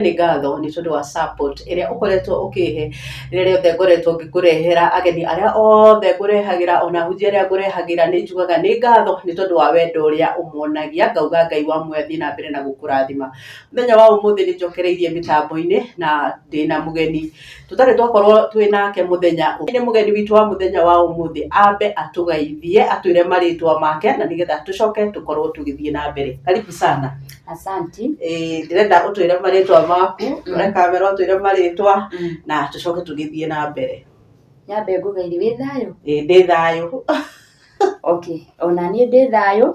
Nĩ ngatho nĩ tondũ wa support ĩrĩa ũkoretwo ũkĩhe rĩrĩa rĩothe ngoretwo ngĩkũrehera ageni arĩa othe ngũrehagĩra ona ahunjia arĩa ngũrehagĩra, nĩ njugaga nĩ ngatho nĩ tondũ wa wendo ũrĩa ũmonagia, ngauga Ngai wa muoyo athiĩ na mbere na gũkũrathima. Mũthenya wa ũmũthĩ nĩ njokereirie mĩtambo-inĩ na ndĩna mũgeni tũtarĩ twakorwo twĩ nake mũthenya ũngĩ. Nĩ mũgeni witũ wa mũthenya wa ũmũthĩ, ambe atũgeithie atwĩre marĩtwa make na nĩgetha tũcoke tũkorwo tũgĩthiĩ na mbere. Karibu sana. Asanti. Ĩĩ ndĩrenda ũtwĩre marĩtwa maku, ũre kamera ũtwĩre marĩtwa na tũcoke tũgĩthiĩ na mbere. Nyambe ngũgeithie wĩ thayũ? Ĩĩ ndĩ thayũ. Okay, ona niĩ ndĩ thayũ.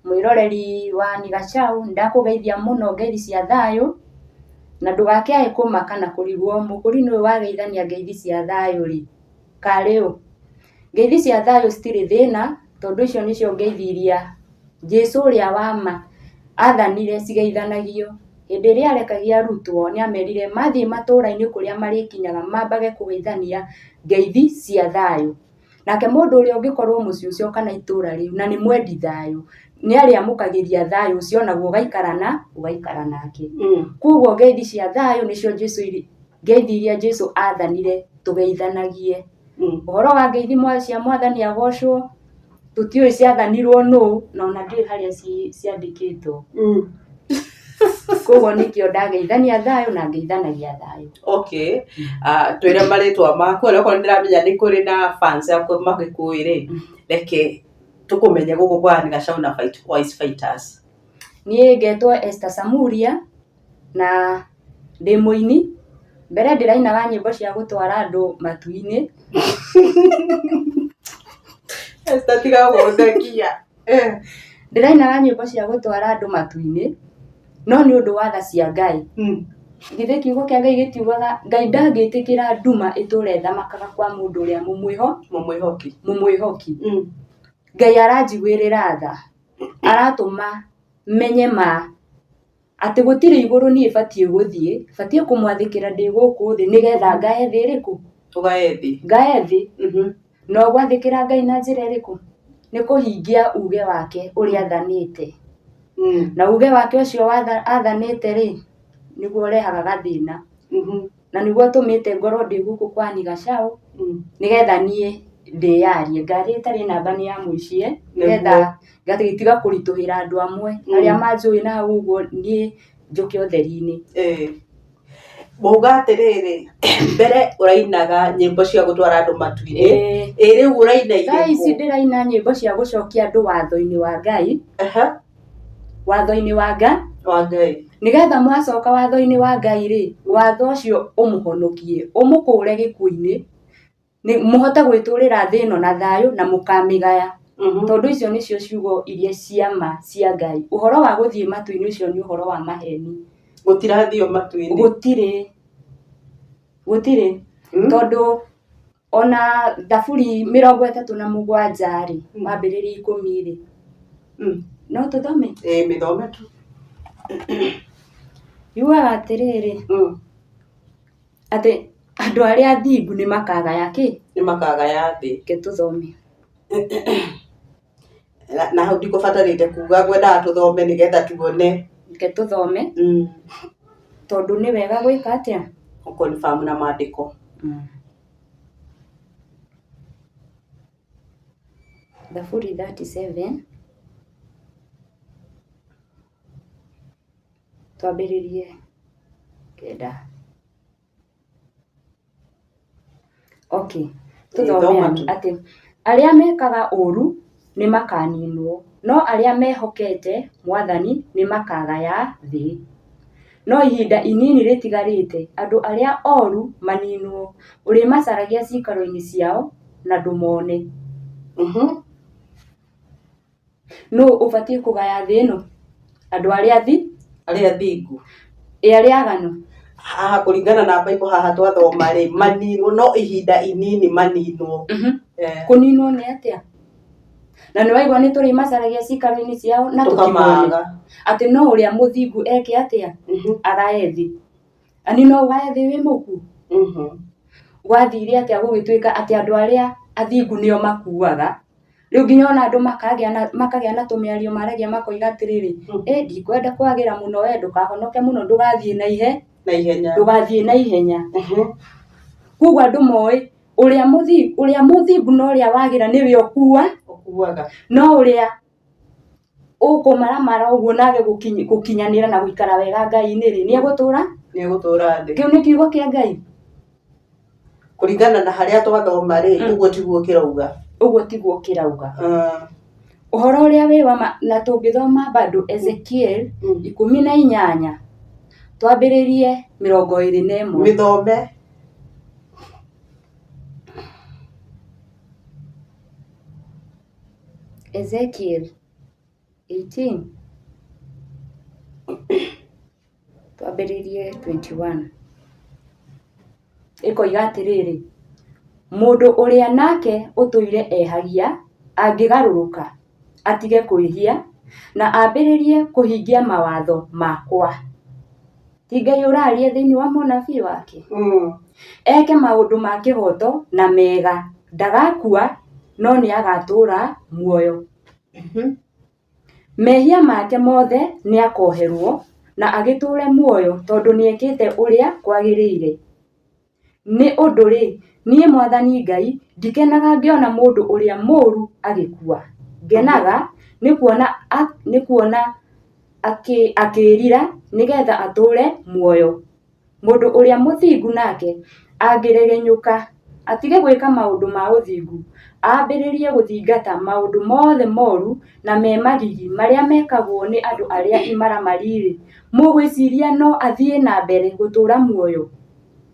Mwĩroreri wa Ann Gachau nĩndakũgeithia mũno ngeithi cia thayũ, na ndũgakĩae kũmaka na kũrigwo mũkũrinũ ũyũ wageithania ngeithi cia thayũ rĩ, karĩ ũ? Ngeithi cia thayũ citirĩ thĩna, tondũ icio nĩcio ngeithi iria Jesũ ũrĩa wa ma athanire cigeithanagio. Hĩndĩ ĩrĩa arekagia arutwo nĩ amerire mathiĩ matũra-inĩ kũrĩa marĩkinyaga mambage kũgeithania ngeithi cia thayũ. Nake mũndũ ũrĩa ũngĩkorwo mũciĩ ũcio kana itũra rĩu na nĩ mwendi thayũ, nĩ arĩamũkagĩria thayũ ũcio naguo ũgaikara na ũgaikara nake. Koguo ngeithi cia thayũ nĩcio Jesũ ngeithi iria Jesũ athanire tũgeithanagie. Ũhoro wa ngeithi cia mwathani agocwo, tũtiũĩ ciathanirwo nũ, na ona ndiũĩ harĩa ciandĩkĩtwo. Koguo nĩkĩo ndageithania thayũ na ngeithanagia thayũ. Okay, twĩre marĩtwa maku ona okorwo nĩ ndĩramenya nĩ kũrĩ na fans aku magĩkũĩ rĩ, reke tũkũmenye gũkũ kwa Ann Gachau na Wise Fighters. Niĩ ngetwo Esther Samuria na ndĩ mũini. Mbere ndĩrainaga nyĩmbo cia gũtwara andũ matu-inĩ. Esther tiga gũthekia. Ndĩrainaga nyĩmbo cia gũtwara andũ matu-inĩ, no nĩ ũndũ wa tha cia Ngai. Githĩ kiugo kĩa Ngai gĩtiugaga Ngai ndangĩtĩkĩra nduma ĩtũre ĩthamakaga kwa mũndũ ũrĩa Mũmwĩhoki. Mũmwĩhoki. Ngai aranjiguĩrĩra tha, aratũma menye ma atĩ gũtirĩ igũrũ niĩ batiĩ gũthiĩ, batiĩ kũmwathĩkĩra ndĩ gũkũ thĩ nĩgetha ngae thĩ ĩrĩkũ? Ũgae thĩ. Ngae thĩ. Na ũgwathĩkĩra Ngai na njĩra ĩrĩkũ? Nĩ kũhingia uge wake ũrĩa athanĩte. Na uge wake ũcio athanĩte rĩ, nĩguo ũrehaga gathĩna. Na nĩguo ũtũmĩte ngorwo ndĩ gũkũ kwa Ann Gachau, nĩgetha niĩ ndĩyarie. Ngari ĩtarĩ namba nĩ ya mũici, nĩgetha ngagĩtiga kũritũhĩra andũ amwe arĩa manjũĩ na hau ũguo niĩ njũke ũtheri-inĩ. Wauga atĩrĩrĩ, mbere ũrainaga nyĩmbo cia gũtwara andũ matu-inĩ, ĩ rĩu ũraina irĩkũ? Thaa ici ndĩraina nyĩmbo cia gũcokia andũ watho-inĩ wa Ngai, watho-inĩ wa Ngai, Wa Ngai. Nĩgetha mwacoka watho-inĩ wa Ngai rĩ, watho ũcio ũmũhonokie, ũmũkũre gĩkuũ-inĩ, mũhote gwĩtũrĩra thĩ ĩno na thayũ na mũkamĩgaya. Tondũ icio nĩcio ciugo iria cia ma cia Ngai. Ũhoro wa gũthiĩ matu-inĩ ũcio nĩ ũhoro wa maheni. Gũtirathio matu-inĩ. Gũtirĩ. Gũtirĩ. Tondũ ona Thaburi 37 rĩ, wambĩrĩria 10 rĩ, no tũthome? Ĩĩ mĩthome tu. Yugaga atĩrĩrĩ, atĩ andũ arĩa athingu nĩ makagaya kĩ? Nĩ makagaya thĩ. Reke tũthome. Na hau ndikũbatarĩte kuga ngwendaga tũthome nĩgetha tuone. Reke tũthome tondũ nĩ wega gwĩka atĩa? Gũ confirm na mandĩko. Thaburi 37 Twambĩrĩrie 9. Okay, tũthome atĩ arĩa mekaga ũũru nĩ makaninwo, no arĩa mehokete Mwathani nĩ makagaya thĩ. No ihinda inini rĩtigarĩte andũ arĩa oru maninwo, ũrĩmacaragia ciikaro-inĩ ciao na ndũmone. Nũ ũbatiĩ kũgaya thĩ ĩno? Andũ arĩa athi? Arĩa athingu. Ĩ arĩa aganu? Haha kũringana na Bible haha twathoma rĩ, maninwo no ihinda inini maninwo. Kũninwo nĩ atĩa? Na nĩ waigua nĩ tũrĩmacaragia ciikaro-inĩ ciao na tũtimone. Atĩ no ũrĩa mũthingu eke atĩa? Agae thĩ. Ani no ũgae thĩ wĩ mũkuũ? Gwathire atĩa gũgĩtuĩka atĩ andũ arĩa athingu nĩo makuaga? Rĩu nginya ona andũ makagĩa na tũmĩario maragia makoiga atĩrĩrĩ, ĩ ndikwenda kwagĩra mũno, we ndũkahonoke mũno, ndũgathiĩ na ihe na ihenya. Ndũgathiĩ na ihenya. Koguo andũ moĩ ũrĩa mũthingu na ũrĩa wagĩra nĩwe ũkua ũkuaga. No ũrĩa ũkũmaramara ũguo nage gũkinyanĩra na gũikara wega Ngai-inĩ rĩ, nĩ egũtũra. Nĩ egũtũra thĩ. Kĩu nĩ kiugo kĩa Ngai. Kũringana na harĩa twathoma rĩ, ũguo tiguo kĩrauga. Ũguo tiguo kĩrauga. Ũhoro ũrĩa wĩ wa ma, na tũngĩthoma bado Ezekiel 18, twambĩrĩrie 21. Mĩthome. Ezekiel 18, twambĩrĩrie 21, ĩkoiga atĩrĩrĩ, mũndũ ũrĩa nake ũtũire ehagia angĩgarũrũka atige kwĩhia na ambĩrĩrie kũhingia mawatho makwa, ti Ngai ũraria thĩinĩ wa mũnabii wake, eke maũndũ ma kĩhooto na mega, ndagakua no nĩ agatũũra muoyo. Mehia make mothe nĩ akoherwo na agĩtũũre muoyo tondũ nĩ ekĩte ũrĩa kwagĩrĩire. Nĩ ũndũ-rĩ, niĩ Mwathani Ngai ndikenaga ngĩona mũndũ ũrĩa mũũru agĩkua, ngenaga nĩ kuona akĩĩrira nĩgeetha atũũre muoyo. Mũndũ ũrĩa mũthingu nake angĩregenyũka atige gwĩka maũndũ ma ũthingu, ambĩrĩrie gũthingata maũndũ mothe moru na me magigi marĩa mekagwo nĩ andũ arĩa imaramari-rĩ, mũgwĩciria no athiĩ na mbere gũtũũra muoyo?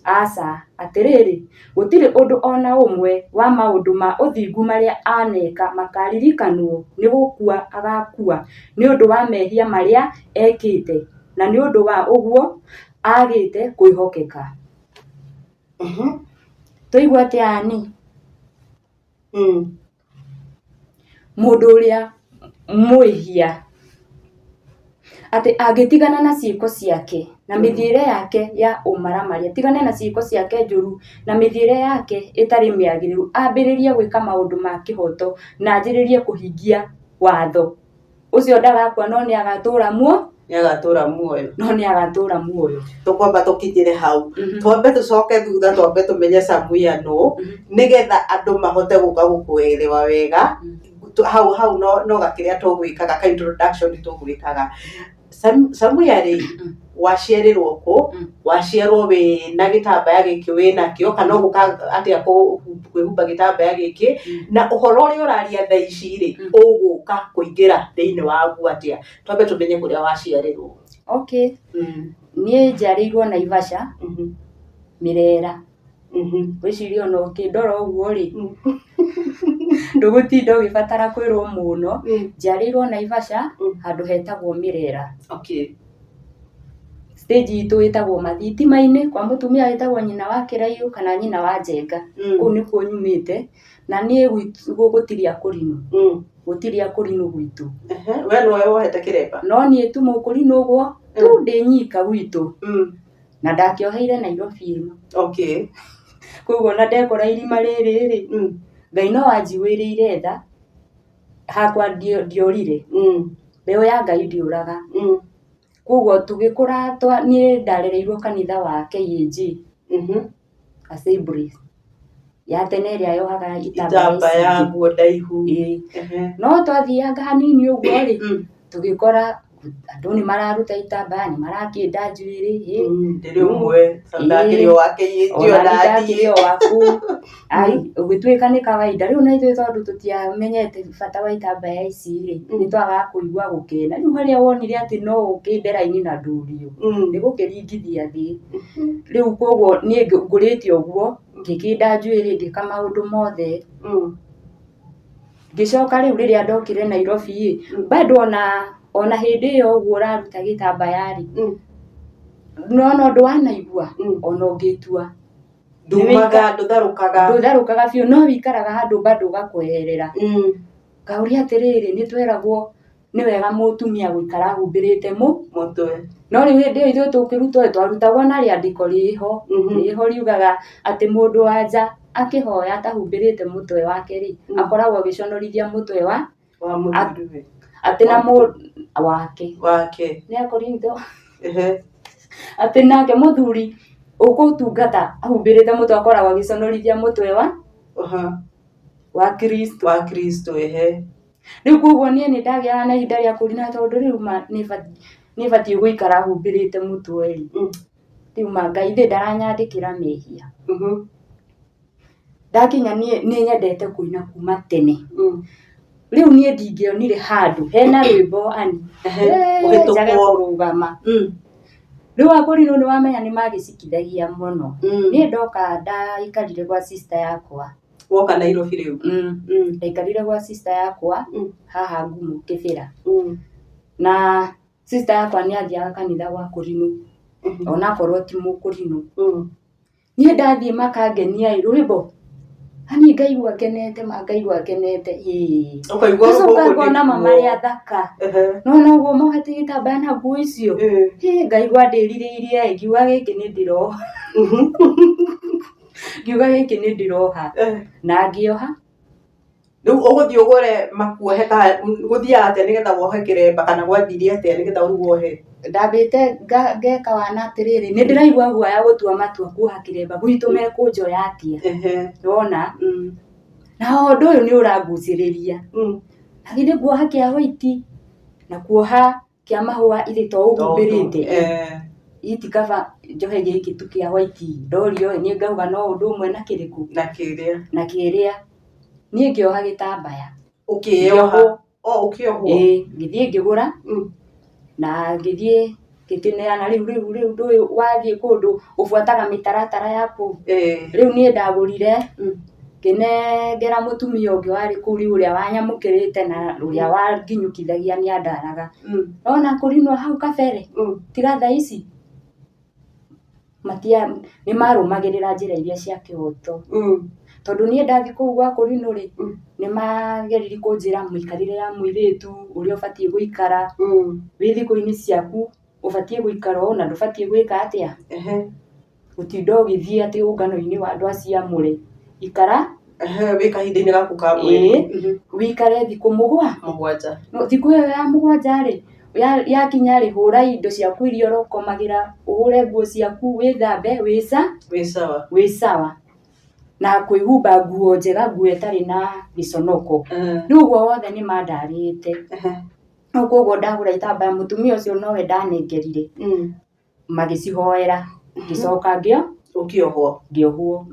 Aca! Atĩrĩrĩ, gũtirĩ ũndũ o na ũmwe wa maũndũ ma ũthingu marĩa aneka makaririkanwo, nĩ gũkua agaakua nĩ ũndũ wa mehia marĩa ekĩte, na nĩ ũndũ wa ũguo aagĩte kwĩhokeka. Twaigua atĩa ani? Mũndũ ũrĩa mwĩhia atĩ angĩtigana na ciĩko ciake na mĩthiĩre yake ya ũmaramari, atigane na ciĩko ciake njũru na mĩthiĩre yake ĩtarĩ mĩagĩrĩru, ambĩrĩrie gwĩka maũndũ ma kĩhoto na anjĩrĩrie kũhingia watho ũcio, ndagakua no nĩ agatũra muo. Nĩ agatũra muoyo. No nĩ agatũra muoyo. Tũkwamba tũkinyĩre hau, twambe tũcoke thutha, twambe tũmenye Samuia nũ, nĩgetha andũ mahote gũka gũkũelewa wega. Hau hau no gakĩrĩa tũgwĩkaga ka introduction tũgwĩkaga. Samuia rĩ, waciarĩrwo kũ? Waciarwo wĩ na gĩtambaya gĩkĩ wĩ nakĩo, kana ũgũka atĩa kwĩhumba gĩtambaya gĩkĩ? Na ũhoro ũrĩa ũraria thaa ici rĩ, ũgũka kũingĩra thĩinĩ waguo atĩa? Twambe tũmenye kũrĩa waciarĩrwo. Okay. Niĩ njiarĩirwo Naivasha, Mĩrera. Ngwĩciria ona ũkĩndora ũguo rĩ, ndũgũtinda ũgĩbatara kwĩrwo mũno. Njiarĩirwo Naivasha, handũ hetagwo Mĩrera. Stage itũ ĩtagwo Mathitima-inĩ, kwa mũtumia wĩtagwo nyina wa Kĩraiyũ kana nyina wa Njenga. Kũu nĩkuo nyumĩte, na niĩ gũtirĩ akũrinũ. Gũtirĩ akũrinũ gwitũ. We nĩwe wohete kĩremba? No niĩ tu mũkũrinũ ũguo tu ndĩ nyika gwitũ. Na ndakĩoheire Nairobi ĩno. Koguo ona ndekora irima rĩrĩ rĩ, Ngai no anjiguĩrĩire tha, hakwa ndiorire. Mbeũ ya Ngai ndĩũraga. Koguo tũgĩkũra, niĩ ndarereirwo kanitha wa KAG, Assemblies ya tene ĩrĩa yohaga itambaya itambaya nguo ndaihu. Ĩĩ. No twathianga hanini ũguo rĩ, tũgĩkora andũ nĩ mararuta itambaya, nĩ marakĩnda njuĩrĩ ĩ. Ndĩrĩ ũmwe tondũ ndakĩrĩ o wake Ona ona niĩ ndakĩrĩ niĩ. O waku. Ai, ũgĩtuĩka nĩ kawaida. Rĩu na ithuĩ tondũ tũtiamenyete bata wa itambaya ici rĩ, nĩ twagaga kũigua gũkena. Rĩu harĩa wonire atĩ no ũkĩnde raini na ndũrio, nĩ gũkĩringithia thĩ. Rĩu koguo niĩ ngũrĩte ũguo, ngĩkĩnda njuĩrĩ, ngĩka maũndũ mothe. Ngĩcoka rĩu rĩrĩa ndokire Nairobi ĩ, bado ona hĩndĩ ĩyo ũguo ũraruta gĩtambaya rĩ, nĩwona ũndũ wanaigua, ona ũngĩtua. Ndumaga, ndũtharũkaga. Ndũtharũkaga biũ, no wĩikaraga handũ bado ũgakweherera. Ngauria atĩrĩrĩ, nĩ tweragwo nĩ wega mũtumia gũikara ahumbĩrĩte mũtwe. No rĩu hĩndĩ ĩyo ithuĩ tũkĩrutwo ĩ, twarutagwo na rĩandĩko rĩho, rĩho riugaga atĩ mũndũ wa nja akĩhoya atahumbĩrĩte mũtwe wake rĩ, akoragwo agĩconorithia mũtwe wa Wa mũthuriwe. Atĩ na mũ wake. Wake. Nĩ Akorintho. Ehe. Atĩ nake mũthuri ũkũtungata ahumbĩrĩte mũtwe akoragwo agĩconorithia mũtwe wa wa Kristo. Wa Kristo, ehe. Rĩu koguo niĩ nĩ ndagĩaga na ihinda rĩa kũrina tondũ rĩu ma nĩ batiĩ gũikara humbĩrĩte mũtwe rĩ. Rĩu ma Ngai ithĩ ndaranyandĩkĩra mehia. Ndakinya niĩ nĩ nyendete kũina kuma tene. Rĩu niĩ ndingĩonire handũ hena rwĩmbo ani njage kũrũgama. Rĩu akũrinũ nĩ wamenya nĩ magĩcikithagia mũno. Niĩ ndoka ndaikarire gwa sister yakwa. Woka Nairobi rĩu? Ndaikarire gwa sister yakwa haha Ngumo Kĩbĩra. Na sister yakwa nĩ athiaga kanitha gwa kũrinũ onakorwo ti mũkũrinũ. Niĩ ndathiĩ makangenia ĩ rwĩmbo ani ngaigua ngenete ma ngaigua ngenete ĩĩ. Ũkaigua Ngacoka gũkũ ngona nĩkuo. mama marĩ athaka. Nona ũguo mohete gĩtambaya na nguo icio. Hĩ ngaigua ndĩrirĩirie ĩ ngiuga gĩkĩ nĩ ndĩroha. Ngiuga gĩkĩ nĩ ndĩroha na ngĩoha. Rĩu ũgũthiĩ ũgũre makuohe kana gũthiaga atĩa nĩgetha wohe kĩremba kana gwathire atĩa nĩgetha rĩu wohe? Ndambĩte ngeka wana atĩrĩrĩ, nĩ ndĩraigua guoya gũtua matua kuoha kĩremba gwitũ mekũnjoya atĩa, nĩwona? Na ũndũ ũyũ nĩ ũrangucĩrĩria, na githĩ kuoha kĩa white na kuoha kĩa mahũa ithe to ũhumbĩrĩte iti kaba njohe gĩkĩ tu kĩa white ndorio ĩ niĩ ngauga no ũndũ ũmwe na kĩrĩkũ? Na kĩrĩa. Na kĩrĩa. Niĩ ngĩoha gĩtambaya. Ũkĩoha? O ũkĩohwo? Ĩĩ ngĩthiĩ ngĩgũra na ngĩthiĩ ngĩkĩneana rĩu rĩu rĩu ndũĩ wathiĩ kũndũ ũbuataga mĩtaratara ya kũu. Rĩu niĩ ndagũrire ngĩnengera mũtumia ũngĩ warĩ kũu rĩu ũrĩa wanyamũkĩrĩte na ũrĩa wanginyũkithagia nĩ andaraga. Nĩwona kũrinwo hau kabere tiga thaa ici nĩ marũmagĩrĩra njĩra iria cia kĩhoto. Tondũ niĩ ndathiĩ kũu gwa kũrinwo rĩ, nĩ mageririe kũnjĩra mĩikarĩre ya mũirĩtu, ũrĩa ũbatiĩ gũikara, wĩ thikũ-inĩ ciaku ũbatiĩ gũikara ũũ na ndũbatiĩ gwĩka atĩa. Gũtinda ũgĩthiĩ atĩ ũngano-inĩ wa andũ acio amũre, ikara Wĩ kahinda-inĩ gaku ka mweri. Ĩĩ, wĩikare thikũ mũgwanja. Thikũ ĩyo ya mũgwanja rĩ, yakinya rĩ, hũra indo ciaku iria ũrokomagĩra, ũhũre nguo ciaku, wĩthambe, Wĩ sawa. Wĩ sawa. Na kwĩhumba nguo njega, nguo ĩtarĩ na gĩconoko. Rĩu ũguo wothe nĩ mandarĩte. Rĩu koguo ndagũra itambaya mũtumia ũcio nowe ndanengerire. Magĩcihoera ngĩcoka Ũkĩohwo. Ngĩohwo.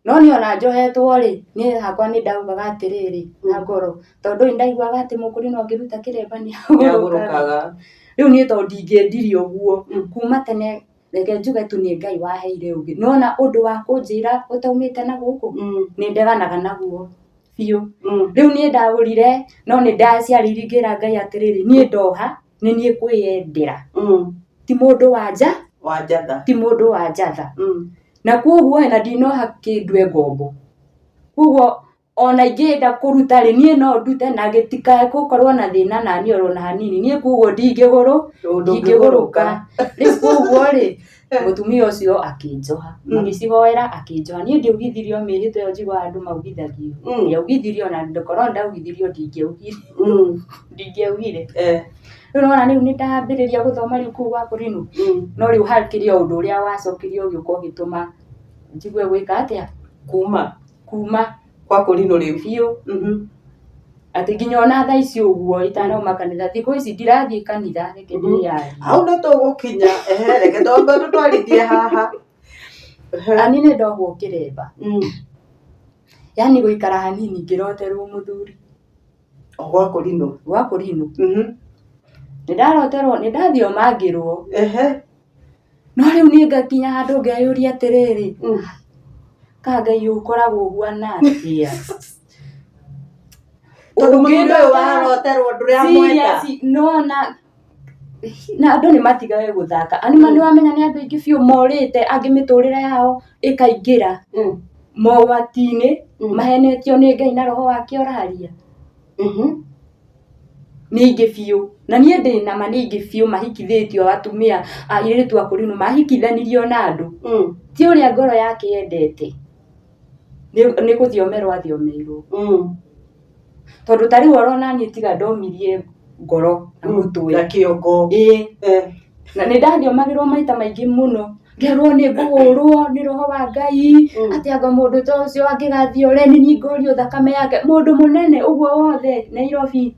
No niĩ ona njohetwo rĩ, niĩ hakwa nĩ ndaugaga atĩrĩrĩ na ngoro, tondũ nĩ ndaiguaga atĩ mũkũrinũ angĩruta kĩremba nĩ agũrũkaga. Rĩu niĩ tondũ ndingĩendirie ũguo, kuma tene reke njuge tu nĩ Ngai waheire ũgĩ. Nĩwona ũndũ wa kũnjĩra ũtaumĩte na gũkũ, nĩ ndeganaga naguo biũ. Rĩu niĩ ndagũrire no nĩ ndaciarĩirie ngĩra Ngai atĩrĩrĩ, niĩ ndoha nĩ niĩ kwĩyendera ti mũndũ wa nja Wa njatha. Ti mũndũ wa njatha. Na koguo na ndinoha kĩndue ngombo, koguo ona ingĩenda kũruta rĩ, niĩ no ndute na gĩtikae gũkorwo na thĩna naniĩ oro na hanini. Niĩ koguo ndingĩgũrũka. Rĩu koguo rĩ, mũtumia ũcio akĩnjoha, magĩcihoera akĩnjoha. Niĩ ndiaugithirio mĩĩhĩtwa ĩyo njiguaga andũ maugithagio, ndiaugithirio na korwo ndaugithirio ndingĩaugire. Ndingĩaugire. Rĩu nĩwona rĩu nĩndambĩrĩria gũthoma rĩu kũu gwa kũrinũ, no rĩu hakĩrĩ o ũndũ ũrĩa wacokire ũgĩũka ũgĩtũma njigue gwĩka atĩa? Kuma. Kuma. Gwa kũrinũ rĩu. Biũ. Atĩ nginya ona thaa ici ũguo itanauma kanitha, thikũ ici ndirathiĩ kanitha reke ndĩyarie. Hau nĩ tũgũkinya, ehe reke twambe tũtwarithie haha. Ani nĩ ndohwo kĩremba. Yaani gũikara hanini ngĩroterwo mũthuri. O gwa kũrinũ. Gwa kũrinũ. Nĩ ndaroterwo, nĩ ndathiĩ o mangĩrwo. No rĩu niĩ ngakinya handũ ngeyũria atĩrĩrĩ, ka Ngai ũkoragwo ũhuana atĩa? Tondũ mũthuri ũyũ waroterwo ndũramwenda. Nĩwona na andũ nĩ matigage gũthaka. Nĩ wamenya nĩ andũ aingĩ biũ morĩte angĩ mĩtũrĩre yao ĩkaingĩra mogwati-inĩ, mahenetio nĩ Ngai na roho wake ũraria. Nĩ aingĩ biũ. Na niĩ ndĩ na ma nĩ aingĩ biũ mahikithĩtio atumia airĩtu akũrũ mahikithanirio na andũ ti ũrĩa ngoro yake yendete. Nĩ gũthiomerwo athiomeirwo. Tondũ ta rĩu orona niĩ tiga ndomirie ngoro na mũtwe. Na kĩongo. Ĩĩ. Na nĩ ndathiomagĩrwo maita maingĩ mũno ngerwo nĩ ngũhũrwo nĩ roho wa Ngai atĩ anga mũndũ ta ũcio angĩgathiĩ ore nĩ niĩ ngorio thakame yake. Mũndũ mũnene ũguo wothe Nairobi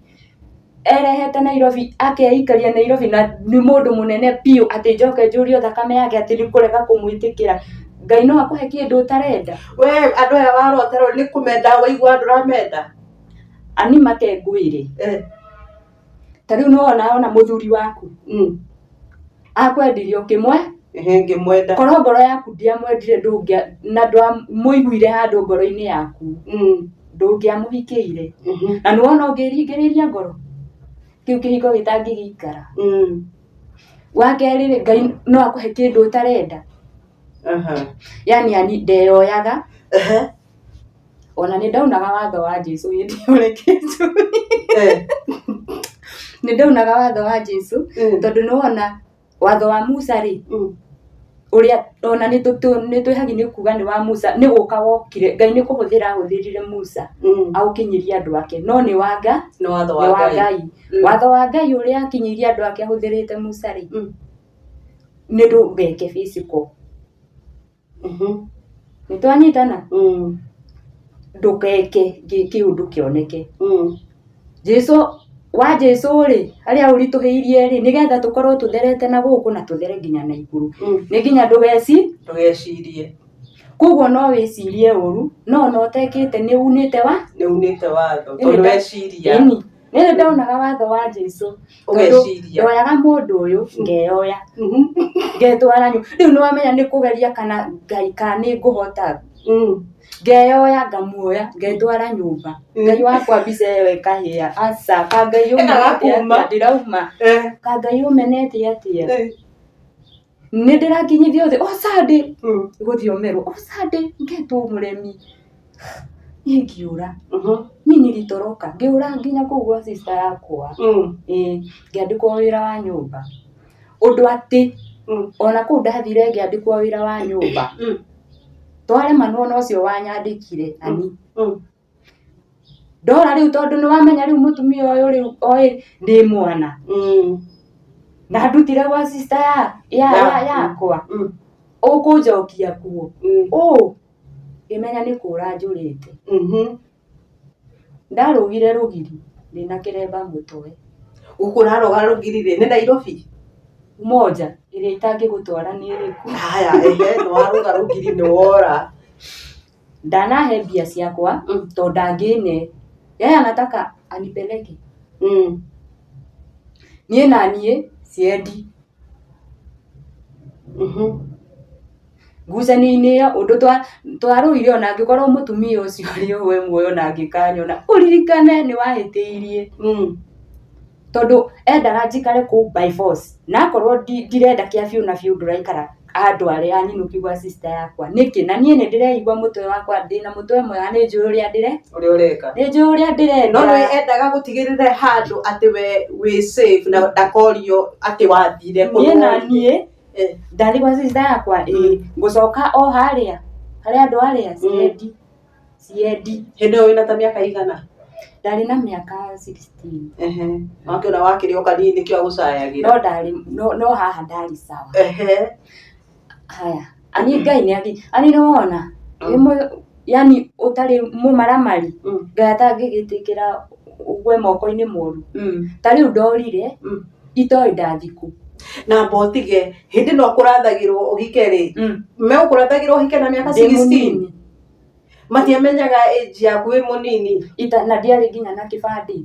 erehete Nairobi akeikaria Nairobi na nĩ mũndũ mũnene biũ atĩ njoke njũrio thakame yake atĩ nĩ kũrega kũmwĩtĩkĩra. Ngai no akũhe kĩndũ ũtarenda. We andũ aya waroterwo nĩ kũmenda waigua ndũramenda. Ani make ngwĩre. Ta rĩu nĩwona ona mũthuri waku akwendirie ũkĩmwe. Ehe, ngĩmwenda. Korwo ngoro yaku ndĩamwendire ndũngĩa na ndwamũiguire handũ ngoro-inĩ yaku ndũngĩamũhikĩire. Na nĩwona ũngĩringĩrĩria ngoro kĩu kĩhiko gĩtangĩgĩikara. Wa kerĩ rĩ, Ngai no akũhe kĩndũ ũtarenda. Yani ani ndeyoyaga. Ona nĩ ndaunaga watho wa Jesu hĩndĩ ĩyo reke njũrie. Nĩ ndaunaga watho wa Jesu tondũ nĩwona watho wa Musa rĩ, ũrĩa ona nĩ twĩhagia nĩ kuga nĩ wa Musa, nĩ gũka wokire, Ngai nĩ kũhũthĩra ahũthĩrire Musa aũkinyĩrie andũ ake, no nĩ wa Ngai, Nĩ watho nĩ wa wa Ngai. Ngai. Watho wa Ngai ũrĩa akinyĩirie andũ ake ahũthĩrĩte Musa rĩ, nĩ ndũgeke physical. Nĩ twanyitana? Ndũgeke kĩũndũ kĩoneke. Jesu wa Jesu rĩ, harĩa ũritũhĩirie rĩ, nĩgetha tũkorwo tũtherete na gũkũ na tũthere nginya na igũrũ. Nĩ nginya ndũgeci, Ndũgecirie. Koguo no wĩcirie ũru, no ona ũtekĩte nĩ unĩte wa? Nĩ unĩte watho, tondũ weciria. Ĩni. Nĩ ndaunaga watho wa Jesu. Tondũ Ũgeciria. ndoyaga mũndũ ũyũ, ngeyoya. Ngetwara nyũ. Rĩu nĩ wamenya nĩ kũgeria kana Ngai kana nĩ ngũhota. Ngeyoya ngamuoya, ngetwara nyũmba. Ngai wakwa mbica ĩyo ĩkahĩa. Aca, ka Ngai ũmenete atĩa? Ndĩrauma. Ka Ngai ũmenete atĩa? Nĩ ndĩrakinyithio thĩ, o Sunday, gũthiomerwo, o Sunday ngetwo mũremi. Niĩ ngĩũra. Niĩ nilitoroka. Ngĩũra nginya kũu gwa sister yakwa. Ĩĩ, ngĩandĩkwo wĩra wa nyũmba. Ũndũ atĩ, ona kũu ndathire ngĩandĩkwo wĩra wa nyũmba, twaremanwo na ũcio wanyandĩkire ani. Ndora rĩu tondũ nĩ wamenya rĩu mũtumia ũyũ rĩu oĩ ndĩ mwana. Na ndutire gwa sister yakwa. Ũkũnjokia kuo. Ũũ, ngĩmenya nĩ kũra njũrĩte. Ndarũgire rũgiri ndĩna kĩremba mũtwe. Gũkũ ũraroga rũgiri rĩ, nĩ Nairobi? Umoja ĩrĩa itangĩgũtwara nĩ ĩrĩkũ? Haya, ehe, nĩ warũga rũgiri nĩ wora. Ndanahe mbia ciakwa tondũ ndangĩne. Yeye anataka anipeleke. Niĩ na niĩ siendi. Ngucanio-inĩ ĩyo ũndũ twarũire ona angĩkorwo mũtumia ũcio arĩ o we muoyo na angĩkanyona, ũririkane nĩ wahĩtĩirie. Tondũ endaga njikare kũu by force. Na akorwo ndirenda kĩa biũ na biũ ndũraikara andware anyinũkie gwa sister yakwa. Nĩkĩ? Na niĩ nĩ ndĩreigua mũtwe wakwa ndĩna mũtwe mwega nĩ njũĩ ũrĩa Ũrĩa ũreka. nĩ njũĩ ũrĩa ndĩrenda. No nĩ endaga gũtigĩrĩre handũ atĩ we wĩ safe na ndakorio atĩ wathire kũ. Niĩ na niĩ ndathiĩ gwa sister yakwa ĩĩ ngũcoka o harĩa harĩa andũ arĩa siendi siendi. Hĩndĩ ĩyo wĩna ta mĩaka igana? Ndarĩ na mĩaka 16. Ehe. Wakĩona wakĩrĩ o kanini nĩkĩo agũcayagĩra. No ndarĩ no haha ndarĩ sawa. Ehe. Haya, ani Ngai nĩ athi ani nĩ wona yani ũtarĩ mũmaramari Ngai atangĩgĩtĩkĩra ũgwe moko-inĩ moru. Ta rĩu ndorire itoĩ ndathiĩ kũ. Na amba ũtige hĩndĩ ĩno ũkũrathagĩrwo ũhike rĩ, megũkũrathagĩra ũhike na mĩaka Ndĩ 16? mũnini. Matiamenyaga age yaku wĩ mũnini? Na ndiarĩ nginya na kĩbandĩ.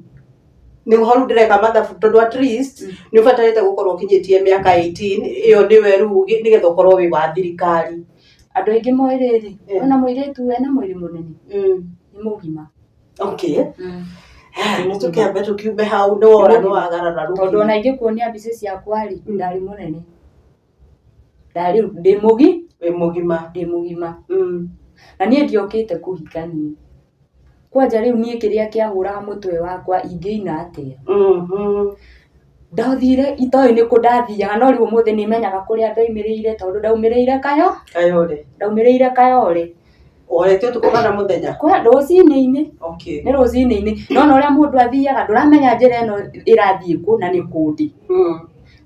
Nĩho rĩu ndĩreka mathabu tondũ at least nĩ ũbatarĩte gũkorwo ũkinyĩtie mĩaka 18 ĩyo nĩwe rĩu nĩgetha ũkorwo wĩ wa thirikari. Andũ aingĩ moĩ rĩrĩ, ona mũirĩtu ena mwĩrĩ mũnene nĩ mũgima. Okay. Nĩ tũkĩambe tũkiume hau nĩ wora nĩ wagarara Tondũ rũgiri. ona ingĩkuonia mbica ciakwa rĩ, ndarĩ mũnene. Ndarĩ ndĩ mũgi Wĩ mũgima. Ndĩ mũgima. Na niĩ ndiokĩte kũhikania. Kwanja rĩu niĩ kĩrĩa kĩahũraga mũtwe wakwa ingĩina atĩa? Ndathire itoĩ nĩkũ ndathiaga no rĩu ũmũthĩ nĩ menyaga kũrĩa ndaumĩrĩire tondũ ndaumĩrĩire Kayo Kayore. Ndaumĩrĩire Kayore. Ũhorete ũtukũ kana mũthenya? Kwa rũcinĩ-inĩ. Okay. Nĩ rũcinĩ-inĩ. Nona ũrĩa mũndũ athiaga ndũramenya njĩra ĩno ĩrathiĩ kũ na nĩ kũndĩ.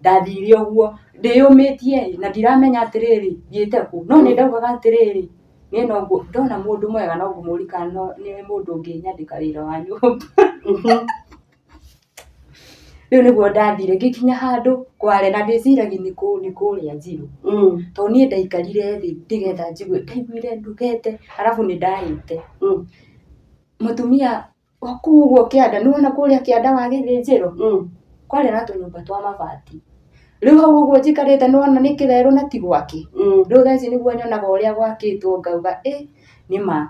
Ndathire ũguo ndĩyũmĩtie ĩ na ndiramenya atĩrĩrĩ thiĩte kũ. No nĩ ndaugaga atĩrĩrĩ niĩ no ndona mũndũ mwega no ngũmũria kana nĩ mũndũ ũngĩnyandĩka wĩra wa nyũmba. Rĩu nĩguo ndathire ngĩkinya handũ kware na ndĩciragia nĩ kũrĩa Njirũ. Tondũ niĩ ndaikarire thĩ nĩgetha njigue, ndaiguire ndugete arabu nĩ ndahĩte. Mũtumia wa kũu ũguo kĩanda, nĩ wona kũrĩa kĩanda wa gĩthĩnjĩro? Kwarĩ na tũnyũmba twa mabati. Rĩu hau ũguo njikarĩte nĩ wona nĩ kĩrerũ na ti gwake. Rĩu thaa ici nĩguo nyonaga ũrĩa gwakĩtwo ngauga ĩ nĩ ma.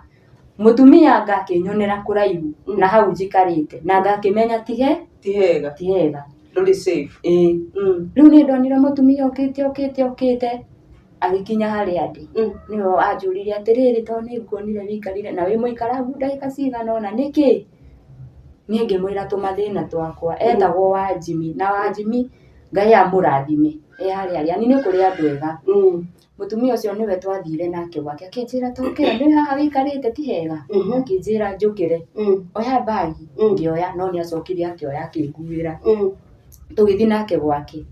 Mũtumia anga akĩnyonera kũraihu na hau njikarĩte na anga akĩmenya ti he Ti hega. ti hega. Ndũrĩ safe. Ĩĩ. Rĩu niĩ ndonire mũtumia okĩte okĩte okĩte agĩkinya harĩa ndĩ. Nĩwe wanjũririe atĩrĩrĩ tondũ nĩ nguonire wĩikarire na wĩ mũikarangu ndagĩka cigana ũna nĩkĩ? Niĩ ngĩmwĩra tũmathĩna twakwa. Etagwo Wanjimi na Wanjimi Ngai amũrathime e harĩa arĩ. Yaani nĩ kũrĩ andũ ega. Mũtumia ũcio nĩwe twathire nake gwake akĩnjĩra ta ũkĩra nĩ haha wĩikarĩte ti hega? Akĩnjĩra njũkĩre. Oya mbagi, ngĩoya no nĩ acokire akĩoya akĩnguĩra. Tũgĩthiĩ nake gwake.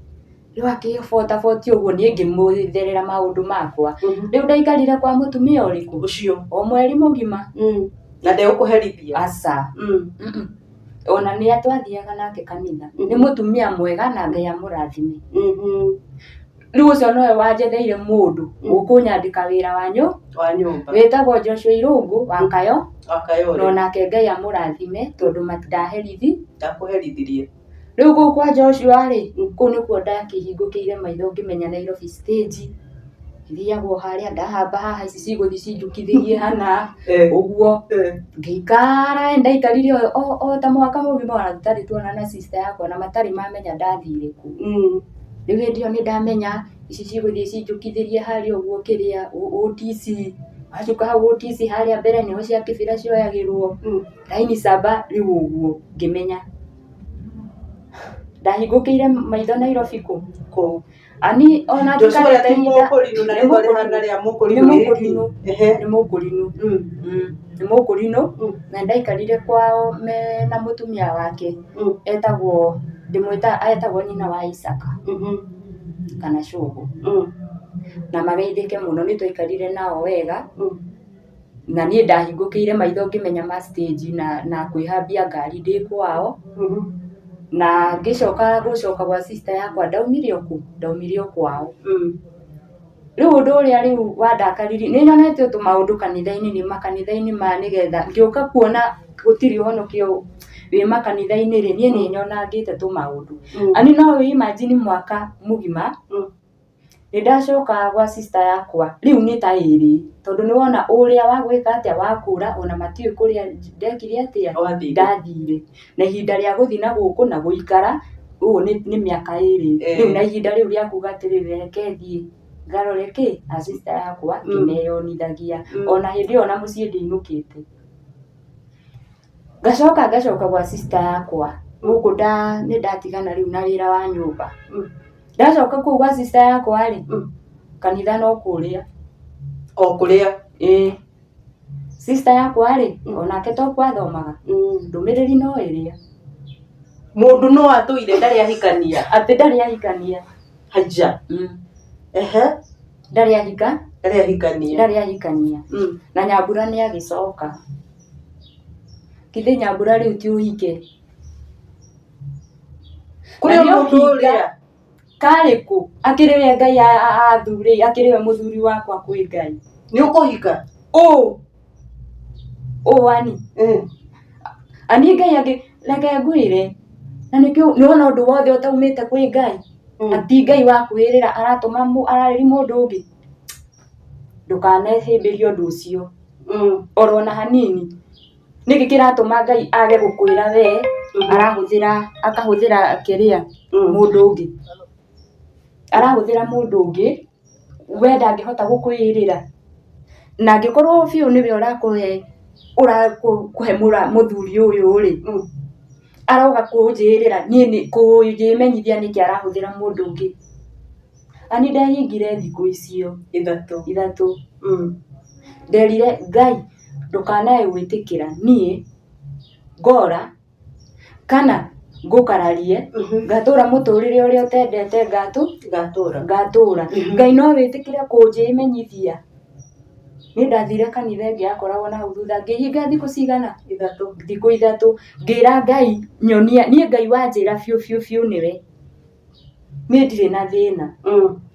Rĩu akĩbotabotia ũguo niĩ ngĩmwetherera maũndũ makwa. Rĩu ndaikarire kwa mũtumia ũrĩkũ? Ũcio. O mweri mũgima. Na ndegũkũherithia? Aca. Ona nĩ twathiaga nake kanitha. Nĩ mũtumia mwega na Ngai amũrathime. Rĩu ũcio nowe wanjetheire mũndũ ũkũnyandĩka wĩra wa Wa nyũmba. wĩtagwo Joshua Irũngũ wa Kayo. Wa Kayore. Na onake Ngai amũrathime tondũ ndaherithi. Ndakũherithirie. Rĩu kũu kwa Joshua rĩ, kũu nĩkuo ndakĩhingũkĩire maitho ngĩmenya Nairobi stage thiagwo harĩa ndahamba haha ici cigũthiĩ cinjukithĩrie hana ũguo. Ngĩikara ndaikarire o ta mwaka mũgima ona tũtarĩ tuonana na sister yakwa na matarĩ mamenya ndathire kũ. Rĩu hĩndĩ ĩyo nĩ ndamenya ici cigũthiĩ cinjũkithĩrie harĩa ũguo kĩrĩa OTC, wacoka hau OTC harĩa mbere nĩho cia kĩbĩra cioyagĩrwo, laini saba rĩu ũguo ngĩmenya. Ndahingũkĩire maitho Nairobi kũ? Kũu. Ani ona Joshua njikarĩte ti ihinda mũkũrinũ na nĩ rĩtwa mũkũrinũ. rĩhana rĩa mũkũrinũ Nĩ rĩngĩ. mũkũrinũ. Ehe. Nĩ mũkũrinũ. Nĩ mũkũrinũ na ndaikarire kwao mena mũtumia wake etagwo ndĩmwĩta etagwo nyina wa Isaka kana Cũgũ. Na mageithĩke mũno nĩ twaikarire nao wega na niĩ ndahingũkĩire maitho ngĩmenya ma stage na kwĩhambia ngari ndĩ kwao. Na ngĩcoka gũcoka gwa sister yakwa ndaumire o kũ? Ndaumire o kwao. Rĩu ũndũ ũrĩa rĩu wandakaririe, nĩ nyonete tũmaũndũ kanitha-inĩ nĩ makanitha-inĩ ma nĩgetha ngĩũka kuona gũtirĩ ũhonokio wĩ makanitha-inĩ rĩ, niĩ nĩ nyonangĩte tũmaũndũ. Ani no wĩ imagine mwaka mũgima, nĩ ndacoka gwa sister yakwa, rĩu nĩ ta ĩrĩ, tondũ nĩ wona ũrĩa wa gwĩka atĩa, wa kũra ona matiũĩ kũrĩa ndekire atĩa, ndathire. Na ihinda rĩa gũthiĩ na gũkũ na gũikara, ũũ nĩ mĩaka ĩrĩ. Rĩu na ihinda rĩu rĩa kuga atĩrĩrĩ reke thiĩ ngarore kĩ, a sister yakwa ngĩmeyonithagia. Ona hĩndĩ ĩyo ona mũciĩ ndĩinũkĩte. Ngacoka ngacoka gwa sister yakwa, gũkũ nĩ ndatigana rĩu na wĩra wa nyũmba. Ndacoka kũu gwa sister yakwa rĩ, kanitha no kũrĩa. O kũrĩa? Ĩĩ. Sister yakwa rĩ, onake to kuo athomaga, ndũmĩrĩri no ĩrĩa. Mũndũ no atũire ndarĩ ahikania? Atĩ ndarĩ ahikania. Haiya. Ehe. Ndarĩ ahika? Ndarĩ ahikania. Ndarĩ ahikania. Na Nyambura nĩ agĩcoka. Githĩ Nyambura rĩu ti ũhike? Kũrĩ mũndũ ũrĩa. Karĩ kũ? Akĩrĩ we Ngai athurĩ, akĩrĩ we mũthuri wakwa kwĩ Ngai. Nĩ ũkũhika? Ũ. Ũ ani. Ani Ngai angĩ, reke ngwĩre, na nĩkĩo nĩ wona ũndũ wothe ũtaumĩte kwĩ Ngai, ti Ngai wakwĩrĩra aratũma ararĩria mũndũ ũngĩ, ndũkanehĩmbĩrie ũndũ ũcio, oro ona hanini. Nĩkĩ kĩratũma Ngai age gũkwĩra we arahũthĩra akahũthĩra kĩrĩa mũndũ ũngĩ, arahũthĩra mũndũ ũngĩ we ndangĩhota gũkwĩrĩra. Na angĩkorwo biũ nĩwe ũrakũhe ũrakũhe mũthuri ũyũ rĩ, aroka kũnjĩrĩra niĩ kũngĩmenyithia nĩkĩ arahũthĩra mũndũ ũngĩ. Na niĩ ndehingire thikũ icio Ithatũ. Ithatũ. Nderire Ngai ndũkanae gwĩtĩkĩra niĩ ngora kana ngũkararie ngatũra mũtũrĩre ũrĩa ũtendete Ngatũra. Ngatũra. Ngai no wĩtĩkĩre kũnjĩmenyithia. Niĩ ndathire kanitha ĩngĩ yakoragwo na hau thutha ngĩhinga thikũ cigana? 3. Thikũ 3 ngĩra Ngai nyonia, niĩ Ngai wanjĩra biũ biũ biũ nĩwe. Niĩ ndirĩ na thĩna.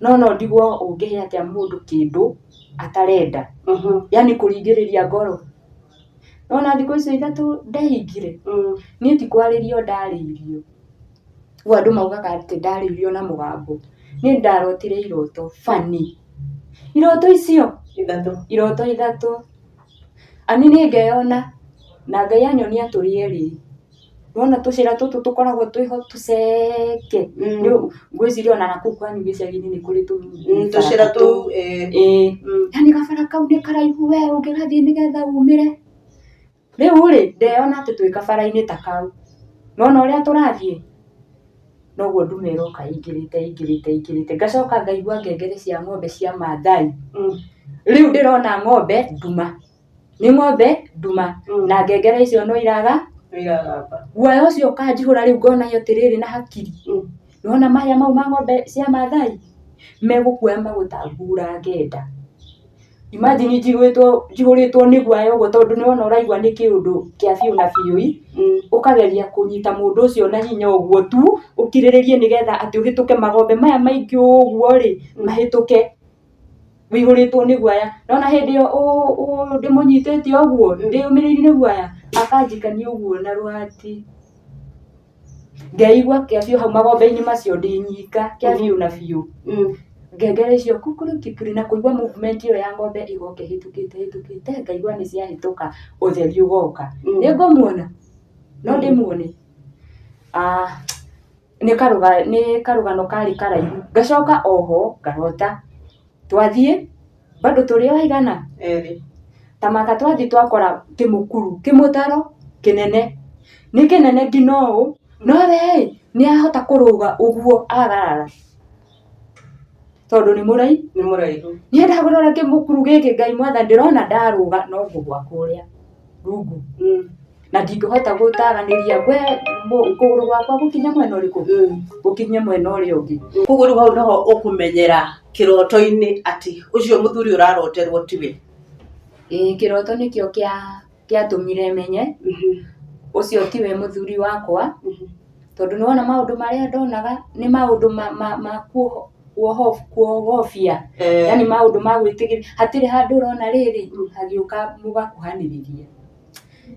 No no ndigwo ũngĩhe atĩa mũndũ kĩndũ atarenda. Yaani kũringĩrĩria ngoro. Nĩwona thikũ icio 3 ndehingire, niĩ ti kwarĩrio ndarĩirio. Ũguo andũ maugaga atĩ ndarĩirio na mũgambo. Niĩ ndarotire iroto funny. Iroto icio? 3. Iroto 3. Ani niĩ ngeyona na Ngai anyonia tũrĩ erĩ. Nĩwona tũcĩra tũtũ tũkoragwo twĩho tũceke. Ngwĩciria ona nakũu kwanyu gĩcagi-inĩ nĩ kũrĩ Tũcĩra tũu, ĩĩ. Ĩĩ. Yaani gabara kau nĩ karaihu we ũngĩgathiĩ nĩgetha umĩre. Rĩu rĩ, ndeyona atĩ twĩ kabara-inĩ ta kau. Nĩwona ũrĩa tũrathiĩ? Noguo ndume ĩroka ĩingĩrĩte ĩingĩrĩte ĩingĩrĩte. Ngacoka ngaigua ngengere cia ng'ombe cia Maathai. Rĩu ndĩrona ng'ombe nduma. Nĩ ng'ombe nduma. Na ngengere icio no iraga? No iragamba. Guoya ũcio ũkanjihũra rĩu ngona atĩrĩrĩ na hakiri. Nĩwona maya mau ma ng'ombe cia Maathai? Megũkuoya magũtamburange nda. Imagine njihũrĩtwo nĩ guoya ũguo tondũ nĩwona ũraigua nĩ kĩũndũ kĩa biũ na biũ ĩ, ũkageria kũnyita mũndũ ũcio na hinya ũguo tu, ũkirĩrĩrie nĩgetha atĩ ũhĩtũke magombe maya maingĩ ũguo rĩ, mahĩtũke wĩihũrĩtwo nĩ guoya. Nĩwona hĩndĩ ĩyo ndĩmũnyitĩte ũguo, ndĩyũmĩrĩirie nĩ guoya, akanjikania ũguo na rũhati. Ngeigua kĩa biũ hau magombe-inĩ macio ndĩ nyika kĩa biũ na biũ. Ngengere icio kukuru na kũigua movement ĩyo ya ng'ombe ĩgoka ĩhĩtũkĩte ĩhĩtũkĩte ngaigua nĩ ciahĩtũka ũtheri ũgoka. Nĩ ngũmuona? No ndĩmuone? Nĩ karũgano karĩ karaihu. Ngacoka oho ngarota twathiĩ bado tũrĩ o aigana? 2. Ta maka twathiĩ twakora kĩmũkuru, kĩmũtaro kĩnene. Nĩ kĩnene nginya ũũ, no we ĩ, nĩ ahota kũrũga ũguo agarara. Tondũ nĩ mũraihu. Nĩ mũraihu. Niĩ ndagũrora kĩmũkuru gĩkĩ Ngai mwathani ndĩrona ndarũga no ngũgwa kũrĩa rungu. Na ndingĩhota gũtaganĩria ngwe kũgũrũ gwakwa gũkinye mwena ũrĩkũ? Gũkinye mwena ũrĩa ũngĩ. Koguo rĩu hau noho ũkũmenyera kĩroto-inĩ atĩ ũcio mũthuri ũraroterwo tiwe. Ĩĩ kĩroto nĩkĩo kĩatũmire menye ũcio tiwe mũthuri wakwa, tondũ nĩwona maũndũ marĩa ndonaga nĩ maũndũ ma kuogofia, yaani maũndũ ma gwĩtigĩra, hatirĩ handũ ũrona rĩrĩ hagĩũka mũgakuhanĩrĩria.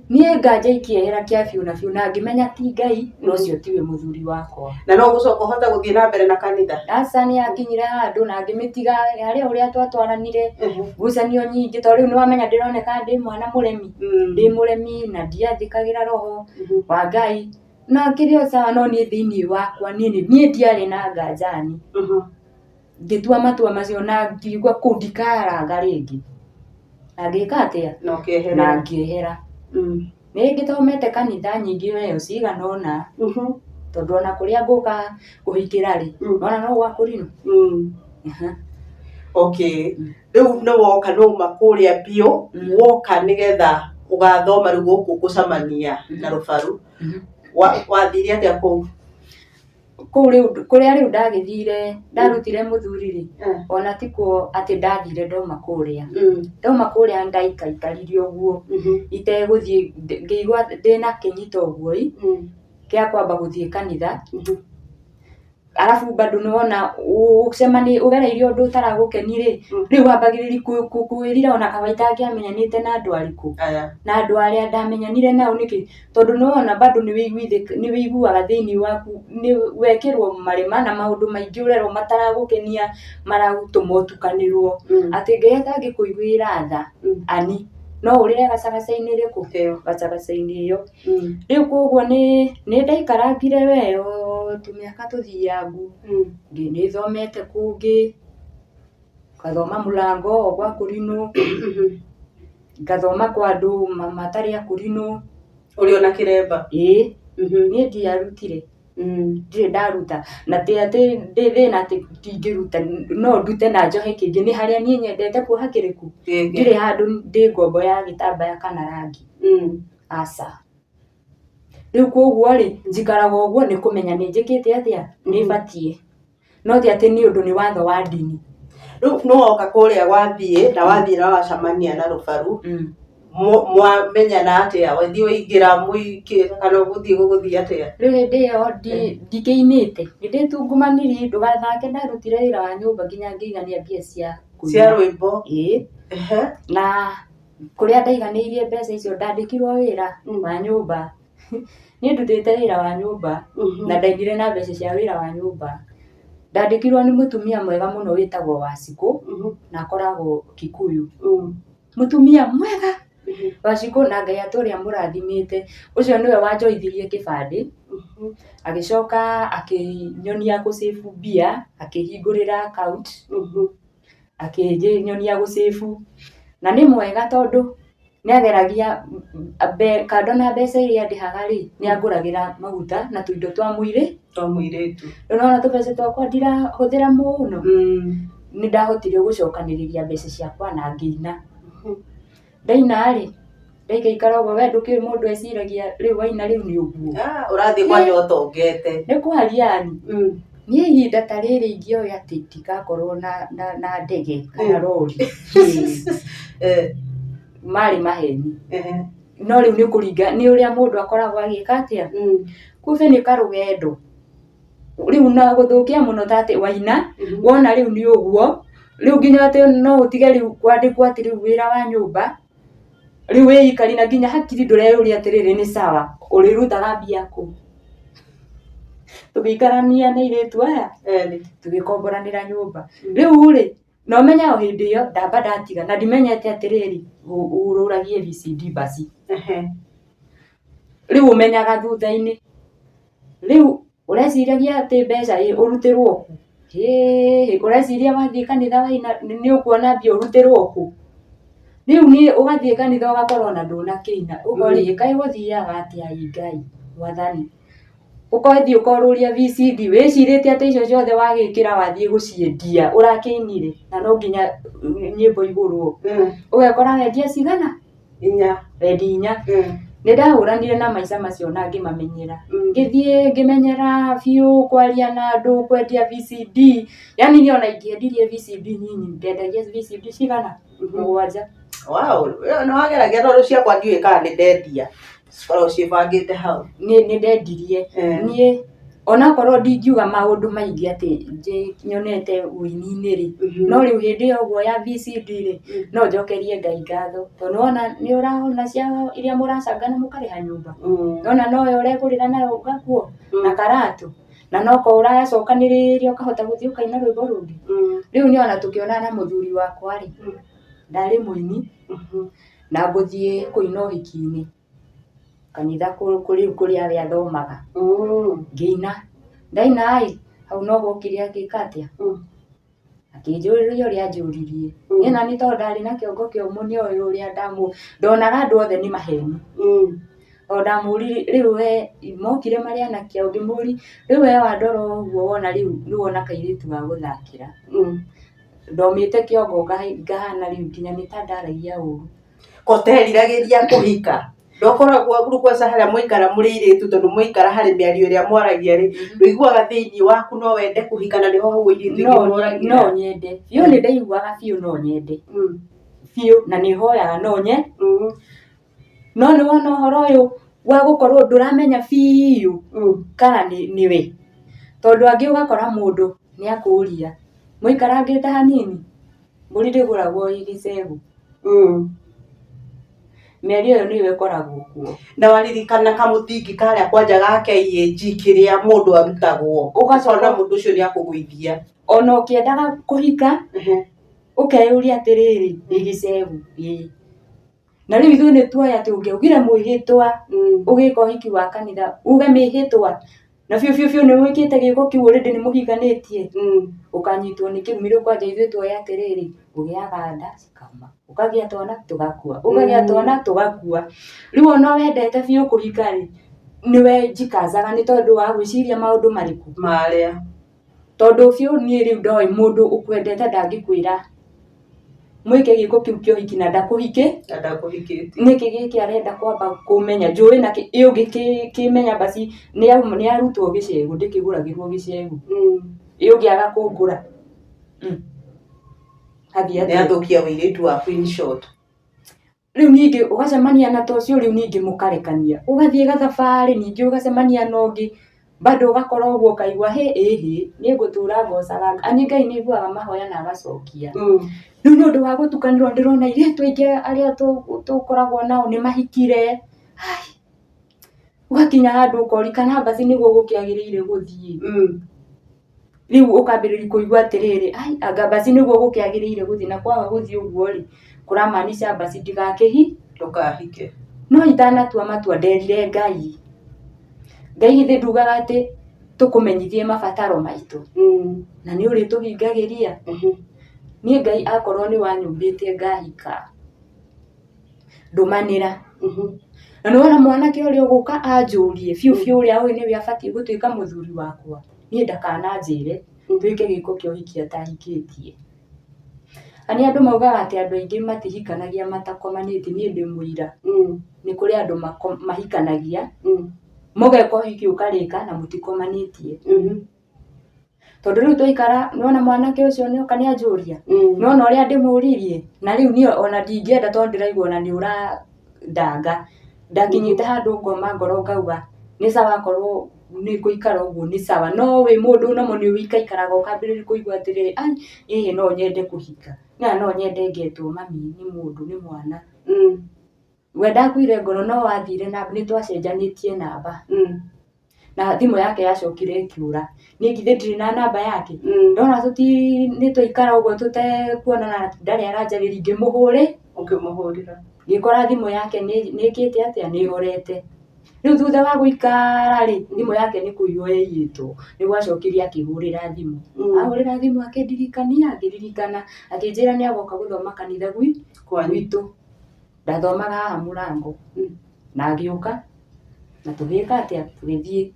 Niĩ nganja ikĩehera kĩa biũ na biũ na ngĩmenya ti Ngai na ũcio tiwe mũthuri wakwa. Na no ũgũcoka ũhote gũthiĩ na mbere na kanitha? Aca nĩ yakinyire handũ na ngĩmĩtiga harĩ o ũrĩa twatwaranire, ngucanio nyingĩ tondũ rĩu nĩ wamenya ndĩroneka ndĩ mwana mũremi, ndĩ mũremi na ndiathĩkagĩra roho wa Ngai na kĩrĩ o sawa no niĩ thĩiniĩ wakwa niĩ ndiarĩ na nganja. Ngĩtua matua macio na ngiuga kũu ndikaranga rĩngĩ. Na ngĩka atĩa? Na ũkĩehera. Na ngĩehera. Nĩ ngĩthomete kanitha nyingĩ weyo cigana ũna, tondũ ona kũrĩa ngũka kũhikĩra rĩ, nĩwona no gwa kũrinũ. Okay. Rĩu nĩ woka nĩ wauma kũrĩa biũ, woka nĩgetha ũgathoma rĩu gũkũ gũcemania na Rũbaru. Wathire atĩa kũu? Kũu rĩu kũrĩa rĩu ndagĩthire ndarutire mũthuri rĩ, ona ti kuo atĩ ndathire ndauma kũrĩa. Ndauma kũrĩa ndaikaikarire ũguo itegũthiĩ ngĩigua ndĩna kĩnyito ũguo ĩ, kĩa kwamba gũthiĩ kanitha. Arabu bado nĩwona ũcemanie ũgereire ũndũ ũtaragũkenia rĩ, rĩu wambagĩrĩria kwĩrira ona kaba itangĩamenyanĩte na andũ arĩkũ, na andũ arĩa ndamenyanire nao nĩkĩ, tondũ nĩwona bado nĩ wĩiguaga thĩiniĩ waku nĩ wekĩrwo marema na maũndũ maingĩ ũrerwo mataragũkenia maragũtũma ũtukanĩrwo, atĩ Ngai atangĩkũiguĩra tha ani no ũrĩre gacagaca-inĩ rĩkũ? Gacagaca-inĩ ĩyo. Rĩu koguo nĩ ndaikarangire weyo tũmĩaka tũthiangu, nĩ thomete kũngĩ, ngathoma mũrango o gwa kũrinũ, ngathoma kwa andũ matarĩ a kũrinũ. Ũrĩ ona kĩremba? Ĩĩ, niĩ ndiarutire. Ndirĩ ndaruta na ti atĩ ndĩ thĩna atĩ ndingĩruta, no ndute na njohe kĩngĩ, nĩ harĩa niĩ nyendete kuoha kĩrĩkũ. Ndirĩ handũ ndĩ ngombo ya gĩtambaya kana rangi. Aca. Rĩu koguo rĩ, njikaraga ũguo nĩ kũmenya nĩ njĩkĩte atĩa, nĩ batiĩ. No ti atĩ nĩ ũndũ nĩ watho wa ndini. Rĩu nĩ woka kũrĩa gwathiĩ na wathiĩ na wacemania na Rũbaru, mwamenyana atĩa? Wathiĩ waingĩra mũikĩ kana gũthiĩ gũgũthiĩ atĩa? Rĩu hĩndĩ ĩyo ndikĩinĩte, nĩ ndĩtungumanirie, ndũgathake ndarutire wĩra wa nyũmba nginya ngĩigania mbia cia kũina. Cia rwĩmbo? Ĩĩ. Na kũrĩa ndaiganĩirie mbeca icio ndandĩkirwo wĩra wa nyũmba. Niĩ ndutĩte wĩra wa nyũmba na ndainire na mbeca cia wĩra wa nyũmba. Ndandĩkirwo nĩ mũtumia mwega mũno wĩtagwo Wacikũ na akoragwo Kikuyu. Mũtumia mwega Wacikũ na Ngai atũre amũrathimĩte. Ũcio nĩwe wanjoithirie kĩbandĩ, agĩcoka akĩnyonia gũ save mbia, akĩhingũrĩra account, akĩnyonia gũ save. Na nĩ mwega tondũ nĩ ageragia kando na mbeca iria andĩhaga rĩ, nĩ angũragĩra maguta na tũindo twa mwĩrĩ. Twa mũirĩtu. Rĩu nĩwona tũbeca twakwa ndirahũthĩra mũno, nĩ ndahotire gũcokanĩrĩria mbeca ciakwa na ngĩina. Ndaina rĩ, ndaikaikara ũguo we ndũkĩũĩ mũndũ eciragia rĩu waina rĩu nĩ ũguo. Ũrathiĩ kwanja ũtongete. Nĩ kwaria ni, niĩ ihinda ta rĩrĩ ingĩoĩ atĩ ndingakorwo na ndege kana rori, marĩ maheni. No rĩu nĩ kũringa nĩ ũrĩa mũndũ akoragwo agĩka atĩa, kumbe nĩ karũgendo. Rĩu na gũthũkia mũno ta atĩ waina, wona rĩu nĩ ũguo, rĩu nginya atĩ no ũtige rĩu kwandĩkwo atĩ rĩu wĩra wa nyũmba, rĩu wĩikari na nginya hakiri ndũreyũria atĩrĩrĩ nĩ sawa, ũrĩrutaga mbia kũ? Tũgĩikarania na airĩtu aya, tũgĩkomboranĩra nyũmba. Rĩu rĩ, na ũmenye o hĩndĩ ĩyo ndamba ndatiga na ndimenyete atĩrĩrĩ, ũrũragia ABCD basi. Rĩu ũmenyaga thutha-inĩ. Rĩu ũreciragia atĩ mbeca ĩ ũrutĩrwo kũ? Hĩĩ ũreciria wathiĩ kanitha waina nĩ ũkuona mbia ũrutĩrwo kũ? Rĩu niĩ ũgathiĩ kanitha ũgakora ona ndũnakĩina, ũkoria ĩ kaĩ gũthiaga atĩa ĩ Ngai Mwathani. Ũgathiĩ ũkorũria VCD wĩcirĩtie atĩ icio ciothe wagĩkĩra wathiĩ gũciendia ũrakĩinire na no nginya nyĩmbo igũrwo. Ũgekora wendia cigana? Inya. Wendia inya. Nĩ ndahũranire na maica macio na ngĩmamenyera. Ngĩthiĩ ngĩmenyera biũ kwaria na andũ, kwendia VCD, yaani niĩ ona ingĩendirie VCD nyinyi ndendagia VCD cigana? Mũgwanja. Wow, nĩ wageragia tondũ ciakwa ndiũĩ kana nĩ ndendia. Cikoragwo ciĩbangĩte hau. Nĩ ndendirie. Niĩ onakorwo ndingiuga maũndũ maingĩ atĩ nyonete ũini-inĩ rĩ, no rĩu hĩndĩ ĩyo ũguo ya VCD rĩ, no njokerie Ngai ngatho. Tondũ nĩwona nĩ ũrona cia iria mũracanga na mũkarĩha nyũmba, nĩwona noyo ũregũrĩra nayo gakuo na karatũ, na noko ũracokanĩrĩria ũkahota gũthiĩ ũkaina rwĩmbo rũngĩ. Rĩu niĩ ona tũkĩonana na mũthuri wakwa rĩ, ndarĩ mũini, na ngũthiĩ kũina ũhiki-inĩ kanitha rĩu kũrĩa we athomaga, ngĩina. Ndaina ĩ, hau noho okire agĩka atĩa, akĩnjũria ũrĩa anjũririe. Niĩ naniĩ tondũ ndarĩ na kĩongo kĩũmũ nĩoĩ ũrĩa ndonaga andũ othe nĩ maheni. O ndamũririe rĩu we mokire marĩ anake ao ngĩmũria, rĩu we wandora ũguo wona rĩu nĩ wona kairĩtu ga gũthakĩra. Ndomĩte kĩongo ngahana rĩu nginya nĩ ta ndaragia ũru. Ko ũteriragĩria kũhika? Ndũkoragwo rĩu kwanza harĩa mwaikara mũrĩ airĩtu tondũ mwaikara harĩ mĩario ĩrĩa mwaragia rĩ, ndũiguaga thĩiniĩ waku no wende kũhika na nĩho hau airĩtu aingĩ moragĩra? No nyende, biũ nĩ ndaiguaga biũ no nyende, biũ na nĩ hoyaga no nyende. No nĩ wona ũhoro ũyũ wa gũkorwo ndũramenya biũ kana nĩwe, tondũ angĩ ũgakora mũndũ nĩ akũria mũikarangĩte hanini, mbũri ndĩgũragwo ĩ gĩcegũ. Mĩario ĩyo nĩyo ĩkoragwo kuo. Na waririkana kamũthingi karĩa kwanja ga KAG kĩrĩa mũndũ arutagwo, ũgakora mũndũ ũcio nĩ akũgũithia. Ona ũkĩendaga kũhika, ũkeyũria atĩrĩrĩ, ĩ gĩcegũ ĩ. Na rĩu ithuĩ nĩ tuoĩ atĩ ũngĩaugire mwĩhĩtwa ũgĩka ũhiki wa kanitha, uge mĩhĩtwa na biũ biũ biũ nĩ wĩkĩte gĩko kĩu already nĩ mũhikanĩtie, ũkanyitwo nĩ kĩrumi. Rĩu kwanja ithuĩ tuoĩ atĩrĩrĩ, ũgĩaga nda cikauma, ũkagĩa twana tũgakua, ũkagĩa twana tũgakua. Rĩu ona wendete biũ kũhika rĩ, Nĩwe njikazaga nĩ tondũ wa gwĩciria maũndũ marĩkũ? Marĩa. Tondũ biũ niĩ rĩu ndoĩ mũndũ ũkwendete ndangĩkwĩra mwĩke gĩko kĩu kĩa ũhiki na ndakũhikĩ. Na ndakũhikĩtie. Nĩkĩ gĩkĩ arenda kwamba kũmenya njũĩ nakĩ ĩ ũngĩkĩmenya basi nĩ arutwo gĩcegũ ndĩkĩgũragĩrwo gĩcegũ. Ĩ ũngĩaga kũngũra? Hathiĩ Nĩ atĩa? athũkia ũirĩtu waku in short. Rĩu ningĩ ũgacemania na ta ũcio rĩu ningĩ mũkarekania, ũgathiĩ gathabarĩ ningĩ ũgacemania na ũngĩ, bado ũgakora ũguo ũkaigua hĩ ĩhĩ niĩ ngũtũra ngocaga Ngai, Ngai nĩ aiguaga mahoya na agacokia. Rĩu nĩ ũndũ wa gũtukanĩrwo ndĩrona airĩtu aingĩ arĩa tũkoragwo nao nĩ mahikire, hai, ũgakinya handũ ũkoria kana mbaci nĩguo gũkĩagĩrĩire gũthiĩ. Rĩu ũkambĩrĩria kũigua atĩrĩrĩ, ai anga mbaci nĩguo gũkĩagĩrĩire gũthiĩ na kwaga gũthiĩ ũguo rĩ, kũramaanica mbaci ndigakĩhi Ndũkahike. No itanatua matua nderire Ngai, Ngai githĩ ndugaga atĩ tũkũmenyithie mabataro maitũ na nĩ ũrĩtũhingagĩria? Niĩ Ngai akorwo nĩ wanyũmbĩte ngahika, ndũmanĩra. Na nĩ wona mwanake ũrĩa ũgũka anjũrie biũ biũ ũrĩa ũĩ nĩwe abatiĩ gũtuĩka mũthuri wakwa, niĩ ndakananjĩre twĩke gĩko kĩa ũhiki atahikĩtie. Na nĩ andũ maugaga atĩ andũ aingĩ matihikanagia matakomanĩtie, niĩ ndĩ mũira. Nĩ kũrĩ andũ mahikanagia, mũgeka ũhiki ũkarĩka na mũtikomanĩtie. Tondũ rĩu twaikara nĩwona mwanake ũcio nĩoka nĩanjũria, nĩwona ũrĩa ndĩmũririe, na rĩu niĩ ona ndingĩenda tondũ ndĩraigua ona nĩũrandanga. Ndakinyĩte handũ ngoma ngoro ngauga nĩ sawa akorwo nĩ gũikara ũguo nĩ sawa, no wĩ mũndũ namo nĩ ũikaikaraga ũkambĩrĩria kũigua atĩrĩrĩ, ai ĩĩ no nyende kũhika, na no nyende ngetwo mami nĩ mũndũ nĩ mwana. We ndakuire ngoro no wathire na nĩ twacenjanĩtie namba. Na thimũ yake yacokire ĩkĩũra. Niĩ githĩ ndirĩ na namba yake? Ndona tũti nĩ twaikara ũguo tũtekuonana ndarĩ aranjarĩria ngĩmũhũrĩ. Ũkĩmũhũrĩra. Ngĩkora thimũ yake nĩ ĩkĩte atĩa? Nĩ ĩhorete. Rĩu thutha wa gũikara rĩ, thimũ yake nĩ kũiywo yaiyĩtwo. Nĩ gwacokire akĩhũrĩra thimũ. Ahũrĩra thimũ akĩndirikania, ngĩririkana, akĩnjĩra nĩ agoka gũthoma kanitha gwitũ. Ndathomaga haha mũrango, na agĩũka, na tũgĩka atĩa, tũgĩthiĩ.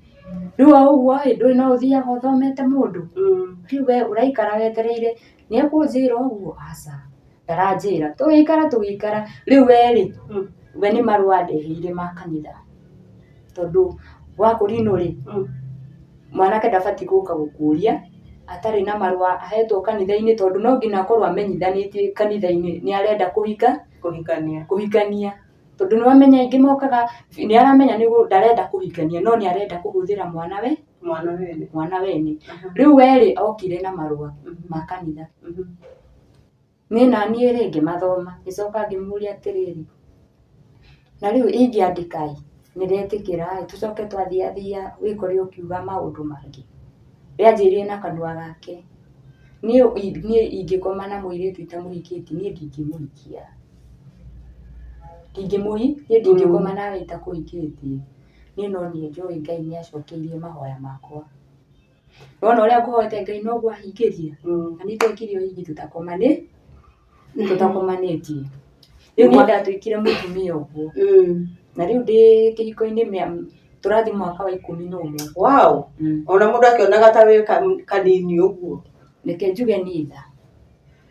Rĩu o ũguo ĩ, ndũĩ no ũthiaga ũthomete mũndũ, rĩu we ũraikara wetereire nĩ ekũnjĩra ũguo, aca, ndaranjĩra. Tũgĩikara tũgĩikara, rĩu we rĩ, we nĩ marũa andeheire ma kanitha, tondũ gwa kũrinũ rĩ, mwanake ndabatiĩ gũka gũkũria atarĩ na marũa ahetwo kanitha-inĩ, tondũ no nginya akorwo amenyithanĩtie kanitha-inĩ nĩ arenda kũhika. Kũhikania. Kũhikania. Tondũ nĩ wamenya aingĩ mokaga, nĩ aramenya ndarenda kũhikania no nĩ arenda kũhũthĩra mwana we. Mwana wene. Mwana wene. Rĩu we rĩ, okire na marũa ma kanitha. Niĩ naniĩ rĩ, ngĩmathoma, ngĩcoka ngĩmũria atĩrĩrĩ, na rĩu ingĩandĩka ĩ, nĩ ndetĩkĩra ĩ, tũcoke twathiathia wĩkore ũkiuga maũndũ mangĩ. We anjĩrire na kanua gake, niĩ ingĩkoma na mũirĩtu itamũhikĩtie, niĩ ndingĩmũhikia. Niĩ ndingĩkoma nawe itakũhikĩtie. Niĩ no niĩ njũĩ Ngai nĩ acokeirie mahoya makwa. Wona ũrĩa ngũhoete Ngai noguo ahingĩria. Na nĩ twekire ũhiki tũtakomanĩtie. Rĩu niĩ ndatuĩkire mũtumia ũguo. Na rĩu ndĩ kĩhiko-inĩ tũrathiĩ mwaka wa 11. Wow! Ona mũndũ akĩonaga ta wĩ kanini ũguo. Reke njuge nĩ tha.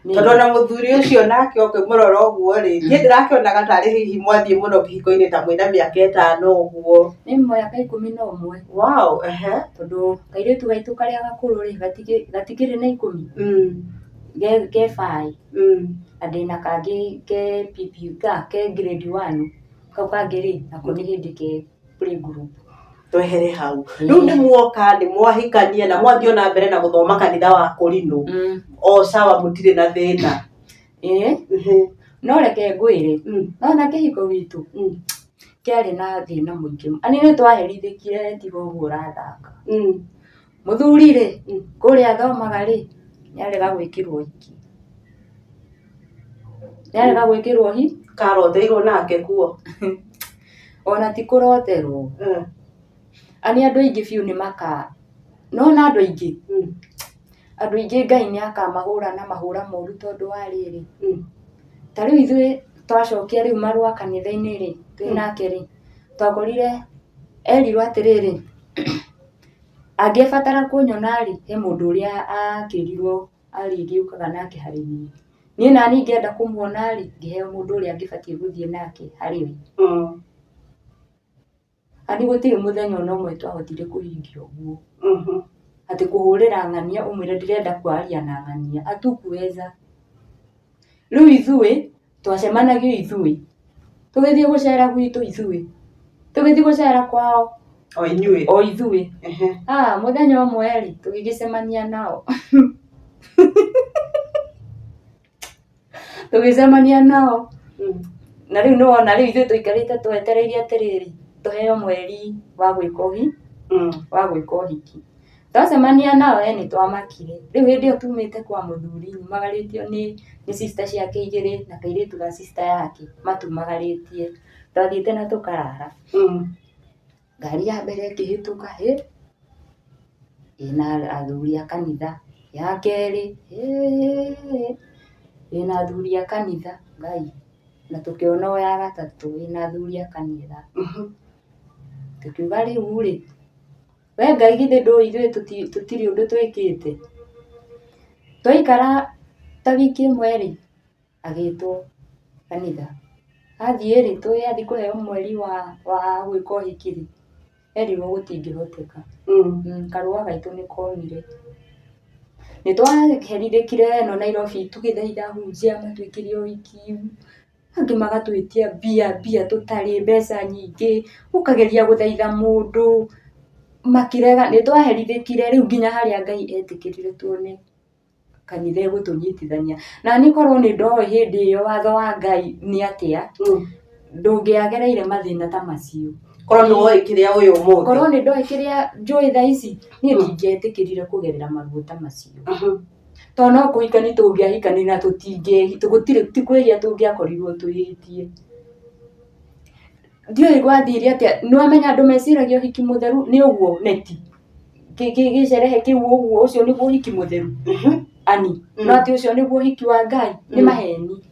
Tondũ ona mũthuri ũcio nake ũkĩmũrora ũguo rĩ, niĩ ndĩrakĩonaga tarĩ hihi mwathiĩ mũno kĩhiko-inĩ ta mwĩna mĩaka 5 ũguo. Nĩ mĩaka 11. Wow, ehe. Tondũ kairĩtu gaitũ karĩa gakũrũ rĩ, gatikĩrĩ na 10. Ke baĩ. Na ndĩna kangĩ ke PP ke grade 1. Kau kangĩ rĩ, nako nĩ hĩndĩ ke playgroup. Twehere hau. Rĩu nĩ muoka nĩ mwahikania na mwathiĩ ona mbere na gũthoma kanitha wa Kũrinũ. O sawa mũtirĩ na thĩna. Ĩĩ. No reke ngwĩre, nona kĩhiko gitũ kĩarĩ na thĩna mũingĩ. Ani nĩ twaherithĩkire tiga ũguo ũrathaka. Mũthuri rĩ, kũrĩa athomaga rĩ, nĩ arega gwĩkĩrwo ũhiki. Nĩ arega gwĩkĩrwo ũhiki. Karoteirwo nake kuo. Ona ti kũroterwo. Ani andũ aingĩ biũ nĩ maka, nĩwona andũ aingĩ, andũ aingĩ Ngai nĩ akamahũra na mahũra moru tondũ wa rĩrĩ, ta rĩu ithuĩ twacokia rĩu marũa kanitha-inĩ rĩ, twĩ nake rĩ, twakorire Erirwo atĩrĩrĩ, angĩbatara kũnyona rĩ, he mũndũ ũrĩa akĩrirwo arĩgĩũkaga nake harĩ niĩ. Niĩ naniĩ ingĩenda kũmuona rĩ, ngĩheo mũndũ ũrĩa ngĩbatiĩ gũthiĩ nake harĩ we. Ani gũtirĩ mũthenya ona ũmwe twahotire kũhingia ũguo. Atĩ kũhũrĩra ng'ania ũmwĩre ndĩrenda kwaria na ng'ania, hatukuweza. Rĩu ithuĩ twacemanagio ithuĩ, tũgĩthiĩ gũcera gwitũ ithuĩ, tũgĩthiĩ gũcera kwao O inyuĩ. o ithuĩ. Ah, mũthenya ũmwe rĩ, tũgĩgĩcemania nao. Tũgĩcemania nao. Na rĩu nĩwona rĩu ithuĩ tũikarĩte twetereire atĩrĩrĩ, tũheo mweri wa gwĩka ũhi, wa gwĩka ũhiki. Twacemania nao we nĩtwamakire. Rĩu hĩndĩ ĩyo tumĩte kwa mũthuri nyumagarĩtio nĩ sister ciake igĩrĩ na kairĩtu ga sister yake matumagarĩtie. Twathiĩte na tũkarara. Ngari ya mbere ĩkĩhĩtũka hĩ, ĩna athuri a kanitha, ya kerĩ hĩ, ĩna athuri a kanitha, Ngai, na tũkĩona o ya gatatũ ĩna athuri a kanitha. Tũkiuga rĩu rĩ, we Ngai githĩ ndũĩ ithuĩ tũtirĩ ũndũ twĩkĩte? Twaikara ta wiki ĩmwe rĩ, agĩtwo kanitha. Athiĩ rĩ, tũĩ athiĩ kũheo mweri wa gwĩka ũhiki rĩ, erirwo gũtingĩhoteka. Karũa gaitũ nĩ komire. Nĩ twaherithĩkire ĩno Nairobi tũgĩthaitha ahunjia matwĩkĩre ũhiki, angĩ magatwĩtia mbia, mbia tũtarĩ, mbeca nyingĩ, ũkageria gũthaitha mũndũ makĩrega. Nĩ twaherithĩkire rĩu nginya harĩa Ngai etĩkĩrire tuone kanitha ĩgũtũnyitithania. Na niĩ korwo nĩ ndoĩ hĩndĩ ĩyo watho wa Ngai nĩ atĩa, ndũngĩagereire mathĩna ta macio. Korwo nĩ woĩ kĩrĩa ũĩ ũmũthĩ. Korwo nĩ ndoĩ kĩrĩa njũĩ thaa ici, niĩ ndingĩetĩkĩrire kũgerera maruo ta macio. Tondũ no kũhikania tũngĩahikanirie na tũtingĩ, gũtirĩ ti kwĩhia tũngĩakorirwo twĩhĩtie. Ndiũĩ gwathire atĩa, nĩ wamenya andũ meciragia ũhiki mũtheru nĩ ũguo neti. Gĩcerehe kĩu ũguo ũcio nĩguo ũhiki mũtheru ani no ti ũcio nĩguo ũhiki wa Ngai nĩ maheni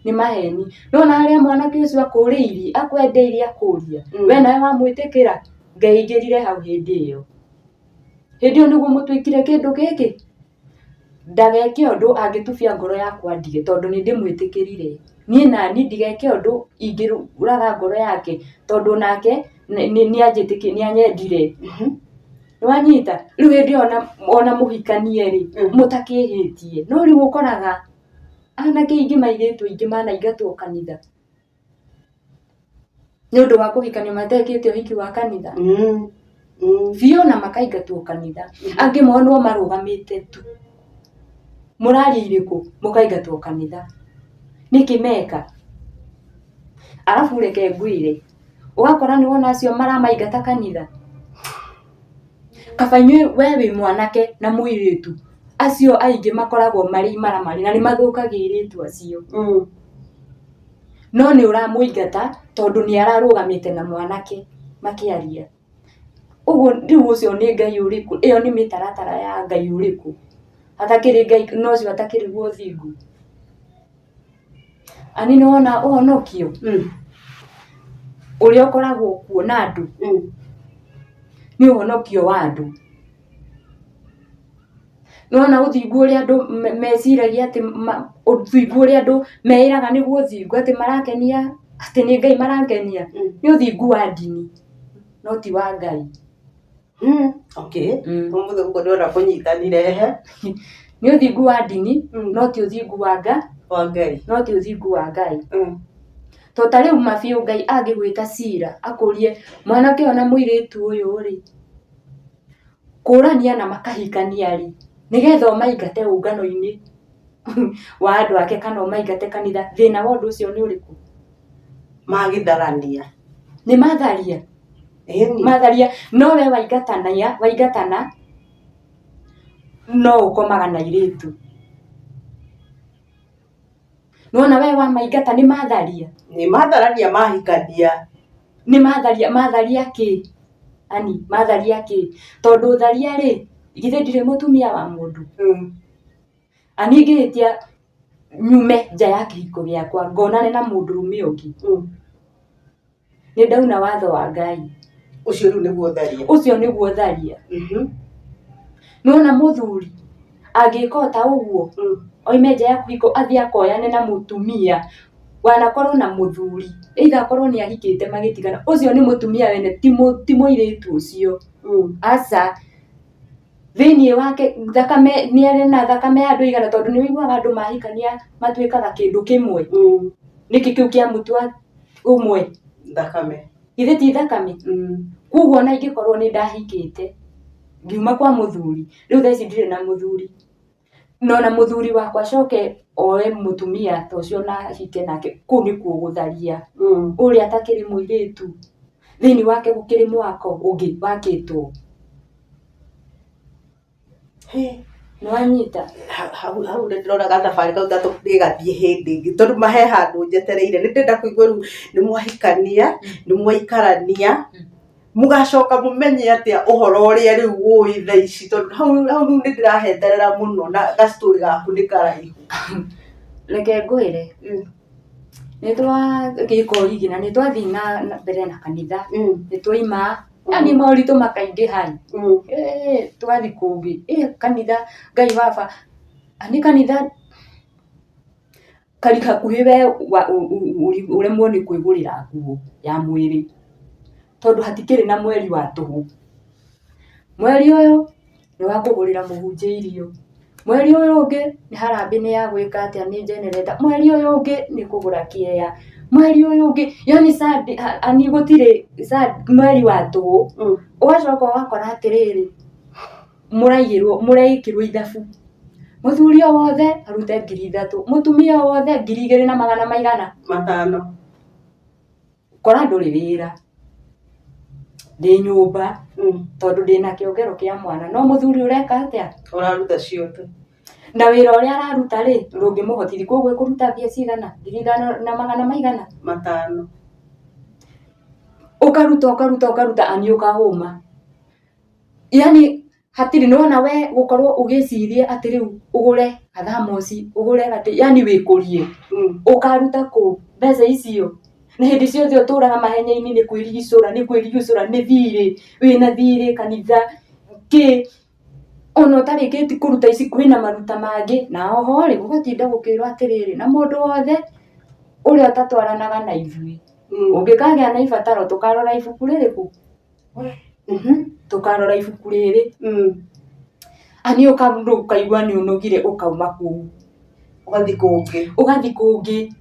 nĩ maheni no na harĩa mwanake ũcio akũrĩirie akwendeirie akũria we nawe wamwĩtĩkĩra Ngai aingĩrire hau hĩndĩ ĩyo hĩndĩ ĩyo nĩguo mũtuĩkire kĩndũ gĩkĩ ndageke ũndũ angĩtubia ngoro yakwa ndige tondũ nĩ ndĩmwĩtĩkĩrire. Niĩ naniĩ ndigeke ũndũ ingĩũraga ngoro yake tondũ onake nĩ anyendire. Nĩ wanyita? Rĩu hĩndĩ ĩyo ona mũhikanie rĩ, mũtakĩhĩtie. No rĩu ũkoraga anake aingĩ mairĩtu aingĩ manaingatwo kanitha. Nĩ ũndũ wa kũhikania matekĩte ũhiki wa kanitha. Biũ na makaingatwo kanitha. Angĩ monwo marũgamĩte tu. Mũraria irĩkũ? Mũkaingatwo kanitha. Nĩkĩ meka? Arabu reke ngwĩre, ũgakora nĩ wona acio maramaingata kanitha, kaba inyuĩ we wĩ mwanake na mũirĩtu, acio aingĩ makoragwo marĩ imaramari na nĩ mathũkagia airĩtu acio. No nĩ ũramũingata tondũ nĩ ararũgamĩte na mwanake makĩaria. Ũguo rĩu ũcio nĩ Ngai ũrĩkũ? Ĩyo nĩ mĩtaratara ya Ngai ũrĩkũ? Hatakĩrĩ Ngai na ũcio atakĩrĩ guo ũthingu? Ani nĩ wona ũhonokio ũrĩa ũkoragwo kuo na andũ nĩ ũhonokio wa andũ. Nĩwona ũthingu ũrĩa andũ meciragia atĩ ũthingu ũrĩa andũ meĩraga nĩguo ũthingu atĩ marakenia atĩ nĩ Ngai marakenia, nĩ ũthingu wa ndini no ti wa Ngai. Okay. Ũmũthĩ gũkũ ndĩrona kũnyitanire ehe. Nĩ ũthingu wa ndini no ti ũthingu wa Ngai. Wa Ngai. No ti ũthingu wa Ngai. To ta rĩu ma biũ Ngai angĩgwĩta cira akũrie mwanake ũyũ na mũirĩtu ũyũ rĩ, kũrania na makahikania rĩ, nĩgetha ũmaingate ũngano-inĩ wa andũ ake kana ũmaingate kanitha, thĩna wa ũndũ ũcio nĩ ũrĩkũ? Magĩtharania. Nĩ matharia. Ĩni. Matharia, no we waingatania, waingatana, no ũkomaga na airĩtu. Nĩwona we wamaingata nĩ matharia. Nĩ matharania mahikania. Nĩ matharia, matharia kĩ? Ani, matharia kĩ? Tondũ tharia rĩ, githĩ ndirĩ mũtumia wa mũndũ? Ani ingĩhĩtia nyume nja ya kĩhiko gĩakwa ngonane na mũndũrũme ũngĩ, nĩ ndauna watho wa Ngai. Ũcio rĩu nĩguo tharia. Ũcio nĩguo tharia. Nĩwona mũthuri angĩka o ta ũguo, oime nja ya kĩhiko athiĩ akoyane na mũtumia wanakorwo na mũthuri, either akorwo nĩ ahikĩte magĩtigana, ũcio nĩ mũtumia wene ti mũirĩtu ũcio. Aca. Thĩiniĩ wake thakame nĩ arĩ na thakame ya andũ aigana tondũ nĩ ũiguaga andũ mahikania matuĩkaga kĩndũ kĩmwe. Nĩkĩ kĩu kĩamũtua ũmwe? Thakame. Githĩ ti thakame? Koguo ona ingĩkorwo nĩ ndahikĩte ngiuma kwa mũthuri, rĩu thaa ici ndirĩ na mũthuri, na ona mũthuri wakwa acoke oe mũtumia ta ũcio na ahike nake, kũu nĩkuo gũtharia. Ũrĩa atakĩrĩ mũirĩtu, thĩiniĩ wake gũkĩrĩ mwako ũngĩ wakĩtwo. Nĩwanyita? Hau hau nĩ ndĩrona gathabarĩ kau ta tũngĩgathiĩ hĩndĩ ĩngĩ tondũ ma he handũ njetereire. Nĩ ndĩrenda kũigua rĩu nĩ mwahikania, nĩ mwaikarania, mũgacoka mũmenye atĩa ũhoro ũrĩa rĩu ũĩ thaa ici tondũ hau hau rĩu nĩ ndĩraheterera mũno na ga story gaku nĩ karaihu. Reke ngwĩre, nĩ twagĩka ũrigi na nĩ twathiĩ na mbere na kanitha, nĩ twaima, yani moritũ makaingĩha ĩ, tũgathiĩ kũngĩ, ĩ kanitha Ngai baba, nĩ kanitha karĩ hakuhĩ we ũremwo nĩ kwĩgũrĩra nguo ya mwĩrĩ, tondũ hatikĩrĩ na mweri wa tũhũ. Mweri ũyũ nĩ wa kũgũrĩra mũhunjia irio, mweri ũyũ ũngĩ nĩ harambee nĩ ya gwĩka atĩa nĩ generator, mweri ũyũ ũngĩ nĩ kũgũra kĩea, mweri ũyũ ũngĩ yani Sunday yani gũtirĩ mweri wa tũhũ. Ũgacoka ũgakora atĩrĩrĩ, mũraigĩrwo mũrekĩrwo ithabu, mũthuri o wothe arute 3,000, mũtumia o wothe 2,000 na magana maigana? Matano. Kora ndũrĩ wĩra, ndĩ nyũmba tondũ ndĩna kĩongero kĩa mwana, no mũthuri ũreka atĩa? Ũraruta ciothe. Na wĩra ũrĩa araruta rĩ, ndũngĩmũhotithia koguo ekũruta mbia cigana? 5,000 na magana maigana? Matano. Ũkaruta ũkaruta ũkaruta ani ũkahũma. Yani hatirĩ nĩwona we gũkorwo ũgĩciria atĩ rĩu ũgũre gathamoci, ũgũre gatĩ, yani wĩkũrie. Ũkaruta kũ mbeca icio? Na hĩndĩ ciothe ũtũraga mahenya-inĩ nĩ kwĩrigicũra nĩ kwĩrigicũra nĩ thirĩ, wĩna thirĩ kanitha kĩ, ona ũtarĩkĩtie kũruta ici kwĩna maruta mangĩ, na oho rĩ gũgatinda gũkĩrwo atĩrĩrĩ, na mũndũ wothe ũrĩa ũtatwaranaga na ithuĩ, ũngĩkagĩa na ibataro tũkarora ibuku rĩrĩkũ? Tũkarora ibuku rĩrĩ. Ani ũkaigua nĩ ũnogire ũkauma kũu. Ũgathiĩ kũngĩ. Ũgathiĩ kũngĩ.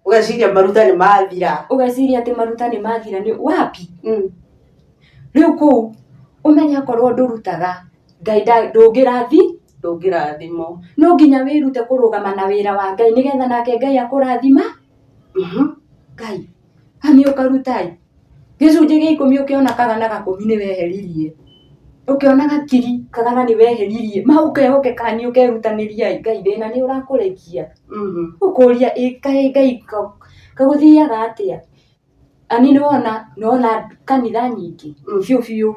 Ũgeciria maruta nĩ mathira. Ũgeciria atĩ maruta nĩ mathira nĩ wapi? Rĩu kũu ũmenye okorwo ndũrutaga Ngai ndũngĩrathi Ndũngĩrathimwo. No nginya wĩrute kũrũgama na wĩra wa Ngai nĩgetha nake Ngai akũrathima. Ngai ani ũkaruta ĩ gĩcunjĩ gĩa ikũmi ũkĩona kagana gakũmi nĩ weheririe, ũkĩona gakiri kagana nĩ weheririe, ma ũkehokeka nĩ ũkerutanĩria ĩ Ngai thĩna nĩ ũrakũrekia. Ũkoria ĩ kaĩ Ngai gũthiaga atĩa? Ani nĩwona nĩwona kanitha nyingĩ biũ biũ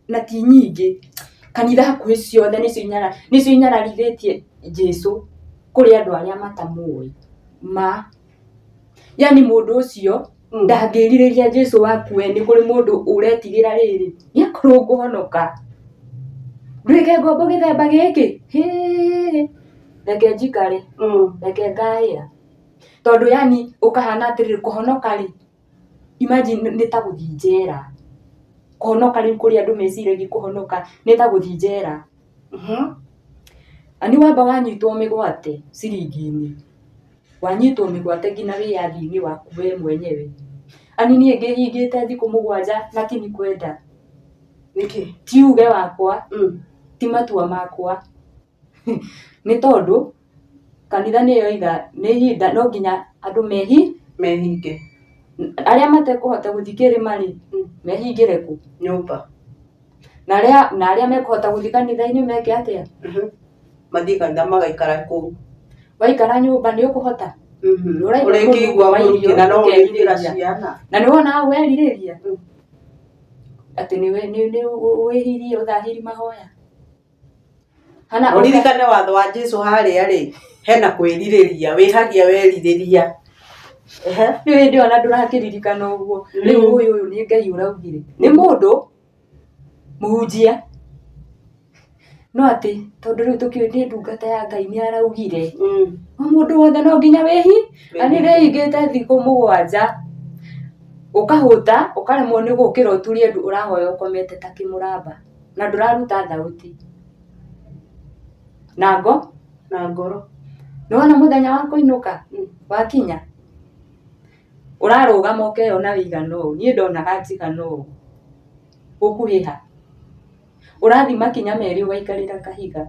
na ti nyingĩ, kanitha hakuhĩ ciothe nĩcio inyararithĩtie Jesũ kũrĩ andũ arĩa matamũĩ ma. Yani mũndũ ũcio ndangĩrirĩria Jesũ akue, nĩ kũrĩ mũndũ ũretigĩra rĩrĩ, nĩ akorwo ngũhonoka nduĩke ngombo gĩthemba gĩkĩ, hĩ reke njikare, reke ngahĩa. Tondũ yani ũkahana atĩrĩrĩ kũhonoka rĩ, imagine nĩ ta gũthiĩ njera. Kũhonoka rĩu kũrĩa andũ meciragia kũhonoka nĩ ta gũthiĩ njera. Ani wamba wanyitwo mĩgwate ciringi-inĩ, wanyitwo mĩgwate nginya wĩyathi-inĩ waku we mwenyewe. Ani niĩ ngĩhingĩte thikũ 7 na ti nĩ kwenda. Nĩkĩ? Ti uge wakwa, ti matua makwa. Nĩ tondũ kanitha nĩ yoiga nĩ ihinda no nginya andũ mehinge. Arĩa matekũhota gũthiĩ kĩrĩma rĩ, mehingĩre kũ? Nyũmba. Na arĩa mekũhota gũthiĩ kanitha-inĩ meke atĩa? Mathiĩ kanitha magaikara kũu. Waikara nyũmba nĩ ũkũhota? Ũrĩkĩigua mũrukĩ na no ũrĩigĩra ciana. Na nĩ wona hau werirĩria atĩ nĩ wĩhirie ũthahirie mahoya. Ũririkane watho wa Jesũ harĩa rĩ, hena kwĩrirĩria, wĩhagia werirĩria. Rĩu hĩndĩ ĩyo ona ndũrakĩririkana ũguo. Rĩu ũyũ ũyũ nĩ Ngai ũraugire. Nĩ mũndũ mũhunjia no atĩ tondũ rĩu tũkĩũĩ nĩ ndungata ya Ngai nĩ araugire. O mũndũ wothe no nginya wĩhi na nĩ ndehingĩte thikũ 7 ũkahũta ũkaremwo nĩ gũkĩra ũturie ndu ũrahoya ũkomete ta kĩmũramba na ndũraruta thauti. Na ngo Na ngoro. Nĩwona mũthenya wa kũinũka wakinya ũrarũgama ũkeyona wĩigana ũũ, niĩ ndonaga njigana ũũ gũkuhĩha. Ũrathiĩ makinya merĩ ũgaikarĩra kahiga,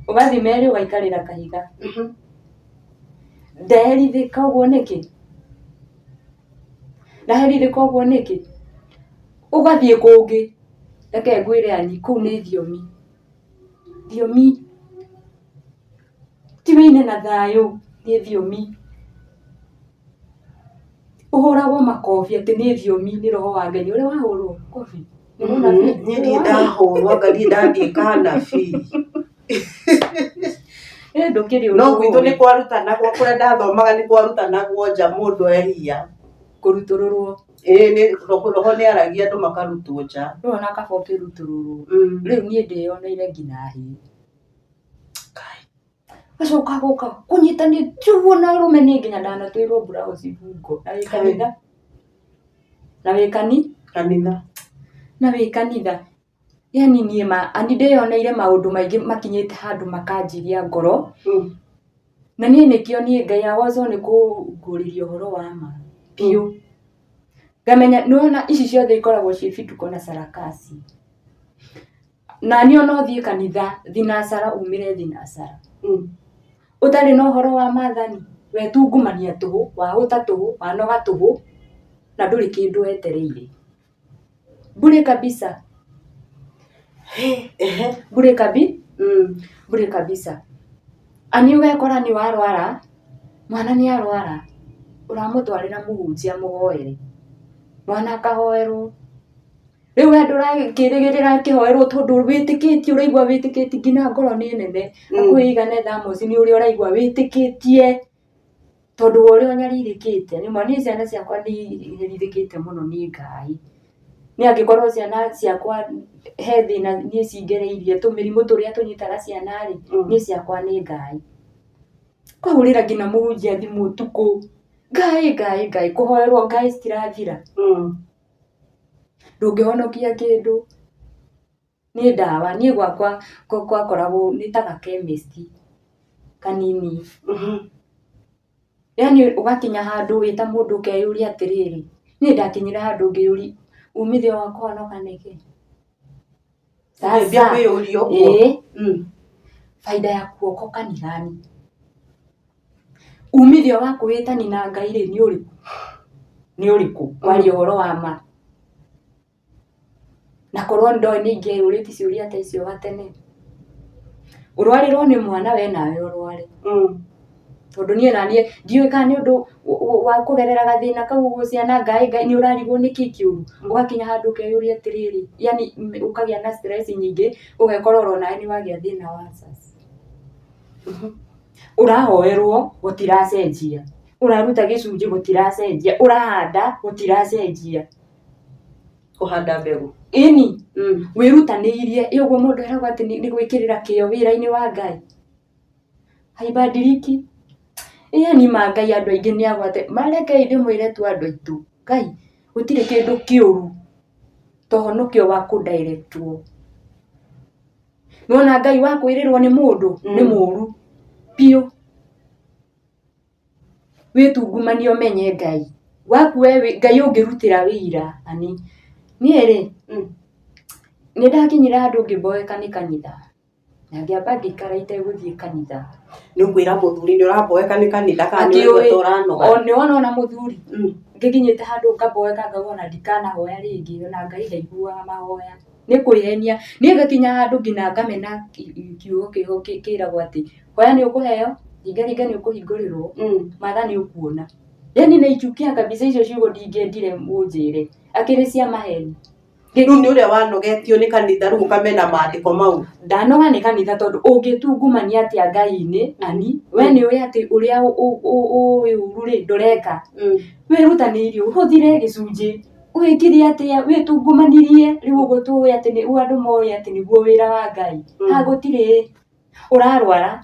ũgathiĩ merĩ ũgaikarĩra kahiga. Ndeherithĩka ũguo nĩkĩ? Ndaherithĩka ũguo nĩkĩ? Ũgathiĩ kũngĩ, reke ngwĩre ani kũu nĩ thiomi, thiomi ti wĩine na thayũ nĩ thiomi. Ũhũragwo makobi atĩ nĩ thiomi nĩ roho wa Ngai. Nĩ ũrĩ wahũrwo kobi nĩ mũnabii? Niĩ ndirĩ ndahũrwo anga ndirĩ ndathiĩ kanabii. Ĩ ndũkĩrĩ No ũndũ gwitũ nĩ ũĩ. kwarutanagwo kũrĩa ndathomaga nĩ kwarutanagwo nja mũndũ ehia. Kũrutũrũrwo. Ĩĩ nĩ roho nĩ aragia andũ makarutwo nja. Rĩu ona kaba ũkĩrutũrũrwo. Rĩu niĩ ndĩyoneire nginya hĩ. Gacoka goka kũnyitanĩte ũguo na arũme niĩ nginya ndanatwĩrwo blouse ibungo na wĩ kanitha. Na wĩ kani? Kanitha. Na wĩ kanitha. Yani niĩ ma ani ndĩyoneire maũndũ maingĩ makinyĩte handũ makanjiria ngoro. Na niĩ nĩkĩo niĩ Ngai agocwo nĩ kũngũrĩria ũhoro wa ma biũ. Ngamenya nĩwona ici ciothe ikoragwo ciĩ bituko na sarakasi. Na niĩ ona ũthiĩ kanitha thinacara umĩre thinacara. Ũtarĩ na ũhoro wa maathani, wetungumania tũhũ, wahũta tũhũ, wanoga tũhũ, na ndũrĩ kĩndũ wetereire. Bure kabisa. Bure kabi bure kabisa. Ani ũgekora nĩ warwara, mwana nĩ arwara, ũramũtwarĩra mũhunjia amũhoere, mwana akahoerwo. Rĩu we ndũrakĩrĩgĩrĩra akĩhoerwo tondũ wĩtĩkĩtie ũraigua wĩtĩkĩtie nginya ngoro nĩ nene, hakuhĩ ĩigane thamosi nĩ ũrĩa ũraigua wĩtĩkĩtie tondũ wa ũrĩa ũnyarirĩkĩte. Nĩma niĩ ciana ciakwa nĩ iherithĩkĩte mũno nĩ Ngai. Niĩ angĩkorwo ciana ciakwa he thĩna niĩ cingereirie, tũmĩrimũ tũrĩa tũnyitaga ciana rĩ, niĩ ciakwa nĩ Ngai. Ũkahũrĩra nginya mũhunjia thimũ ũtukũ, Ngai Ngai Ngai, kũhoerwo Ngai citirathira. Ndũngĩhonokia kĩndũ, nĩ ndawa. Niĩ gwakwa gwakoragwo nĩ ta ga chemist kanini. Yaani ũgakinya handũ wĩ ta mũndũ ũkeyũria atĩrĩrĩ, niĩ ndakinyire handũ ngĩyũria umithio wa kũhonoka nĩ kĩ? Ũkĩambia Sasa kwĩyũria ũguo. ĩĩ baida ya kuokoka ni gani? Umithio wa kwĩĩtania na Ngai rĩ nĩ ũrĩkũ? Nĩ ũrĩkũ kwaria ũhoro wa ma? Na korwo ndoĩ nĩ ingĩeyũrĩtie ciũria ta icio gatene. Ũrwarĩrwo nĩ mwana we nawe ũrware. Tondũ niĩ naniĩ ndiũĩ kana nĩ ũndũ wa kũgerera gathĩna kau ũguo ciana Ngai Ngai nĩ ũrarigwo nĩkĩ kĩũru. Ũgakinya handũ ũkeyũria atĩrĩrĩ, yaani ũkagĩa na stress nyingĩ ũgekora oro nawe nĩ wagĩa thĩna wa ulcers. Ũrahoerwo gũtiracenjia, ũraruta gĩcunjĩ gũtiracenjia, ũrahanda gũtiracenjia. Kũhanda mbegũ. Ĩni, wĩrutanĩirie, ĩ ũguo mũndũ eragwo atĩ nĩ gwĩkĩrĩra kĩo wĩra-inĩ wa Ngai. Haibadiliki. Yaani ma Ngai andũ aingĩ nĩ agwate, ma rekei ndĩmwĩre tu andũ aitũ, Ngai gũtirĩ kĩndũ kĩũru ta ũhonokio wa kũ direct wo. Nĩwona Ngai wa kwĩrĩrwo nĩ mũndũ nĩ mũru biũ. Wĩtungumanie ũmenye Ngai. Waku we Ngai ũngĩrutĩra wĩira ani. Niĩ rĩ, nĩ ndakinyire handũ ngĩmboeka nĩ kanitha. Na ngĩamba ngĩikara itegũthiĩ kanitha. Nĩ ũkwĩra mũthuri nĩ ũramboeka nĩ kanitha kana nĩ ũraigua ta ũranoga? Nĩ wona ona mũthuri ngĩkinyĩte handũ ngamboeka ngauga ona ndikanahoya rĩngĩ ona Ngai ndaiguaga mahoya. Nĩ kwĩhenia. Niĩ ngakinya handũ nginya ngamena kiugo kĩho kĩragwo atĩ hoya nĩ ũkũheo, ringaringa nĩ ũkũhingũrĩrwo, matha nĩ ũkuona. Yaani naichukia kabisa icio ciugo ndingĩendire mũnjĩre. Akĩrĩ cia maheni. Rĩu nĩ ũrĩa wanogetio nĩ kanitha rĩu ũkamena maandĩko mau. Ndanoga nĩ kanitha tondũ ũngĩtungumania atĩa Ngai-inĩ ani we nĩ ũĩ atĩ ũrĩa ũĩ ũru rĩ ndũreka. Wĩrutanĩirie ũhũthire gĩcunjĩ wĩkire atĩa wĩtungumanirie rĩu ũguo tũĩ atĩ nĩguo andũ moĩ atĩ nĩguo wĩra wa Ngai. Haha gũtirĩ ũrarwara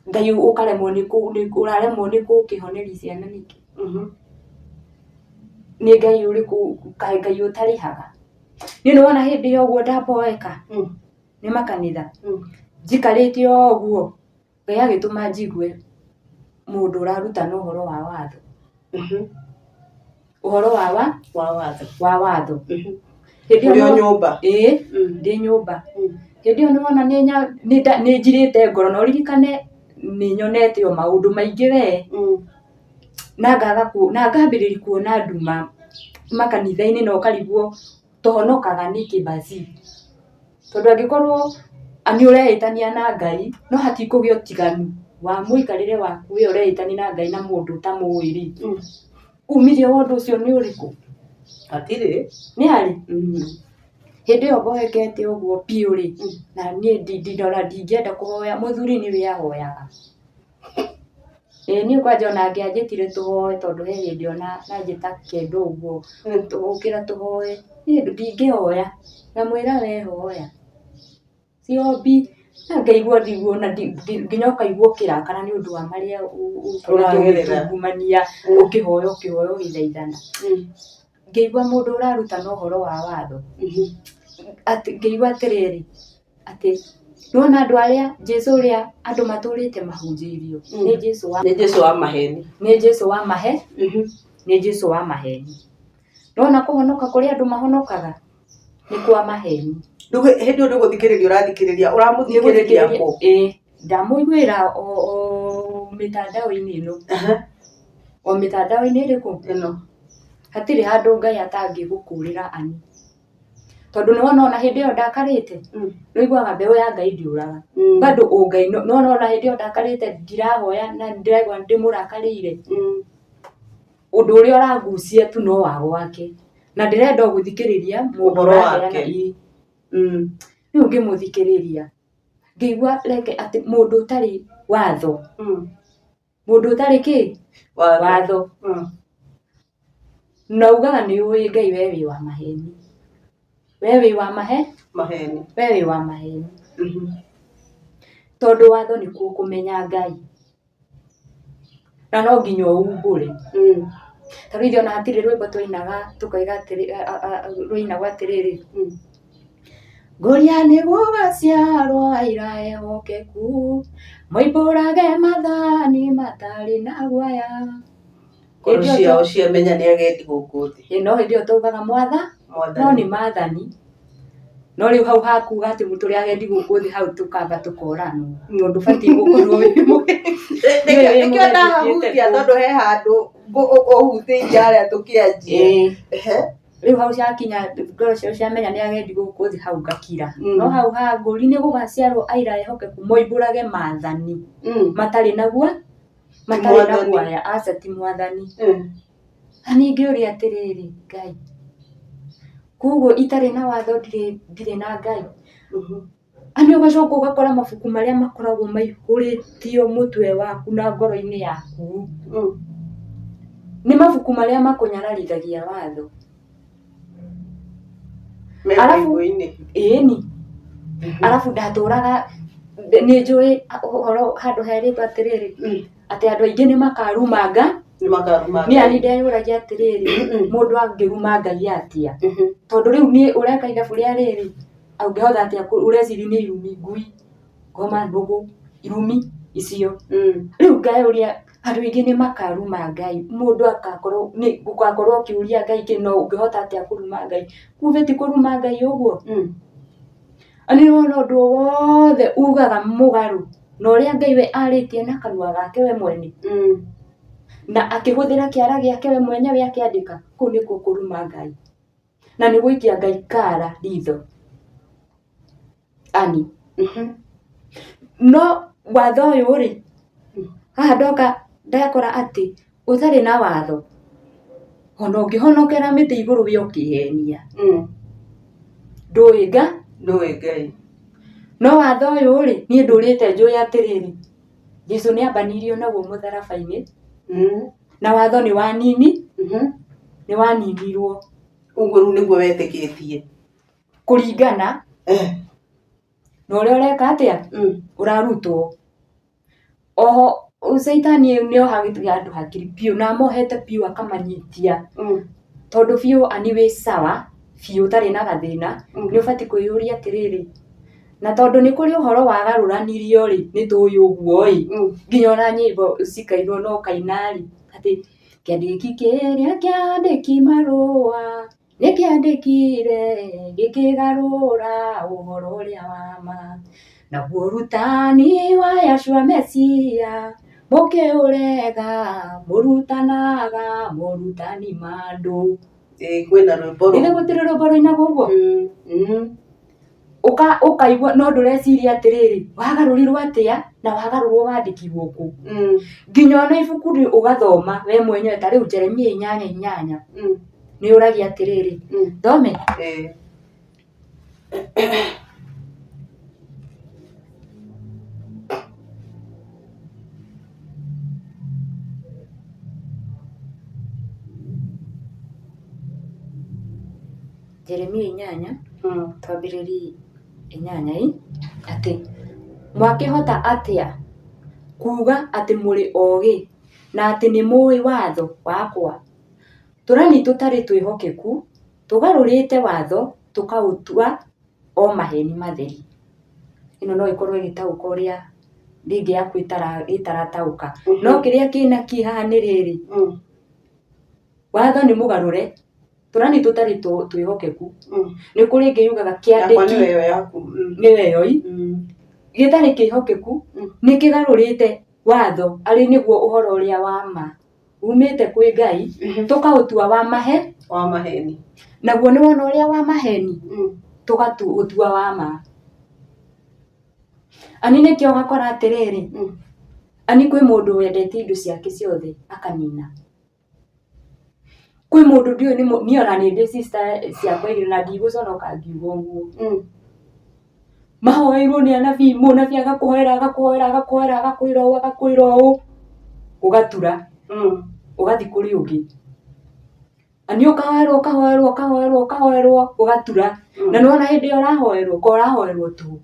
Ngai ũkaremwo nĩ ũraremwo nĩ gũkĩhoneria ciana nĩkĩ? Nĩ Ngai ũrĩkũ kaĩ Ngai ũtarĩhaga? Niĩ nĩ wona hĩndĩ ĩyo ũguo ndamboeka nĩ makanitha njikarĩte o ũguo Ngai agĩtũma njigue mũndũ ũrarutana ũhoro wa watho. Ũhoro wa wa? Wa watho. Wa watho. Hĩndĩ ĩyo Ũrĩ o nyũmba? Ĩĩ, ndĩ nyũmba. Hĩndĩ ĩyo nĩwona nĩ njirĩte ngoro na ũririkane nĩ nyonete o maũndũ maingĩ we. Na ngaga na ngambĩrĩria kuona nduma makanitha-inĩ na ũkarigwo tũhonokaga nĩkĩ basi. Tondũ angĩkorwo nĩ ũreĩtania na Ngai no hatikũgĩa ũtiganu wa mũikarĩre waku we ũreĩtania na Ngai na mũndũ ũtamũĩ rĩ, umithio wa ũndũ ũcio nĩ ũrĩkũ? Hatirĩ. Nĩ harĩ? Hĩndĩ ĩyo mboekete ũguo biũ rĩ, na niĩ ona ndingĩenda kũhoya, mũthuri nĩwe ahoyaga. Ĩĩ niĩ kwanja ona angĩanjĩtire tũhoe tondũ he hĩndĩ ona anjĩta kĩndũ ũguo, ũkĩra tũhoe, niĩ ndingĩhoya, ngamwĩra we hoya. Ciombi, na ngaigua ndigua ona nginya ũkaigua ũkĩrakara nĩ ũndũ wa marĩa ũkoretwo Ũragerera. ũgĩtungumania, ũkĩhoya ũkĩhoya ũgĩthaithana. Ngĩigua mũndũ ũrarutana ũhoro wa watho, atĩ ngĩigua atĩrĩrĩ, atĩ nĩwona andũ arĩa Jesũ ũrĩa andũ matũrĩte mahunjĩirio nĩ Jesũ wa Nĩ Jesũ wa maheni. Nĩ Jesũ wa mahe nĩ Jesũ wa maheni. Nĩwona kũhonoka kũrĩa andũ mahonokaga nĩ kwa maheni. Rĩu hĩndĩ ĩyo nĩ gũthikĩrĩria ũrathikĩrĩria, ũramũthikĩrĩria kũ? Ĩĩ, ndamũiguĩra o mĩtandao-inĩ ĩno. O mĩtandao-inĩ ĩrĩkũ? Ĩno. Hatirĩ handũ Ngai atangĩgũkũrĩra ani. Tondũ nĩ wona ona hĩndĩ ĩyo ndakarĩte, nĩ ũiguaga mbeũ ya Ngai ndĩũraga. Bado ũngai, nĩ wona ona hĩndĩ ĩyo ndakarĩte ndirahoya na ndĩraigua ndĩmũrakarĩire, ũndũ ũrĩa ũrangucia tu no wa gwake. Na ndĩrenda o gũthikĩrĩria mũndũ Ũhoro ũraheana wake. ĩĩ. Rĩu ngĩmũthikĩrĩria, ngĩigua reke atĩ mũndũ ũtarĩ watho, mũndũ ũtarĩ kĩ? Watho. Watho. Na ugaga nĩ ũĩ Ngai we wĩ wa maheni. We wĩ wa mahe? Maheni. We wĩ wa maheni. Tondũ watho nĩkuo kũmenya Ngai. Na no nginya ũumbũre. Ta rĩu ithuĩ ona hatirĩ rwĩmbo twainaga tũkoiga atĩrĩ, rwainagwo atĩrĩrĩ, Ngũria nĩ gũgaciarwo aira ehokeku, moimbũrage mathani matarĩ na guoya. Ngoro ciao ciamenya nĩ agendi gũkũ thĩ. Ĩĩ no hĩndĩ ĩyo twaugaga mwatha, no nĩ mathani. No rĩu hau hakuga atĩ tũrĩ agendi gũkũ thĩ hau tũkamba tũkoranwo tondũ ndũbatiĩ gũkorwo wĩ mũgendi. Nĩkĩo ndahahutia tondũ he handũ ũhutĩirie harĩa tũkĩanjia. Ĩĩ. Rĩu hau ciakinya ngoro ciao ciamenya nĩ agendi gũkũ thĩ hau ngakira. No hau ha ngũri nĩ gũgaciarwo aira ehokeku moimbũrage mathani matarĩ na guo matarĩ na guoya aca ti mwathani. Na ningĩ ũria atĩrĩrĩ Ngai, koguo itarĩ na watho ndirĩ na Ngai? Na nĩ ũgacoka ũgakora mabuku marĩa makoragwo maihũrĩtio mũtwe waku na ngoro-inĩ yaku, nĩ mabuku marĩa makũnyararithagia watho. Me Arabu- Bible-inĩ. Ĩni, arabu ndatũraga nĩ njũĩ ũhoro handũ herĩtwo atĩrĩrĩ, atĩ andũ aingĩ nĩ makaruma Nga, Nĩ makaruma niĩ Ngai. ani ndeyũragia atĩrĩrĩ, mũndũ angĩruma Ngai atĩa? Tondũ rĩu niĩ ũreka ithabu rĩa rĩrĩ, ũngĩhota atĩa ũreciria nĩ irumi ngui, ngoma, mbũgũ, irumi icio. Rĩu ngeyũria andũ aingĩ nĩ makaruma Ngai, mũndũ agakorwo nĩ ũgakorwo ũkĩũria Ngai kĩ no ũngĩhota atĩa kũruma Ngai? Kumbe ti kũruma Ngai ũguo? Na nĩ ũrona ũndũ o wothe ugaga mũgarũ na ũrĩa Ngai we arĩtie na kanua gake we mwene, na akĩhũthĩra kĩara gĩake we mwenyewe akĩandĩka, kũu nĩkuo kũruma Ngai. Na nĩ gũikia Ngai kara ritho. Ani. No watho ũyũ rĩ, haha ndoka ndakora atĩ ũtarĩ na watho. Ona ũngĩhonokera mĩtĩ igũrũ wĩ ũkĩhenia. Ndũĩ nga? Ndũĩ Ngai. No watho ũyũ rĩ, niĩ ndũrĩte njũĩ atĩrĩrĩ, Jesu nĩ ambanirio naguo mũtharaba-inĩ, na watho nĩ wanini, nĩ waninirwo. Ũguo rĩu nĩguo wetĩkĩtie. Kũringana na ũrĩa ũreka atĩa? Ũrarutwo. Oho caitani nĩ ohagĩria andũ hakiri biũ na amohete biũ akamanyitia tondũ biũ ani wĩ sawa biũ ũtarĩ na gathĩna nĩ ũbatiĩ kwĩyũria atĩrĩrĩ, na tondũ nĩ kũrĩ ũhoro wagarũranirio rĩ, nĩ tũĩ ũguo ĩ, nginya ona nyĩmbo cikainwo na ũkaina rĩ, atĩ kĩandĩki kĩrĩa kĩandĩki marũa Nĩ kĩandĩkire gĩkĩgarũra ũhoro ũrĩa wa ma, naguo ũrutani wa Yahshua Mesia mũkĩũrega, mũrutanaga morutani ma andũ. Ĩĩ kwĩna rwĩmbo rũu. Githĩ gũtirĩ rwĩmbo rũinagwo ũguo? Ũkaigua no ndũreciria atĩrĩrĩ, wagarũrirwo atĩa na wagarũrwo wandĩkirwo kũ? Nginya ona ibuku rĩu ũgathoma we mwenyewe ta rĩu Jeremia 8:8 nĩ ũragia atĩrĩrĩ, thome? Ĩĩ. Jeremia 8 twambĩrĩrie 8 ĩ, atĩ mwakĩhota atĩa kuuga atĩ mũrĩ ogĩ na atĩ nĩ mũĩ watho wakwa? Tũrani tũtarĩ twĩhokeku tũgarũrĩte watho tũkaũtua o maheni matheri. Ĩno no ĩkorwo ĩgĩtaũka ũrĩa rĩngĩ yaku ĩtarataũka. No kĩrĩa kĩna key haha nĩ rĩrĩ, watho nĩ mũgarũre, tũrani tũtarĩ twĩhokeku. Nĩ kũrĩ ĩngĩ yugaga Yakwa kĩandĩki nĩyo ĩyo yaku. Nĩyo ĩyo ĩ, gĩtarĩ kĩhokeku nĩ kĩgarũrĩte watho arĩ nĩguo ũhoro ũrĩa wa ma umĩte kwĩ Ngai tũkaũtua wa mahe Wa maheni. Naguo nĩ wona ũrĩa wa maheni tũgaũtua wa ma. Ani nĩkĩo ũgakora atĩrĩrĩ, ani kwĩ mũndũ wendete indo ciake ciothe akanina. Kwĩ mũndũ ndiũĩ niĩ ona nĩ ndĩ sister ciakwa igĩrĩ na ndigũconoka ngiuga ũguo. Mahoeirwo nĩ anabii, mũnabii agakũhoera agakũhoera agakũhoera agakwĩra ũũ agakwĩra ũũ, ũgatura ũgathiĩ kũrĩ ũngĩ. Na nĩ ũkahoerwo ũkahoerwo ũkahoerwo ũkahoerwo ũgatura. Na nĩ wona hĩndĩ ĩrĩa ũrahoerwo ko ũrahoerwo tũhũ.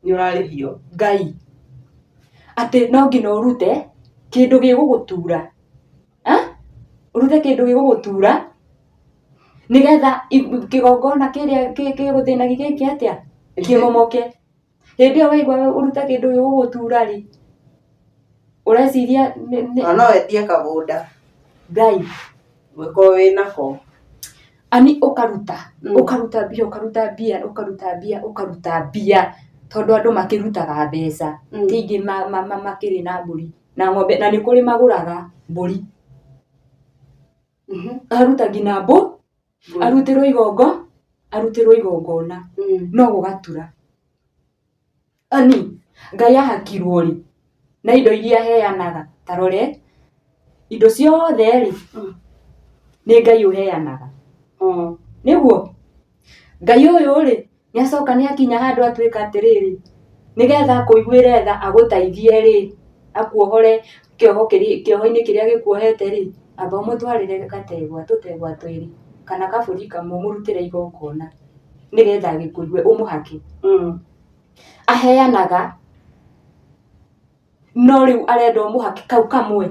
Nĩ ũrarĩhio. Ngai. Atĩ no nginya ũrute kĩndũ gĩgũgũtura. Ũrute kĩndũ gĩgũgũtura nĩgetha kĩgongona kĩrĩa gĩgũthĩnagia gĩke atĩa? Kĩmomoke. Hĩndĩ ĩyo waigua ũrute kĩndũ gĩgũgũtura rĩ, ũreciria Ona no wendie kamũgũnda. Ngai. Ũngĩkorwo wĩnako. Ani ũkaruta, ũkaruta mbia, ũkaruta mbia, ũkaruta mbia, ũkaruta mbia, tondũ andũ makĩrutaga mbeca, ti aingĩ makĩrĩ na mbũri na ng'ombe, na nĩ kũrĩ magũraga mbũri. Aruta nginya arutĩrwo igongo, arutĩrwo igongona, no gũgatura. Ani, Ngai ahakirwo rĩ, na indo iria aheanaga, ta rore, indo ciothe rĩ, nĩ Ngai ũheanaga. Nĩguo? Ngai ũyũ rĩ, nĩ acoka nĩ akinya handũ atuĩka atĩrĩrĩ, nĩgetha akũiguĩre tha agũteithie rĩ, akuohore kĩoho kĩoho-inĩ kĩrĩa gĩkuohete rĩ, amba ũmũtwarĩre gategwa, tũtegwa twĩrĩ, kana kabũri kamwe ũmũrutĩre igongona. Nĩgetha agĩkũigue ũmũhake. Aheanaga no rĩu arenda ũmũhake kau kamwe.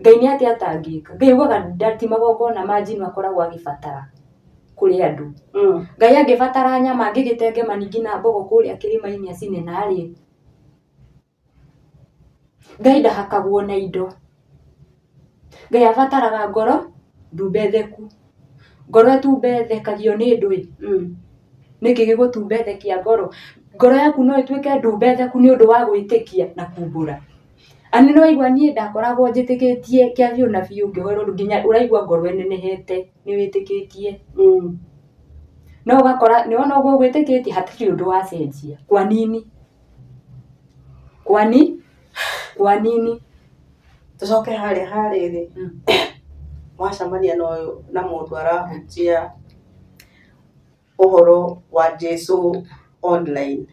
Ngai nĩ atĩa atangĩka? Ngai augaga ti magongona ma njino akoragwo agĩbatara kũrĩ andũ. Ngai angĩbatara nyama angĩgĩtenge nginya na mbogo kũrĩa kĩrĩma-inĩ acine na arĩe. Ngai ndahakagwo na indo. Ngai abataraga ngoro ndumbetheku. Ngoro ĩtumbethekagio nĩ ndũĩ? Nĩkĩ gĩgũtumbethekia ngoro? Ngoro yaku no ĩtuĩke ndumbetheku nĩ ũndũ wa gwĩtĩkia na kumbũra. Ani nĩ waigua niĩ ndakoragwo njĩtĩkĩtie kĩa biũ na biũ ngĩhoerwo ũndũ nginya ũraigua ngoro ĩnenehete nĩ wĩtĩkĩtie. No ũgakora nĩwona ũguo ũgwĩtĩkĩtie hatirĩ ũndũ wacenjia. Kwa nini? Kwani? Kwa nini? Tũcoke harĩa ha rĩrĩ, Wacemania na ũyũ na mũndũ arahunjia ũhoro wa Jesũ online,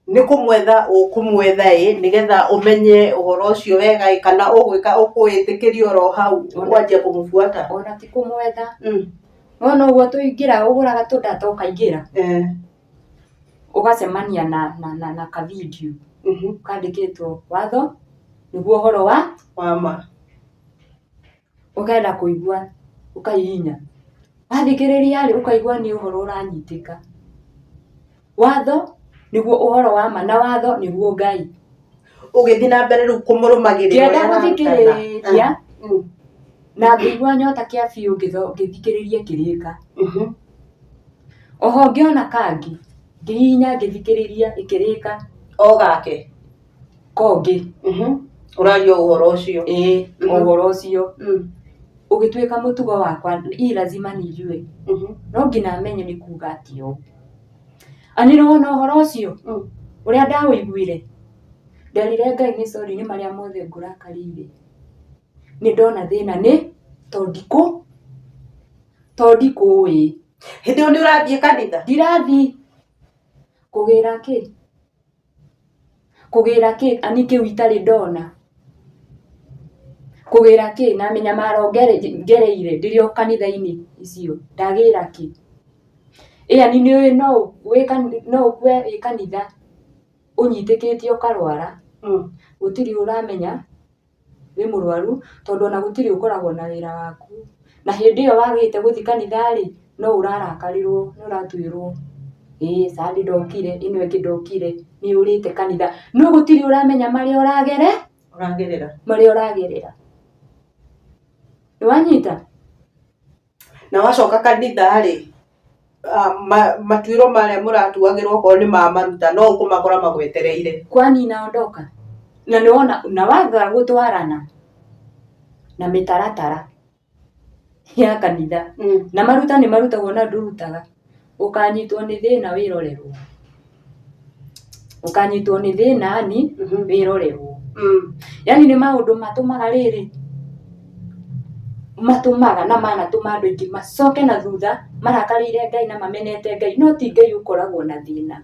nĩ kũmwetha ũkũmwetha ĩ nĩgetha ũmenye ũhoro ũcio wega ĩ kana ũgwĩka ũkũwĩtĩkĩria oro hau wanjia kũmũbuata? Ona ti kũmwetha. Wona ũguo tũingĩra ũgũraga tũ data ũkaingĩra, ũgacemania na ka video kandĩkĩtwo watho nĩguo ũhoro wa Wa ma. Ũkenda kũigua ũkahihinya, wathikĩrĩria rĩ, ũkaigua nĩ ũhoro ũranyitĩka. Watho nĩguo ũhoro wa ma na watho nĩguo Ngai. Ũgĩthiĩ na mbere rĩu kũmũrũmagĩrĩra Ngĩenda ũrĩa ararutana. gũthikĩrĩria na ngĩigua nyota kĩa biũ ngĩthikĩrĩria kĩrĩka. Oho ngĩona kangĩ, ngĩhihinya ngĩthikĩrĩria ĩkĩrĩka. O gake? Kongĩ. Ũraria ũhoro ũcio. Ĩĩ, ũhoro ũcio. Ũgĩtuĩka mũtugo wakwa, hii lazima nijue. No nginya menye nĩ kuga atĩa ũũ. Ani nĩ wona ũhoro ũcio ũrĩa ndaũiguire, nderire Ngai nĩ sorry nĩ marĩa mothe ngũrakarĩire. Nĩ ndona thĩna nĩ tondũ ndikũĩ. Hĩndĩ ĩyo nĩ ũrathiĩ kanitha? Ndirathiĩ. Kũgĩra kĩ? Kũgĩra kĩ ani kĩu itarĩ ndona? Kũgĩra kĩ na mĩnyamaro ngereire ndĩrĩ o kanitha-inĩ icio ndagĩra kĩ? Ĩ ani nĩũĩ no ũkue wĩ kanitha ũnyitĩkĩte ũkarwara, gũtirĩ ũramenya wĩ mũrwaru tondũ ona gũtirĩ ũkoragwo na wĩra waku. Na hĩndĩ ĩyo wagĩte gũthiĩ kanitha rĩ, no ũrarakarĩrwo nĩ ũratuĩrwo, ĩĩ Sunday ndokire, ĩno ĩngĩ ndokire, nĩ ũrĩte kanitha. No gũtirĩ ũramenya marĩa ũragerera. Marĩa ũragerera. Nĩ wanyita? Na wacoka kanitha rĩ, matuĩro marĩa mũratuagĩrwo okorwo nĩ ma maruta no ũkũmakora magwetereire. Kwani naondoka? Na nĩ wona na waga gũtwarana na mĩtaratara ya kanitha, na maruta nĩ marutagwo na ndũrutaga, ũkanyitwo nĩ thĩna wĩrorerwo. Ũkanyitwo nĩ thĩna ni wĩrorerwo. Yaani nĩ maũndũ matũmaga rĩrĩ, matũmaga na manatũma andũ aingĩ macoke na thutha marakarĩire Ngai na mamenete Ngai, no ti Ngai ũkoragwo na thĩna.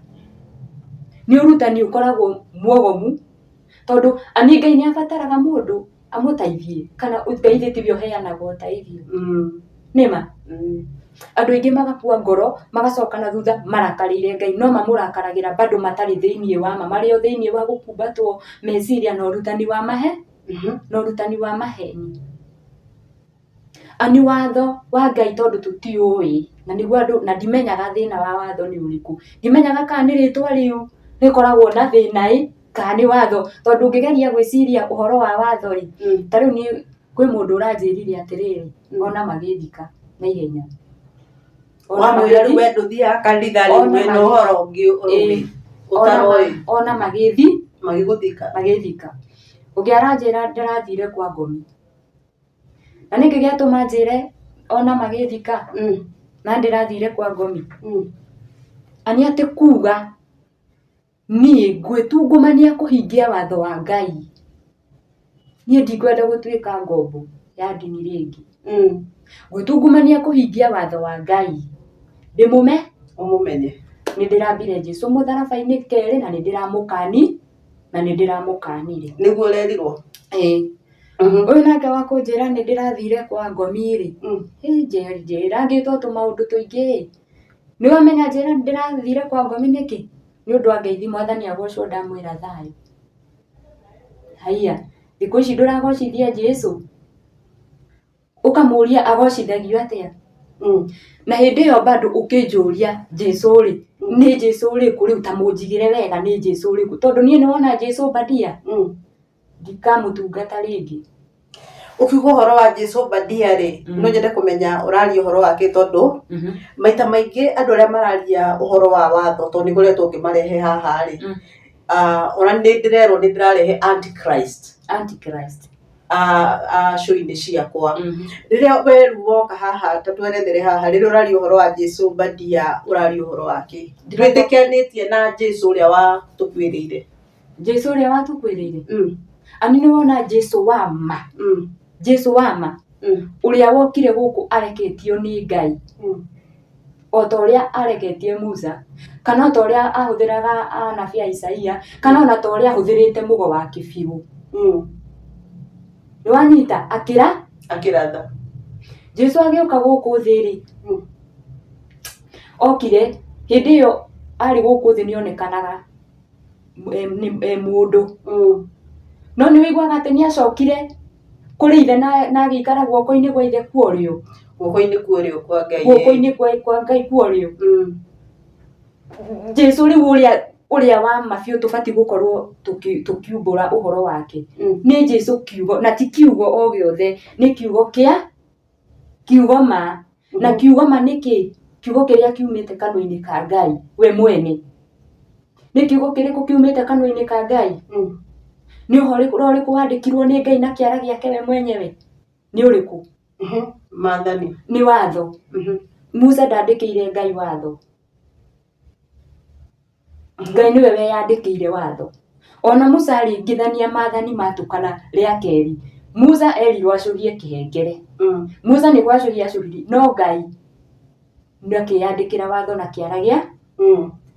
Nĩ ũrutani ũkoragwo mwogomu, tondũ ani Ngai nĩ abataraga mũndũ amũteithie, kana Ngai githĩ tiwe ũheanaga ũteithio? Nĩma? Andũ aingĩ magakua ngoro, magacoka na thutha marakarĩire Ngai, no mamũrakaragĩra bado matarĩ thĩiniĩ wa ma, marĩ o thĩiniĩ wa gũkumbatwo meciria na ũrutani wa mahe, na ũrutani wa maheni. Ani watho wa Ngai tondũ tũtiũĩ, na nĩguo andũ, na ndimenyaga thĩna wa watho nĩ ũrĩkũ, ndimenyaga kana nĩ rĩtwa rĩu rĩkoragwo na thĩna ĩ, kana nĩ watho, tondũ ũngĩgeria gwĩciria ũhoro wa watho rĩ, ta rĩu niĩ kwĩ mũndũ ũranjĩrire atĩrĩrĩ, ona magĩthika na ihenya. Wamwĩra rĩu we ndũthiaga kanitha rĩu wĩna ũhoro ũngĩ ũtaroĩ. Ona magĩthi, Magĩgũthika. Magĩthika. Ũngĩ aranjĩra ndĩrathire kwa ngomi. Na nĩkĩ gĩatũma njĩre ona magĩthika na ndĩrathire kwa ngomi? Ani atĩ kuga niĩ ngwĩtungumania kũhingia watho wa Ngai. Niĩ ndikwenda gũtuĩka ngombo ya ndini rĩngĩ. Ngwĩtungumania kũhingia watho wa Ngai. Ndĩmũme? Ũmũmenye. Nĩ ndĩrambire Jesũ mũtharaba-inĩ kerĩ na nĩ ndĩramũkani, na nĩ ndĩramũkanire. Nĩguo ũrerirwo? Ĩĩ. Ũyũ nake wa kũnjĩra nĩ ndĩrathire kwa ngomi rĩ, njĩrangĩtwo tũmaũndũ tũingĩ ĩ. Nĩ wamenya njĩra ndĩrathire kwa ngomi nĩkĩ? Nĩ ũndũ wa ngeithi mwathani agocwo ndamwĩra thayũ. Haiya, thikũ ici ndũragocithia Jesũ? Ũkamũria agocithagio atĩa? Na hĩndĩ ĩyo bado ũkĩnjũria Jesũ rĩ, nĩ Jesũ ũrĩkũ rĩu ta mũnjigĩre wega nĩ Jesũ ũrĩkũ? Tondũ niĩ nĩ wona Jesũ bandia, ndikamũtungata rĩngĩ. Ũkiuga ũhoro wa Jesũ bandia rĩ, no nyende kũmenya ũraria ũhoro wa kĩ tondũ maita maingĩ andũ arĩa mararia ũhoro wa watho tondũ nĩ ngoretwo ngĩmarehe haha rĩ, ona nĩ ndĩrerwo nĩ ndĩrarehe antichrist. Antichrist. Show-inĩ ciakwa. Rĩrĩa we rĩu woka haha ta twerethere haha, rĩrĩa ũraria ũhoro wa Jesũ bandia ũraria ũhoro wa kĩ? Ndwĩtĩkanĩtie na Jesũ ũrĩa watũkuĩrĩire. Jesũ ũrĩa watũkuĩrĩire? Ani nĩ wona Jesũ wa ma? Jesũ wa ma? Ũrĩa wokire gũkũ areketio nĩ Ngai o ta ũrĩa areketie Musa, kana o ta ũrĩa ahũthĩraga anabii a Isaia, kana ona ta ũrĩa ahũthĩrĩte mũgo wa kĩbiũ. Nĩ wanyita? Akĩra Akĩratha. Jesu agĩũka gũkũ thĩ rĩ, okire hĩndĩ ĩyo arĩ gũkũ thĩ nĩonekanaga e mũndũ. No nĩ ũiguaga atĩ nĩ acokire kũrĩ ithe na agĩikara guoko-inĩ gwa ithe kwa ũrĩo. Guoko-inĩ kwa ũrĩo kwa Ngai. Guoko-inĩ kwa Ngai kwa ũrĩo. Jesu rĩu ũrĩa wa ma biũ tũbatiĩ gũkorwo tũkiumbũra ũhoro wake. Nĩ Jesu kiugo, na ti kiugo o gĩothe, nĩ kiugo kĩa kiugo ma. Na kiugo ma nĩ kĩ? Kiugo kĩrĩa kiumĩte kanua-inĩ ka Ngai we mwene. Nĩ kiugo kĩrĩkũ kiumĩte kanua-inĩ ka Ngai? Nĩ ũhoro ũrĩkũ wandĩkirwo nĩ Ngai na kĩara gĩake we mwenyewe? Nĩ ũrĩkũ? Maathani. Nĩ watho. Musa ndandĩkĩire Ngai watho. Ngai nĩwe weyandĩkĩire watho. Ona Musa aringithania maathani matukana rĩa kerĩ, Musa erirwo acũgie kĩhengere. Musa nĩ gwacũhia acũhirie, no Ngai akĩyandĩkĩra watho na kĩara gĩa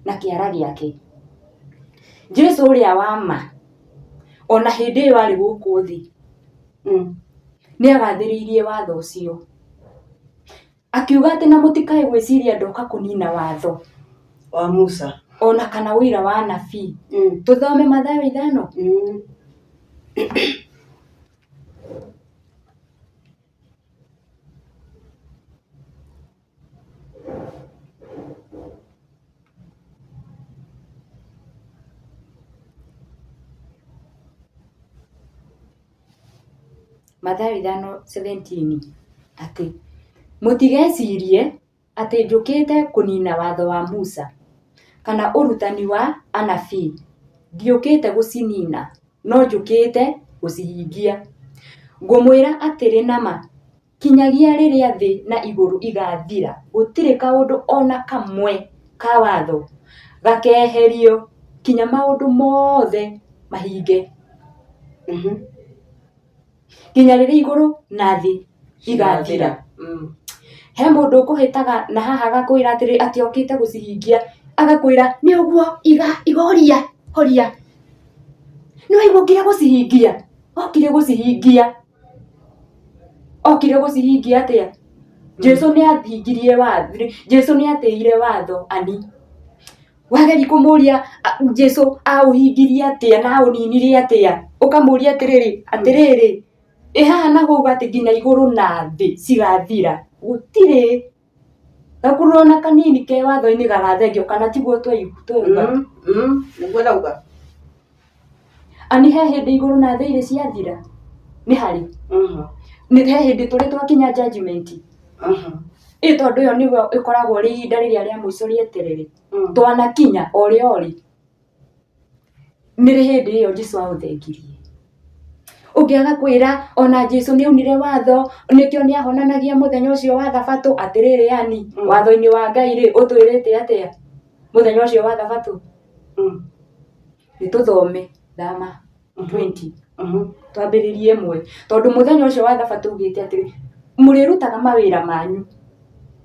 na kĩara gĩake. Jesu ũrĩa wa ma, ona hĩndĩ ĩyo arĩ gũkũ thĩ, nĩ agathĩrĩirie watho ũcio. Akiuga atĩ na mũtikae gwĩciria ndoka kũnina watho wa Musa ona kana ũira wa anabii. Tũthome Mathayo 5. Mathayo 5:17 atĩ mũtigecirie atĩ njũkĩte kũnina watho wa Musa kana ũrutani wa anabii, ndiũkĩte gũcinina no njũkĩte gũcihingia. Ngũmwĩra atĩrĩ na ma, kinyagia rĩrĩa thĩ na igũrũ igathira, gũtirĩ kaũndũ o na kamwe ka watho gakeherio kinya maũndũ mothe mahinge. Nginya rĩrĩa igũrũ na thĩ igathira. He mũndũ ũkũhĩtaga na haha agakwĩra atĩrĩ atĩ okĩte gũcihingia, agakwĩra nĩ ũguo iga iga horia horia. Nĩ waigua okire gũcihingia? Okire gũcihingia. Okire gũcihingia atĩa? Jesu nĩ ahingirie watho, Jesu nĩ atĩire watho ani. Wageria kũmũria Jesu aũhingirie atĩa na aũninirie atĩa, ũkamũria atĩrĩrĩ, atĩrĩrĩ, ĩ haha naho uga atĩ nginya igũrũ na thĩ cigathira, gũtirĩ gakururo ona kanini ke watho-inĩ gagathengio kana tiguo twauga? Nĩguo ndauga. Ani he hĩndĩ igũrũ na thĩ irĩ ciathira? Nĩ harĩ? Nĩ he hĩndĩ tũrĩ twakinya judgment? Ĩ tondũ ĩyo nĩguo ĩkoragwo ĩrĩ ihinda rĩrĩa rĩa mũico rĩeterere. Twanakinya o rĩ o rĩ, nĩ rĩ hĩndĩ ĩyo Jesu aũthengirie? Ũngĩ agakwĩra ona Jesu nĩ aunire watho nĩkĩo nĩ ahonanagia mũthenya ũcio wa thabatũ. Atĩrĩrĩ yani, watho-inĩ wa Ngai rĩ, ũtwĩrĩte atĩa mũthenya ũcio wa thabatũ? Nĩ tũthome thama 20 twambĩrĩrie ĩmwe, tondũ mũthenya ũcio wa thabatũ ugĩte atĩrĩ, mũrĩrutaga mawĩra manyu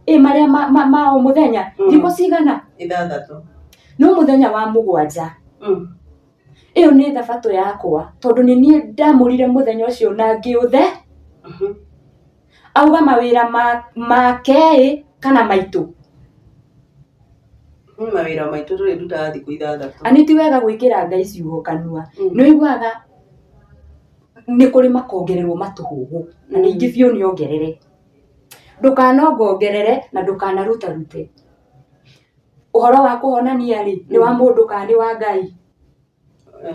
ĩ marĩa ma o mũthenya thikũ cigana? 6. No mũthenya wa 7 ĩyo nĩ thabatũ yakwa, tondũ nĩ niĩ ndamũrire mũthenya ũcio na ngĩũthe. Auga mawĩra make ĩ kana maitũ? Mawĩra maitũ tũrĩrutaga thikũ 6. Ani ti wega gwĩkĩra Ngai ciugo kanua. Nĩ ũiguaga nĩ kũrĩ makongererwo matũhũhũ, na ningĩ biũ nĩ ongerere. Ndũkanongongerere na ndũkanarutarute. Ũhoro wa kũhonania rĩ, nĩ wa mũndũ kana nĩ wa Ngai?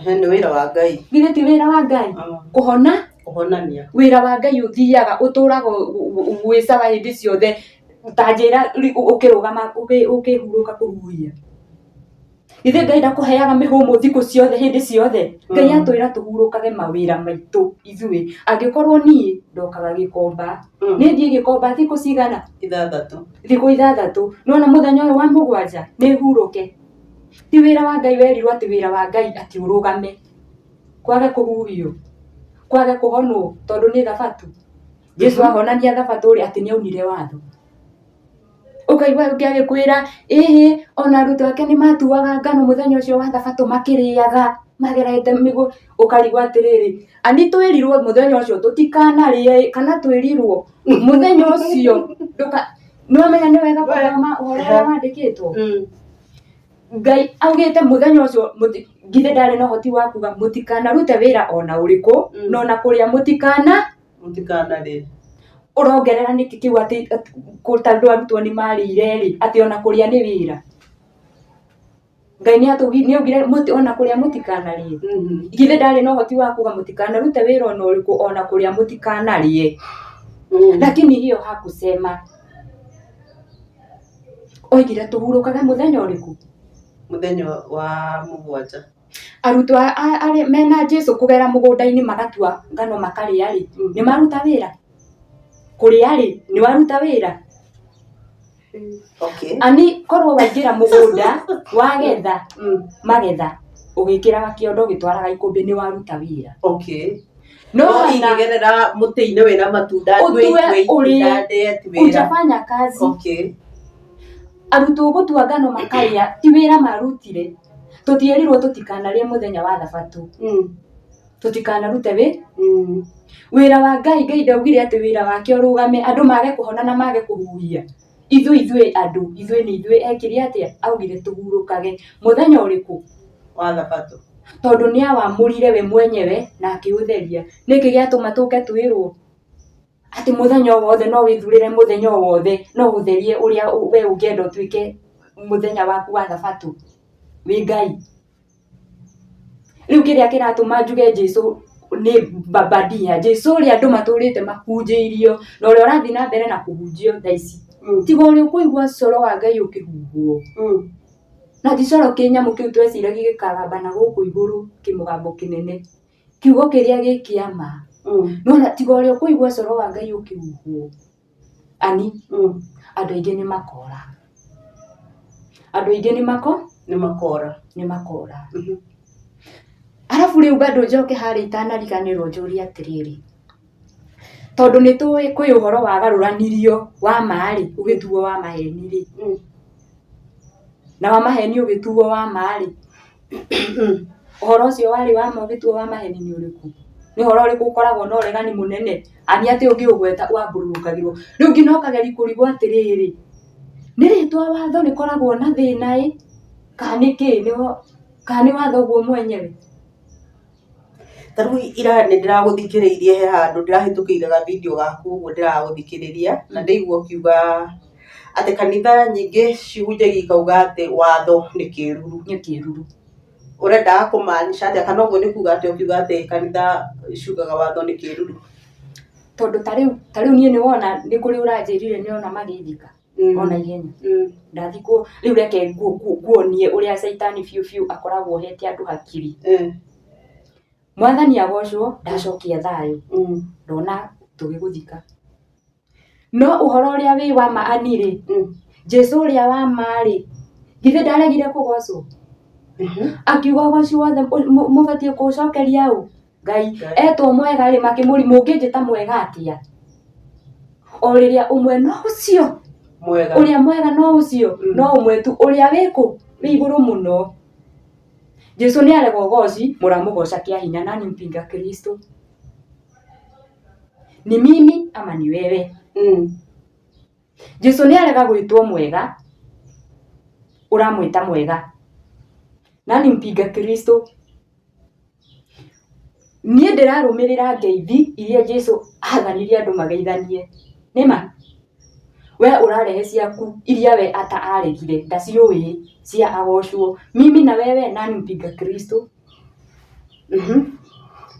Nĩ wĩra wa Ngai. Githĩ ti wĩra wa Ngai? Kũhona? Kũhonania. Wĩra wa Ngai ũthiaga ũtũraga wĩ sawa hĩndĩ ciothe, ta njĩra ũkĩrũgama ũkĩhurũka kũhuhia. Githĩ Ngai ndakũheaga mĩhũmũ thikũ ciothe hĩndĩ ciothe? Ngai atwĩra tũhurũkage mawĩra maitũ ithuĩ. Angĩkorwo niĩ ndokaga Gĩkomba, niĩ thiĩ Gĩkomba thikũ cigana? 6. Thikũ 6. Nĩwona mũthenya ũyũ wa 7 nĩ hurũke. Ti wĩra wa Ngai werirwo atĩ wĩra wa Ngai atĩ ũrũgame, kwage kũhuhio, kwage kũhonwo tondũ nĩ thabatũ. Jesu ahonania thabatũ rĩ atĩ nĩ aunire watho. Ũkaigua ũngĩ agĩkwĩra ĩhĩ ona arutwo ake nĩ matuaga ngano mũthenya ũcio wa thabatũ makĩrĩaga magerete mĩgũ ũkarigwo atĩrĩrĩ ani twĩrirwo mũthenya ũcio tũtikanarĩe kana twĩrirwo mũthenya ũcio ndũka nĩwamenya nĩ wega gũthoma ũhoro ũrĩa wandĩkĩtwo. Ngai augĩte mũthenya ũcio githĩ ndarĩ na ũhoti wa kuga mũtikanarute wĩra ona ũrĩkũ na ona kũrĩa mũtikana Mũtikanarĩe. Ũrongerera nĩkĩ kĩu atĩ tondũ arutwo nĩ marĩire rĩ atĩ ona kũrĩa nĩ wĩra. Ngai nĩ augire ona kũrĩa mũtikanarĩe. Githĩ ndarĩ na ũhoti wa kuga mũtikanarute wĩra ona ũrĩkũ ona kũrĩa mũtikanarĩe. Lakini hiyo hakusema. Oigire tũhurũkaga mũthenya ũrĩkũ? Mũthenya wa mũgwanja. Arutwo arĩa mena Jesu kũgera mũgũnda-inĩ magatua ngano makarĩa rĩ, nĩ maruta wĩra? Kũrĩa rĩ, nĩ waruta wĩra? Okay. Ani korwo waingĩra mũgũnda wagetha magetha ũgĩkĩraga kĩondo ũgĩtwaraga ikũmbĩ nĩ waruta wĩra. Okay. No No ona ingĩgerera mũtĩ-inĩ wĩna matunda ndue ũtue itue ũrĩe itunda ndĩe ti wĩra. ujafanya kazi. Okay. Arutwo gũtua ngano makarĩa ti wĩra marutire. Tũtierirwo tũtikanarĩe mũthenya wa thabatũ. Tũtikanarute wĩ wĩra wa Ngai. Ngai ndaugire atĩ wĩra wake ũrũgame andũ mage kũhona na mage kũhuhia. Ithuĩ ithuĩ andũ ithuĩ nĩ ithuĩ ekire atĩa? Augire tũhurũkage mũthenya ũrĩkũ? Wa thabatũ. Tondũ nĩ awamũrire we mwenyewe na akĩũtheria. Nĩkĩ gĩatũma tũke twĩrwo atĩ mũthenya o wothe no wĩthurĩre mũthenya o wothe no ũtherie ũrĩa we ũngĩenda ũtuĩke mũthenya waku wa thabatũ wĩ Ngai. Rĩu kĩrĩa kĩratũma njuge Jesu nĩ babadia, Jesu ũrĩa andũ matũrĩte mahunjĩirio na ũrĩa ũrathiĩ na mbere na kũhunjio thaa ici, tiga ũrĩa ũkũigua coro wa Ngai ũkĩhuhwo. Na ti coro kĩnyamũ kĩu tweciragia gĩkagamba na gũkũ igũrũ kĩmũgambo kĩnene, kiugo kĩrĩa gĩ kĩa ma. Nĩwona tiga ũrĩa ũkũigua coro wa Ngai ũkĩhuhwo, ani andũ aingĩ nĩ makora. Andũ aingĩ nĩ mako? Nĩ makora. Nĩ makora. Arabu rĩu bado njoke harĩa itanariganĩrwo njũrie atĩrĩrĩ, tondũ nĩ tũĩ kwĩ ũhoro wagarũranirio wa ma rĩ, ũgĩtuo wa maheni rĩ, na wa maheni ũgĩtuo wa ma rĩ, ũhoro ũcio warĩ wa ma ũgĩtuo wa maheni nĩ ũrĩkũ? Nĩ ũhoro ũrĩkũ ũkoragwo na ũregani mũnene? Ani atĩ ũngĩũgweta wambũrũrũkagĩrwo. Rĩu nginya ũkageria kũrigwo atĩrĩrĩ, nĩ rĩtwa watho rĩkoragwo na thĩna ĩ, kana nĩ kĩ? Kana nĩ watho guo mwenyewe? Ta rĩu ira nĩ ndĩragũthikĩrĩirie he handũ ndĩrahĩtũkĩire ga video gaku ũguo ndĩragũthikĩrĩria na ndaigua ũkiuga atĩ kanitha nyingĩ cihunjagia ikauga atĩ watho nĩ kĩruru. Nĩ kĩruru. Ũrendaga kũ maanisha atĩa kana ũguo nĩ kuga atĩa ũkiuga atĩ kanitha ciugaga watho nĩ kĩruru? Tondũ ta rĩu niĩ nĩ wona nĩ kũrĩ ũranjĩrire nĩ ona magĩthika ona ihenya. Ndathikwo rĩu reke nguonie ũrĩa caitani biũ biũ akoragwo ohete andũ hakiri. Mwathani agocwo ndacokia thayũ ndona tũgĩgũthika. No ũhoro ũrĩa wĩ wa ma ani rĩ, Jesu ũrĩa wa ma rĩ, githĩ ndaregire kũgocwo? Akiuga ũgoci wothe mũbatiĩ kũũcokeria ũ? Ngai. Etwo mwega rĩ, makĩmũria mũngĩnjĩta mwega atĩa? O rĩrĩa ũmwe no ũcio, Mwega. Ũrĩa mwega no ũcio, no ũmwe tu, ũrĩa wĩ kũ? Wĩ igũrũ mũno. Jesu nĩ arega ũgoci, mũramũgoca kĩa hinya nani mpinga Kristo? Ni mimi ama ni wewe? Jesu nĩ arega gwĩtwo mwega, ũramwĩta mwega. Nani mpinga Kristo? Niĩ ndĩrarũmĩrĩra ngeithi iria Jesu athanirie andũ mageithanie. Nĩma? We ũrarehe ciaku iria we ata aregire ndaciũĩ cia agocwo. Mimi na wewe nani mpinga Kristo?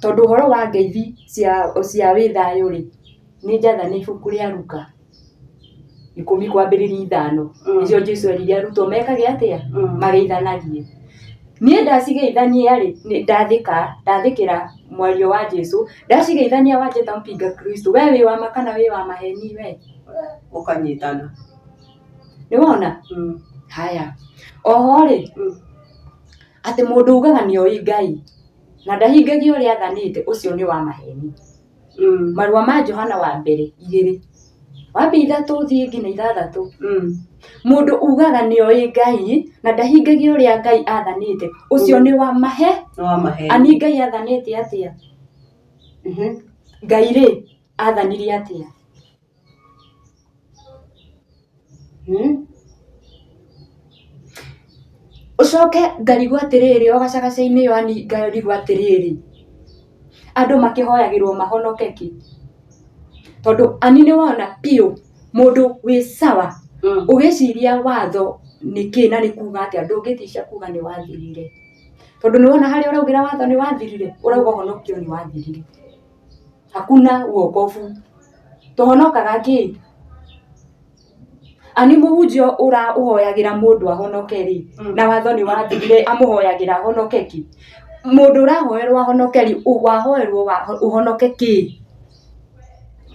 Tondũ ũhoro wa ngeithi cia wĩ thayũ rĩ, nĩ njathane ibuku rĩa Luka 10 kwambĩrĩria 5. Nĩcio Jesu erire arutwo mekage atĩa? Mageithanagie. Niĩ ndacigeithania rĩ, ndathĩka, ndathĩkĩra mwario wa Jesu, ndacigeithania wanjĩta mpinga Kristo, we wĩ wa ma kana wĩ wa maheni we? Ũkanyitana. Nĩ wona? Haya. Oho rĩ, atĩ mũndũ ugaga nĩ oĩ Ngai na ndahingagia ũrĩa athanĩte, ũcio nĩ wa maheni. Marũa ma Johana wa mbere 2 wambia 3 ũthiĩ nginya 6. Mũndũ ugaga nĩ oĩ Ngai na ndahingagia ũrĩa Ngai athanĩte, ũcio nĩ wa mahe. Nĩ wa maheni. Ani Ngai athanĩte atĩa? Ngai rĩ athanire atĩa? Ũcoke ngarigwo atĩrĩrĩ, o gacagaca-inĩ ĩyo ani ngarigwo atĩrĩrĩ, andũ makĩhoyagĩrwo mahonoke kĩ? Tondũ ani nĩ wona biũ mũndũ wĩ sawa ũgĩciria watho nĩ kĩ na nĩ kuga atĩa, ndũngĩtica kuga nĩ wathirire. Tondũ nĩ wona harĩa ũraugĩra watho nĩ wathirire, ũrauga ũhonokio nĩ wathirire. Hakuna wokovu. Tũhonokaga kĩ? Ani mũhunjia ũra ũhoyagĩra mũndũ ahonoke rĩ, na watho nĩ wathirire amũhoyagĩra ahonoke kĩ? Mũndũ ũrahoerwo ahonoke rĩ, wahoerwo ũhonoke kĩ?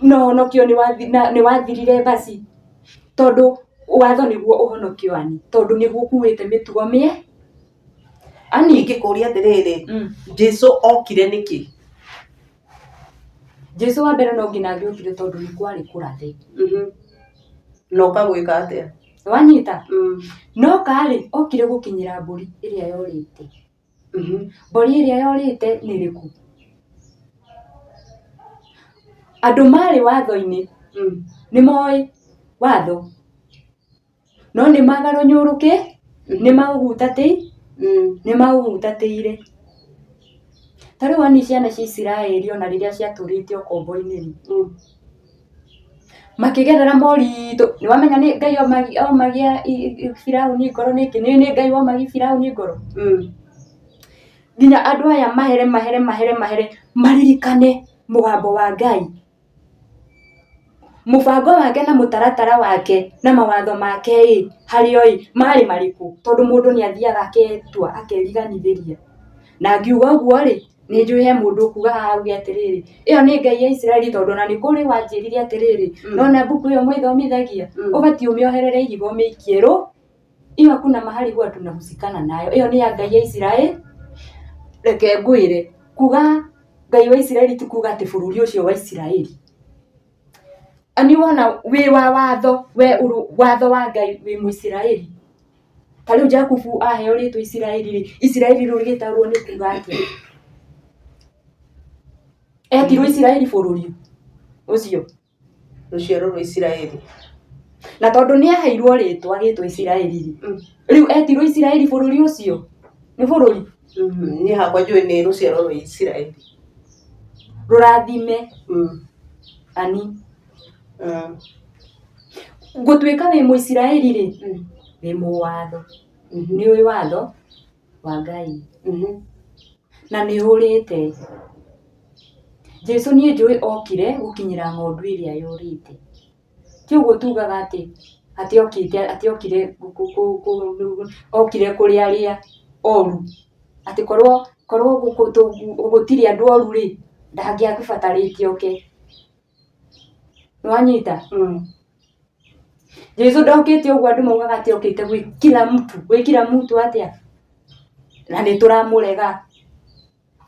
Na ũhonokio nĩ wathirire basi? Tondũ watho nĩguo ũhonokio ani, tondũ nĩguo ũkuĩte mĩtugo mĩega. Ani ingĩkũria atĩrĩrĩ, Jesu okire nĩkĩ? Jesu wa mbere no nginya angĩokire tondũ nĩ kwarĩ kũrathe. Na oka gwĩka atĩa? Wanyita? No karĩ okire gũkinyĩra mbũri ĩrĩa yorĩte. Mbũri ĩrĩa yorĩte nĩ ĩrĩkũ? Andũ marĩ watho-inĩ nĩ moĩ watho, no nĩ magarũnyũrũkĩ, nĩ maũhutatĩire. Ta rĩu ani ciana cia Isiraeli ona rĩrĩa ciatũrĩte ũkombo-inĩ rĩ, makĩgerera moritũ, nĩ wamenya nĩ Ngai omagia Firaũni ngoro nĩkĩ? Nĩ Ngai womagia Firaũni ngoro? Nginya andũ aya mahere mahere mahere mahere maririkane mũgambo wa Ngai, mũbango wake na mũtaratara wake na mawatho make ĩ, harĩ o ĩ, marĩ marĩkũ? Tondũ mũndũ nĩ athiaga aketua akeriganithĩria. Na ngiuga ũguo rĩ, nĩ njũĩ he mũndũ ũkuga haha auge atĩrĩrĩ, ĩyo nĩ Ngai ya Isiraeli tondũ ona nĩ kũrĩ wanjĩrire atĩrĩrĩ, nona mbuku ĩyo mwĩthomithagia, ũbatiĩ ũmĩoherere ihiga ũmĩikie rũ, Hiyo hakuna mahali huwa tunahusikana nayo. Ĩyo nĩ ya Ngai ya Isiraeli. Reke ngwĩre, kuga Ngai wa Isiraeli ti kuga atĩ bũrũri ũcio wa Isiraeli. Ani wona wĩ wa watho, we watho wa Ngai wĩ Mũisiraeli. Ta rĩu Jakubu aheo rĩtwa Isiraeli rĩ, Isiraeli rĩu rĩgĩtaũrwo nĩ kuga atĩa? Etirwo Isiraeli bũrũri ũcio. Rũciaro rwa Isiraeli. Na tondũ nĩ aheirwo rĩtwa agĩtwo Isiraeli rĩ, rĩu etirwo Isiraeli bũrũri ũcio? Nĩ bũrũri? Niĩ hakwa njũĩ nĩ rũciaro rwa Isiraeli. Rũrathime. Ani. Gũtuĩka wĩ Mũisiraeli rĩ, wĩ mũwatho. Nĩ ũĩ watho wa Ngai. Na nĩ ũrĩte. Jesu niĩ njũĩ okire gũkinyĩra ng'ondu ĩrĩa yũrĩte. Ti ũguo tugaga atĩ atĩ okĩte atĩ okire okire kũrĩ arĩa oru. Atĩ korwo korwo gũtirĩ andũ oru rĩ, ndangĩagĩbatarĩte oke. Nĩ wanyita? Jesu ndokĩte ũguo andũ maugaga atĩ okĩte gwĩ kila mtu, gwĩ kila mtu atĩa? Na nĩ tũramũrega.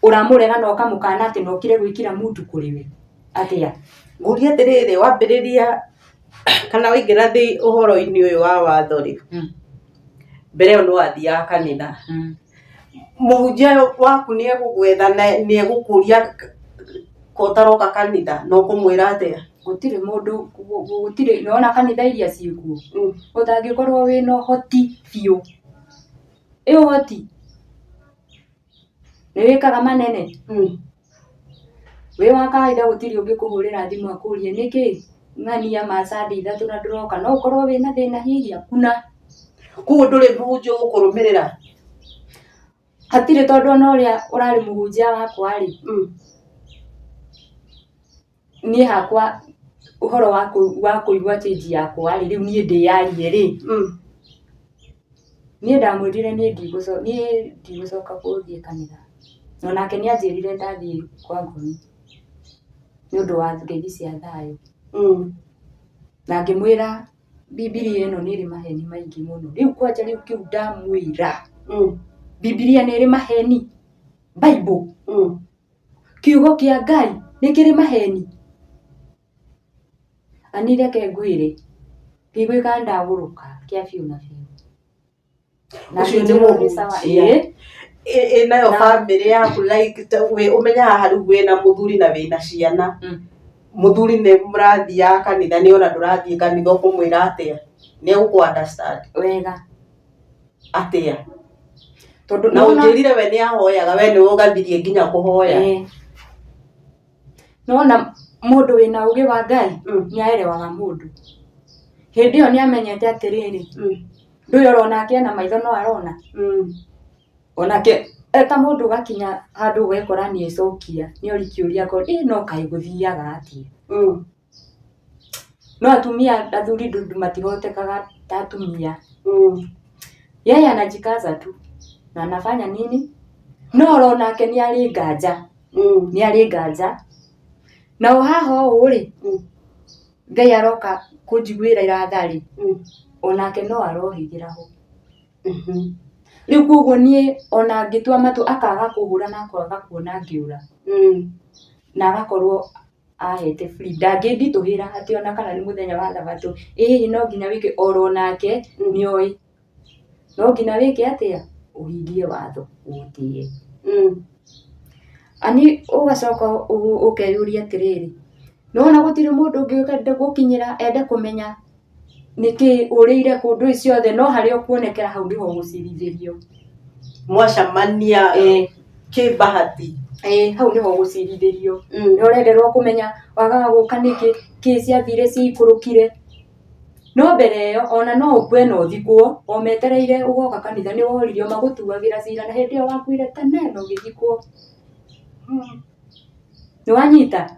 Ũramũrega na ũkamũkana atĩ na okire gwĩ kila mtu kũrĩ we atĩa? Ngũrie atĩrĩrĩ, wambĩrĩria kana waingĩra ũhoro-inĩ ũyũ wa watho rĩ, mbere ĩyo nĩ wathiaga kanitha. Mũhunjia waku nĩ egũgwetha na nĩ egũkũria ko ũtaroka kanitha na ũkũmwĩra atĩa? Gũtirĩ mũndũ, gũtirĩ, nĩwona kanitha iria ciĩkuo, ũtangĩkorwo wĩna ũhoti biũ, ĩ ũhoti? Nĩ wĩkaga manene? Wĩ wa kawaida gũtirĩ ũngĩkũhũrĩra thimũ akũrie nĩkĩ ng'ania ma Sunday 3 na ndũroka, no ũkorwo wĩna thĩna hihi, hakuna. Koguo ndũrĩ mũhunjia ũgũkũrũmĩrĩra? Hatirĩ tondũ ona ũrĩa ũrarĩ mũhunjia wakwa rĩ, niĩ hakwa ũhoro wa kũigua change yakwa rĩ, rĩu niĩ ndĩyarie rĩ, niĩ ndamwĩrire niĩ ndigũcoka gũthiĩ kanitha. Onake nĩ anjĩrire ndathiĩ kwa ngoni nĩ ũndũ wa ngeithi cia thayũ. Na ngĩmwĩra Bibilia ĩno nĩ ĩrĩ maheni maingĩ mũno. Rĩu kwanja rĩu kĩu ndamwĩra, Bibilia nĩ ĩrĩ maheni? Bible? Kiugo kĩa Ngai? Nĩ kĩrĩ maheni? Ani reke ngwĩre, ngĩiguĩka ndagũrũka kĩa biũ na biũ. Na Ũcio nĩ ngĩnjĩra nĩ sawa, mũhunjia. ĩĩ. Ĩ nayo Na- bamĩrĩ yaku like ũmenyaga haha rĩu wĩna mũthuri na wĩna ciana. Mũthuri nĩ mũrathiaga kanitha nĩ ona ndũrathiĩ kanitha ũkũmwĩra atĩa? Nĩ egũkũ understand Wega. atĩa? Tondũ Na nĩwona- ũnjĩrire we nĩ ahoyaga, we nĩwe ũgathirie nginya kũhoya. Ĩĩ. Nĩwona mũndũ wĩna ũgĩ wa Ngai nĩ aerewaga mũndũ. Hĩndĩ ĩyo nĩ amenyete atĩrĩrĩ, ndũĩ ũrona ena maitho no arona. Onake eta mũndũ ũgakinya handũ ũgekora nĩ ecokia, nĩ oria kĩũria akona ĩ no kaĩ gũthiaga atĩa. No atumia athuri matihotekaga ta atumia. Yeye anajikaza tu na anafanya nini no oro nake nĩ arĩ nganja, nĩ arĩ nganja. Na o haha ũũ rĩ, Ngai aroka kũnjiguĩra ira tha rĩ, onake no arohĩgĩra ho. Rĩu koguo niĩ ona ngĩtua matua akaga kũhũra na akaga kuona ngĩũra. Na agakorwo ahete free. Ndangĩnditũhĩra atĩ ona kana nĩ mũthenya wa thabatũ, ĩ hihi no nginya wĩke, oro nake nĩoĩ no nginya wĩke atĩa, ũhingie watho ũũtĩe. Ani ũgacoka ũkeyũria atĩrĩrĩ, nĩwona gũtirĩ mũndũ ũngĩ gũkinyĩra ende kũmenya nĩkĩ ũrĩire kũ ndũĩ ciothe no harĩa ũkuonekera hau nĩho ũgũcirithĩrio. Mwacemania kĩbahati. Ĩĩ hau nĩho ũgũcirithĩrio. Nĩ ũrenderwo kũmenya wagaga gũka nĩkĩ, kĩ ciathire ciikũrũkire. No mbere ĩyo ona no ũkue na ũthikwo o metereire ũgoka kanitha nĩ woririo magũtuagĩra cira na hĩndĩ ĩyo wakuire tene na ũgĩthikwo. Nĩ wanyita?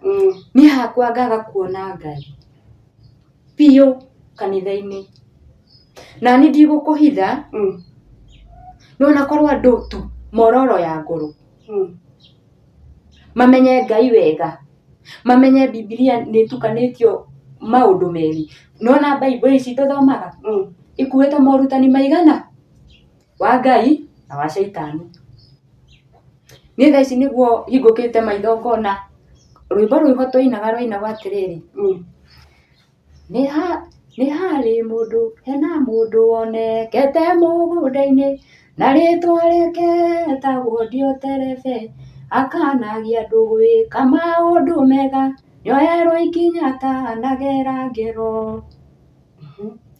Niĩ hakwa ngaga kuona Ngai biũ kanitha-inĩ. Na niĩ ndigũkũhitha no ona korwo andũ tu mororo ya ngoro mamenye Ngai wega, mamenye Bibilia nĩ ĩtukanĩtio maũndũ merĩ. Nĩwona Bible ici tũthomaga ikuĩte morutani maigana wa Ngai na wa caitani. Niĩ thaa ici nĩguo hingũkĩte maitho ngona rwĩmbo rwĩho twainaga rwainagwo atĩrĩrĩ, nĩ harĩ mũndũ hena mũndũ wonekete mũgũnda-inĩ na rĩtwa rĩake etagwo Dioterefe, akanagia andũ gwĩka maũndũ mega, nĩoerwo ikinya atanagera ngero.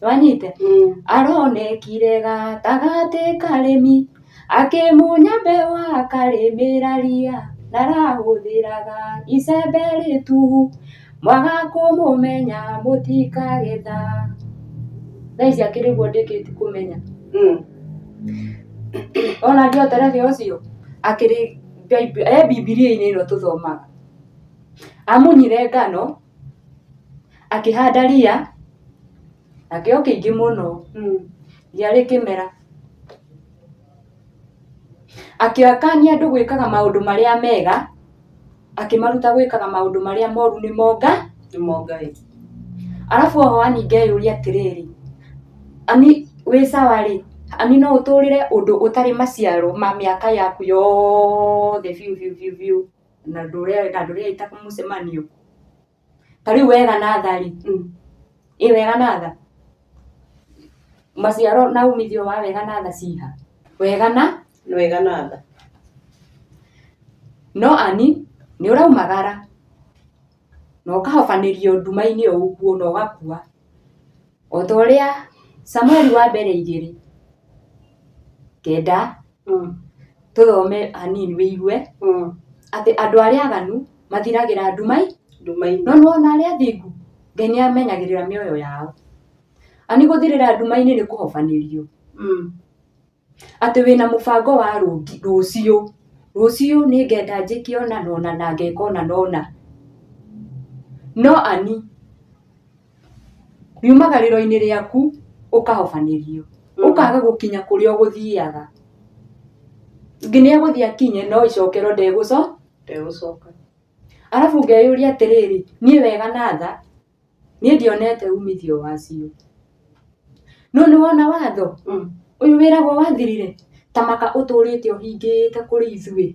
Wanyita? Aronekire gatagatĩ karĩmi, akĩmunya mbeũ akarĩmĩra ria, na arahũthĩraga icembe rĩtuhu, mwaga kũmũmenya mũtikagetha. Thaa ici akĩrĩ ũguo ndĩkĩtie kũmenya. Wona Dioterefe ũcio akĩrĩ e Bibilia-inĩ ĩno tũthomaga. Amunyire ngano, akĩhanda ria, nakĩo kĩingĩ mũno, ria rĩkĩmera. Akĩakania andũ gwĩkaga maũndũ marĩa mega, akĩmaruta gwĩkaga maũndũ marĩa moru nĩmo Nĩmo Ngai. Arabu oho ani ngeyũria atĩrĩrĩ, ani wĩ sawa rĩ, ani no ũtũrĩre ũndũ ũtarĩ maciaro ma mĩaka yaku yothe biũ biũ biũ biũ na ndũreita mũcemanio. Ta rĩu wega na tha rĩ, ĩ wega na tha, maciaro na umithio wa wega na tha ciha? Wega na? Wega na tha. No ani nĩ ũraumagara na ũkahobanĩrio nduma-inĩ o ũguo na ũgakua. O ta ũrĩa Samueli wa mbere 2:9 tũthome hanini wĩigue atĩ andũ arĩa aganu mathiragĩra nduma-inĩ, no nĩwona arĩa athingu Ngai nĩ amenyagĩrĩra mĩoyo yao. Ani gũthirĩra nduma-inĩ nĩ kũhobanĩrio. Atĩ wĩna mũbango wa rũciũ, rũciũ nĩ ngenda njĩke ũna na ũna na ngeka ũna na ũna. No ani riumagarĩro-inĩ rĩaku ũkahobanĩrio, ũkaga gũkinya kũrĩa ũgũthiaga. Ũngĩ nĩ egũthiĩ akinye no icokero Ndegũcoka. Arabu ngeyũria atĩrĩrĩ, niĩ wega na tha, niĩ ndionete umithio wacio. No nĩ wona watho ũyũ wĩragwo wathirire, ta maka ũtũrĩte ũhingĩte kũrĩ ithuĩ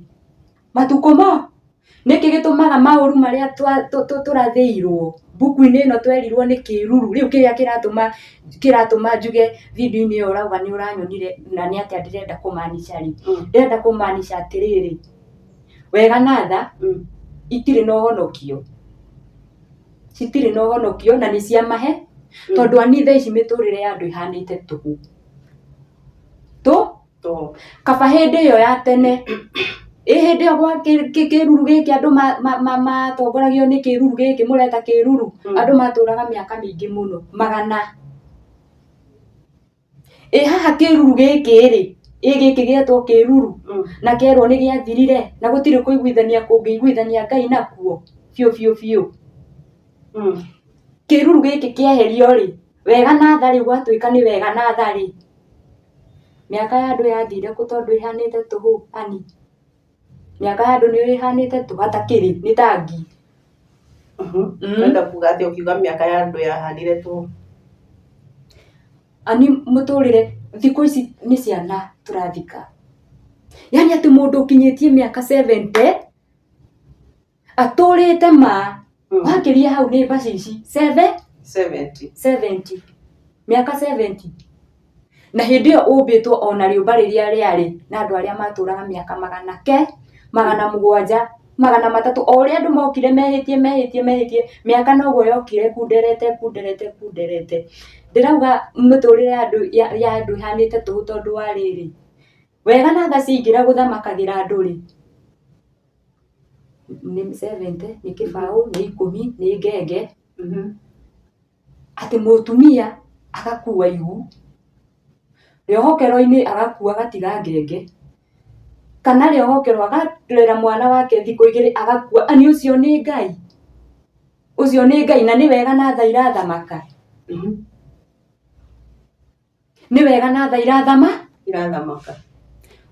matukũ mo. Nĩkĩ gĩtũmaga maũru marĩa tũrathĩirwo mbuku-inĩ ĩno twerirwo nĩ kĩruru rĩu kĩrĩa kĩratũma kĩratũma njuge video-inĩ ĩyo ũrauga nĩ ũranyonire na nĩ atĩa ndĩrenda kũmaanisha rĩ, ndĩrenda kũmaanisha atĩrĩrĩ, wega na tha itirĩ na ũhonokio, citirĩ na ũhonokio na nĩ cia mahe, tondũ ani thaa ici mĩtũrĩre ya andũ ĩhanĩte tũhũ tũ kaba hĩndĩ ĩyo ya tene ĩ hĩndĩ ĩyo gwa kĩruru gĩkĩ andũ matongoragio nĩ kĩruru gĩkĩ mũreta kĩruru, andũ matũraga mĩaka mĩingĩ mũno magana. Ĩ haha kĩruru gĩkĩ rĩ, ĩ gĩkĩ gĩetwo kĩruru na kerwo nĩ gĩathirire na gũtirĩ kũiguithania kũngĩiguithania Ngai nakuo biũ biũ biũ. Kĩruru gĩkĩ kĩeherio rĩ, wega na tha rĩ gwatuĩka nĩ wega na tha rĩ, mĩaka ya andũ yathire kũ tondũ ĩhanĩte tũhũ Annie? Mĩaka ya andũ nĩ ũĩ ĩhanĩte tũhũ hatakĩrĩ nĩ ta ngi. Ũrenda kuga atĩa ũkiuga mĩaka ya andũ yahanire tũhũ? Ani mũtũrĩre thikũ ici nĩ ciana tũrathika. Yaani atĩ mũndũ ũkinyĩtie mĩaka 70 atũrĩte ma wakĩria hau nĩ mbacici 70. 70 mĩaka 70 na hĩndĩ ĩyo ũmbĩtwo ona rĩũmba rĩrĩa rĩarĩ na andũ arĩa matũraga mĩaka magana ke 700 300 o ũrĩa andũ mokire mehĩtie mehĩtie mehĩtie mĩaka noguo yokire ĩkunderete ĩkunderete ĩkunderete. Ndĩrauga mĩtũrĩre ya andũ ya andũ ĩhanĩte tũhũ tondũ wa rĩrĩ, wega na tha ciaingĩra gũthamakagĩra andũ rĩ, nĩ 70 nĩ kĩbaũ nĩ ikũmi nĩ ngenge, atĩ mũtumia agakua ihu, rĩohokero-inĩ agakua agatiga ngenge, kana rĩohokero akarera mwana wake thikũ igĩrĩ agakua, ani ũcio nĩ Ngai? Ũcio nĩ Ngai na nĩ wega na tha irathamaka? Nĩ wega na tha irathama? Irathamaka.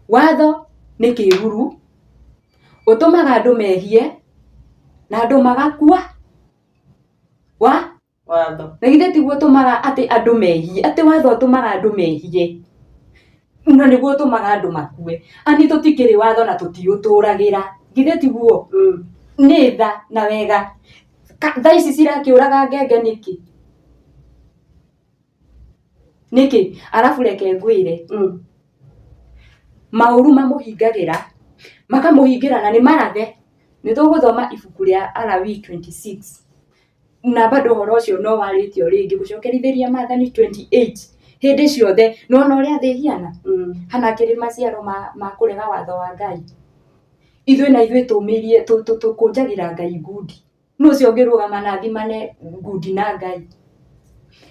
Watho nĩ kĩruru, ũtũmaga andũ mehie na andũ magakua. Wa? Watho. Na githĩ tiguo ũtũmaga atĩ andũ mehie, atĩ watho ũtũmaga andũ mehie na nĩguo ũtũmaga andũ makue. Ani tũtikĩrĩ watho na tũtiũtũragĩra, githĩ tiguo? Nĩ tha na wega. Tha ici cirakĩũraga ngenge nĩkĩ? Nĩkĩ? Arabu reke ngwĩre, maũru mamũhingagĩra, makamũhingĩra na nĩ marathe. Nĩ tũgũthoma ibuku rĩa Alawii 26 na bado ũhoro ũcio no warĩtio rĩngĩ gũcokerithĩria maathani 28 hĩndĩ ciothe. Nĩ wona ũrĩa thĩ ĩhiana? Hana kĩrĩ maciaro ma kũrega watho wa Ngai. Ithuĩ na ithuĩ tũmĩirie tũkũnjagĩra Ngai ngundi. Nũ ũcio ũngĩrũgama na athimane ngundi na Ngai?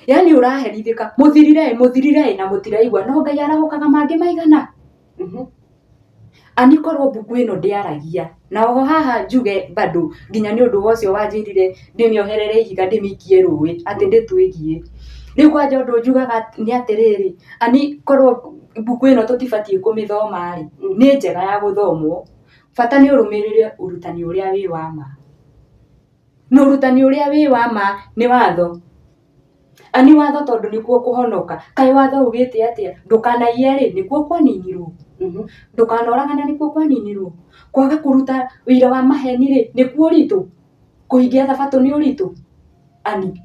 Yaani ũraherithĩka, mũthirire mũthirire na mũtiraigua, no Ngai arahũkaga mangĩ maigana? Ani korwo mbuku ĩno ndĩaragia, na oho haha njuge bado nginya nĩ ũndũ wa ũcio wanjĩrire ndĩmĩoherere ihiga ndĩmĩikie rũĩ atĩ ndĩtwĩgiĩ. Rĩu kwanja ũndũ njugaga nĩ atĩrĩrĩ, ani korwo mbuku ĩno tũtibatiĩ kũmĩthoma rĩ, nĩ njega ya gũthomwo, bata nĩ ũrũmĩrĩre ũrutani ũrĩa wĩ wa ma. Na ũrutani ũrĩa wĩ wa ma nĩ watho. Ani watho tondũ nĩkuo kũhonoka. Kaĩ watho ugĩte atĩa? Ndũkanaiye rĩ, nĩkuo kwaninirwo? Ndũkanoragane nĩkuo kwaninirwo? Kwaga kũruta ũira wa maheni rĩ, nĩkuo ũritũ? Kũhingia thabatũ nĩ ũritũ? Ani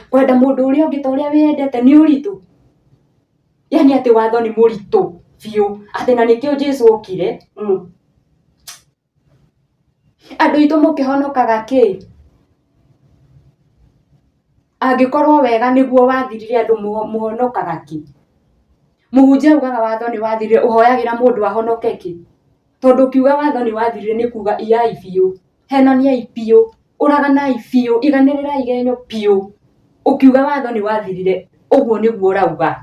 kwenda mũndũ ũrĩa ũngĩ ta ũrĩa wĩyendete nĩ ũritũ? Yaani atĩ watho nĩ mũritũ biũ, atĩ na nĩkĩo Jesũ okire. Andũ aitũ mũkĩhonokaga kĩ? Angĩkorwo wega nĩguo wathirire andũ mũhonokaga kĩ? Mũhunjia augaga watho nĩ wathirire, ũhoyagĩra mũndũ ahonoke kĩ? Tondũ ũkiuga watho nĩ wathirire nĩ kuga iyai biũ, henaniai biũ, ũraganai biũ, iganĩrĩrai igenyo biũ. Ũkiuga watho nĩ wathirire, ũguo nĩguo ũrauga.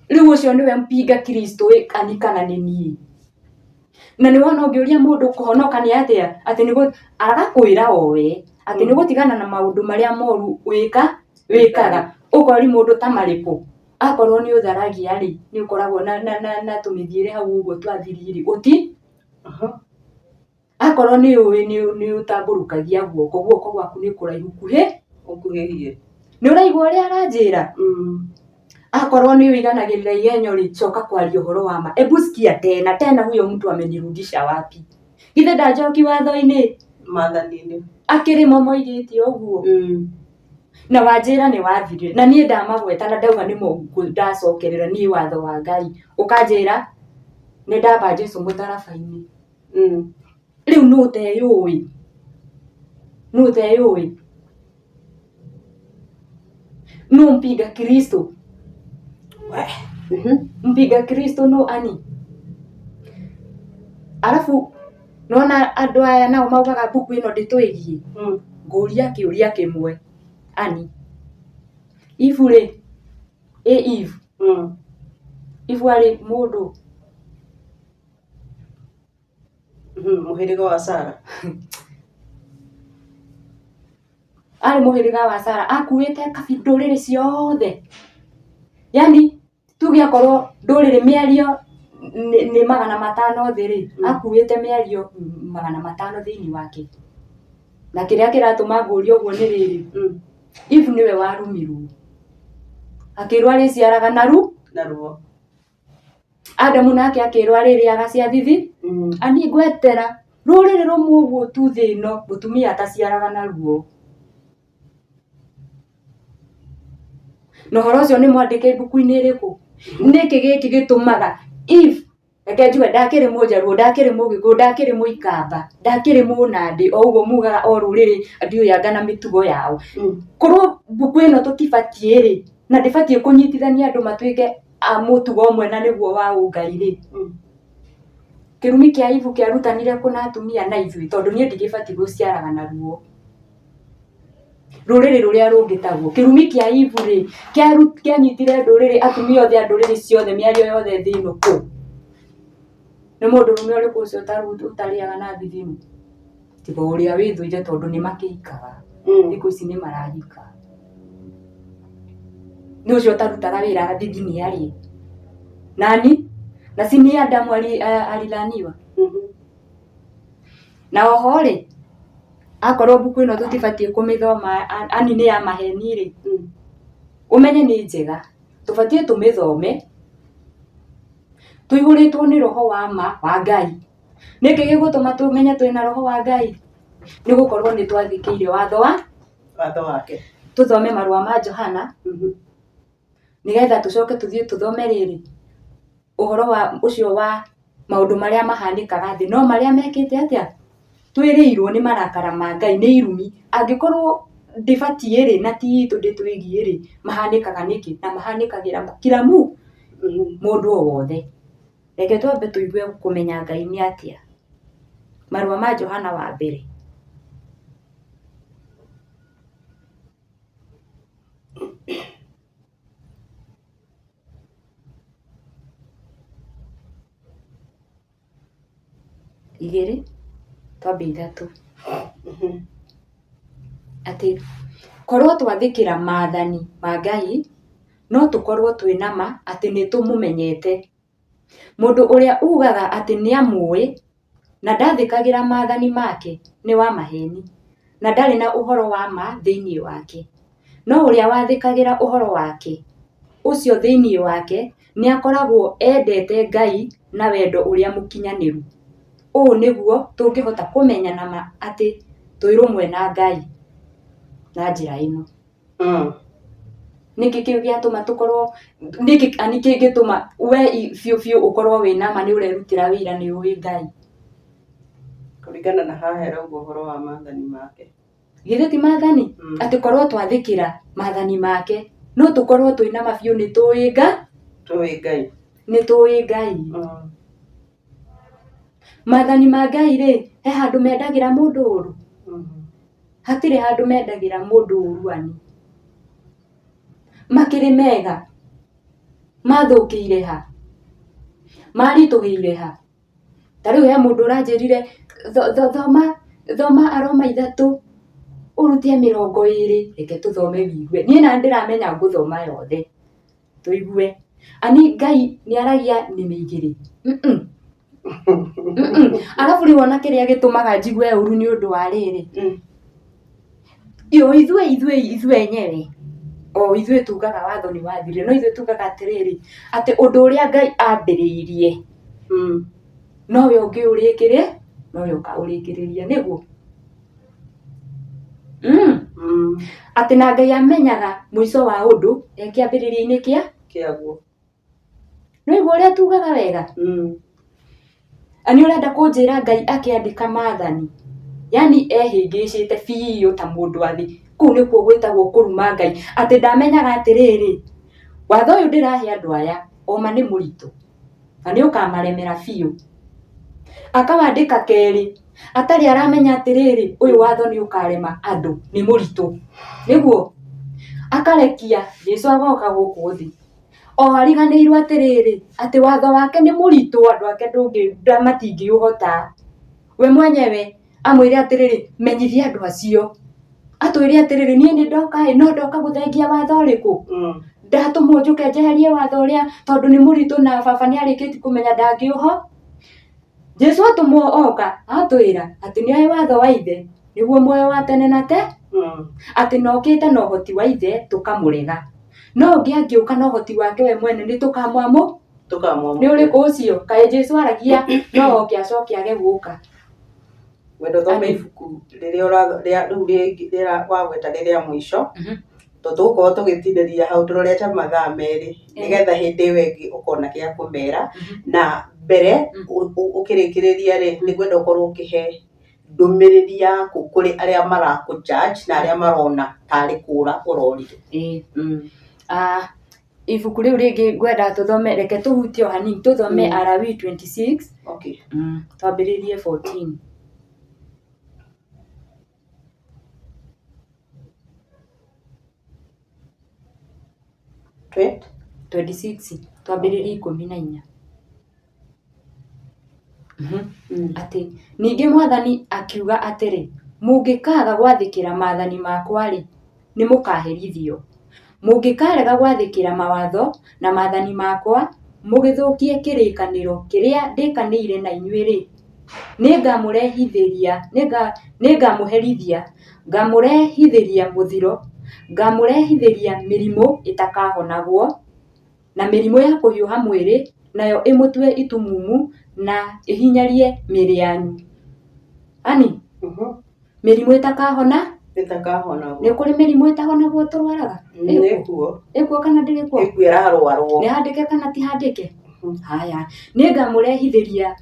Rĩu ũcio nĩwe mpinga Kristo ĩ ani kana nĩ niĩ? Na nĩ wona ũngĩũria mũndũ kũhonoka nĩ atĩa, atĩ nĩ agakwĩra o we, atĩ nĩ gũtigana na maũndũ marĩa moru wĩka wĩkaga. Ũkoria mũndũ ta marĩkũ? Akorwo nĩ ũtharagia rĩ, nĩ ũkoragwo na tũmĩthiĩre hau ũguo twa thiri rĩ, ũti Akorwo nĩ ũĩ nĩ ũtambũrũkagia guoko, guoko gwaku nĩ kũraihu kuhĩ, Ũkuhĩhie. Nĩ ũraigua ũrĩa aranjĩra? Akorwo nĩ ũiganagĩrĩra igenyo rĩ, coka kwaria ũhoro wa ma. Ebu sikia tena, tena huyo mtu amenirudisha wapi? Githĩ ndanjoki watho-inĩ? Maathani-inĩ. Akĩrĩ mo moigĩte ũguo. Na wanjĩra nĩ wathirire. Na niĩ ndamagweta na ndauga nĩmo ndacokerera niĩ watho wa Ngai. Ũkanjĩra nĩ ndamba Jesu mũtharaba-inĩ. Rĩu nũ ũteyũĩ? Nũ ũteyũĩ? Nũ mpinga Kristo? Mpinga Kristo nũ ani? Arabu nĩwona andũ aya nao maugaga mbuku ĩno ndĩtwĩgiĩ? Ngũria kĩũria kĩmwe ani, Eve rĩ, ĩ Eve? Eve arĩ mũndũ? Mũhĩrĩga wa Sara. Arĩ mũhĩrĩga wa Sara, akuĩte kabi ndũrĩrĩ ciothe. Yani tuge akorwo ndũrĩrĩ mĩario nĩ 500 thĩ rĩ, akuĩte mĩario 500 thĩinĩ wake. Na kĩrĩa kĩratũma ngũrie ũguo nĩ rĩrĩ, Eve nĩwe warumirwo. Akĩrwo arĩciaraga na ru Na ruo. Adamu nake akĩrwo arĩrĩaga cia thithi. Ani ngwetera rũrĩrĩ rũmwe ũguo tu thĩ ĩno mũtumia ataciaraga na ruo. Na ũhoro ũcio nĩ mwandĩke ibuku-inĩ rĩrĩkũ? Nĩkĩ gĩkĩ gĩtũmaga Eve, reke njuge ndakĩrĩ mũnjaruo, ndakĩrĩ mũgĩkũyũ, ndakĩrĩ mũikamba, ndakĩrĩ mũnandĩ, o ũguo mugaga o rũrĩrĩ ndiũĩ anga na mĩtugo yao. Korwo mbuku ĩno tũtibatiĩ rĩ, na ndĩbatiĩ kũnyitithania andũ matuĩke a mũtugo ũmwe na nĩguo wa ũngai rĩ, kĩrumi kĩa Eve kĩarutanire kũ na atumia na ithuĩ tondũ niĩ ndigĩbatiĩ gũciaraga na ruo. Rũrĩrĩ rũrĩa rũngĩ taguo. Kĩrumi kĩa Eve rĩ, kĩanyitire ndũrĩrĩ, atumia othe a ndũrĩrĩ ciothe, mĩario yothe thĩ ĩno kũ? Nĩ mũndũrũme ũrĩkũ ũcio ũtarĩaga na thithino? Tiga ũrĩa wĩthũire tondũ nĩ makĩhikaga. Thikũ ici nĩ marahika. Nĩ ũcio ũtarutaga wĩra thithini arĩe. Nani? Na si ni Adamu alilaniwa? Na oho rĩ, akorwo mbuku ĩno tũtibatiĩ kũmĩthoma ani nĩ ya maheni rĩ, ũmenye nĩ njega, tũbatiĩ tũmĩthome tũihũrĩtwo nĩ roho wa ma wa Ngai. Nĩkĩ gĩgũtũma tũmenye twĩna roho wa Ngai? Nĩ gũkorwo nĩ twathĩkĩire watho wa Watho wake. Tũthome marũa ma Johana nĩgetha tũcoke tũthiĩ tũthome rĩrĩ, ũhoro wa ũcio wa maũndũ marĩa mahanĩkaga thĩ, no marĩa mekĩte atĩa? Twĩrĩirwo nĩ marakara ma Ngai, nĩ irumi. Angĩkorwo ndĩbatiĩ rĩ, na ti itũ ndĩtwĩgiĩ rĩ, mahanĩkaga nĩkĩ? Na mahanĩkagĩra kila mũndũ o wothe. Reke twambe tũigue kũmenya Ngai nĩ atĩa. Marũa ma Johana wa mbere. Igĩrĩ, twambe ithatũ. Atĩ korwo twathĩkĩra maathani ma Ngai, no tũkorwo twĩ na ma atĩ nĩ tũmũmenyete. Mũndũ ũrĩa ugaga atĩ nĩ amũĩ na ndathĩkagĩra maathani make nĩ wa maheeni, na ndarĩ na ũhoro wa ma thĩinĩ wake. No ũrĩa wathĩkagĩra ũhoro wake, ũcio thĩinĩ wake nĩ akoragwo endete Ngai na wendo ũrĩa mũkinyanĩru. Ũũ nĩguo tũngĩhota kũmenya na ma atĩ twĩ rũmwe na Ngai na njĩra ĩno. Nĩkĩ kĩu gĩatũma tũkorwo, nĩkĩ ani kĩngĩtũma we biũ biũ ũkorwo wĩna ma nĩ ũrerutĩra wĩra nĩ ũĩ Ngai? Kũringana na haha ĩrauga ũhoro wa maathani make. Githĩ ti maathani? Atĩ korwo twathĩkĩra maathani make, no tũkorwo twĩna ma biũ nĩ tũĩ Ngai. Tũĩ Ngai. Nĩ tũĩ Ngai. Maathani ma Ngai rĩ, he handũ mendagĩra mũndũ ũru? Hatirĩ handũ mendagĩra mũndũ ũru ani. Makĩrĩ mega? Mathũkĩire ha? Maritũhĩire ha? Ta rĩu he mũndũ ũranjĩrire thoma thoma Aroma 3 ũrute 20, reke tũthome wĩigue. Niĩ nani ndĩramenya ngũthoma yothe tũigue. Ani Ngai nĩ aragia nĩmĩ igĩrĩ? Arabu rĩu ona kĩrĩa gĩtũmaga njigue ũru nĩ ũndũ wa rĩrĩ, o ithuĩ ithuĩ ithuĩ enyewe, o ithuĩ tugaga watho nĩ wathirire, no ithuĩ tugaga atĩrĩrĩ, atĩ ũndũ ũrĩa Ngai ambĩrĩirie nowe ũngĩũrĩkĩrĩria. Nowe ũkaũrĩkĩrĩria nĩguo. Atĩ na Ngai amenyaga mũico wa ũndũ e kĩambĩrĩria-inĩ kĩa Kĩaguo. Nĩwaigua ũrĩa tugaga wega? Na nĩ ũrenda kũnjĩra Ngai akĩandĩka maathani, yaani ehĩngĩcĩte biũ ta mũndũ wa thĩ. Kũu nĩkuo gwĩtagwo kũruma Ngai. Atĩ ndamenyaga atĩrĩrĩ, watho ũyũ ndĩrahe andũ aya, oma nĩ mũritũ, na nĩ ũkamaremera biũ. Akawandĩka kerĩ, atarĩ aramenya atĩrĩrĩ, ũyũ watho nĩ ũkarema andũ, nĩ mũritũ. Nĩguo? Akarekia Jesu agoka gũkũ thĩ. O ariganĩirwo atĩrĩrĩ, atĩ watho wake nĩ mũritũ andũ ake matingĩũhota. We mwenyewe amwĩre atĩrĩrĩ, menyithia andũ acio. Atwĩre atĩrĩrĩ, niĩ nĩ ndoka ĩ, no ndoka gũthengia watho ũrĩkũ? Ndatũmwo njũke njeherie watho ũrĩa tondũ nĩ mũritũ na baba nĩ arĩkĩtie kũmenya ndangĩũho. Jesu atũmwo oka, atwĩra atĩ nĩ oĩ watho wa ithe, nĩguo muoyo wa tene na te, atĩ na okĩte na ũhoti wa ithe tũkamũrega. No ũngĩ angĩũka na ũhoti wake we mwene nĩ tũkamwamũ. Tũkamwamũkĩra. Nĩ ũrĩkũ ũcio? Kaĩ Jesu aragia no oke acoke age gũka? Wenda ũthome ibuku rĩrĩa rĩu rĩngĩ rĩrĩa wagweta nĩ rĩa mũico, tondũ tũgũkorwo tũgĩtinĩria hau tũrorete mathaa merĩ, nĩgetha hĩndĩ ĩyo ĩngĩ ũkona gĩa kũmera. Na mbere ũkĩrĩkĩrĩria rĩ, nĩ ngwenda ũkorwo ũkĩhe ndũmĩrĩri yaku kũrĩ arĩa marakũ judge na arĩa marona tarĩ kũra ũrorire. Ibuku rĩu rĩngĩ ngwenda tũthome, reke tũhutie o hanini, tũthome Alawii 26, twambĩrĩrie 14. 26, twambĩrĩrie 14. Atĩ ningĩ mwathani akiuga atĩrĩ, mũngĩkaaga gwathĩkĩra maathani makwa-rĩ, nĩ mũkaherithio. Mũngĩkaarega gwathĩkĩra mawatho na maathani makwa, mũgĩthũkie kĩrĩkanĩro kĩrĩa ndĩkanĩire na inyuĩ-rĩ, nĩngamũrehithĩria, nĩngamũherithia, ngamũrehithĩria mũthiro, ngamũrehithĩria mĩrimũ ĩtakahonagwo, na mĩrimũ ya kũhiũha mwĩrĩ, nayo ĩmũtue itumumu na ĩhinyarie mĩĩrĩ yanyu. Ani? Mĩrimũ ĩtakahona? Ĩtakahonagwo. Nĩ kũrĩ mĩrimũ ĩtahonagwo tũrwaraga? Nĩkuo. Ĩkuo kana ndĩrĩ kuo? Ĩkuo ĩrarwarwo. Nĩ handĩke kana ti handĩke? Haya. Nĩngamũrehithĩria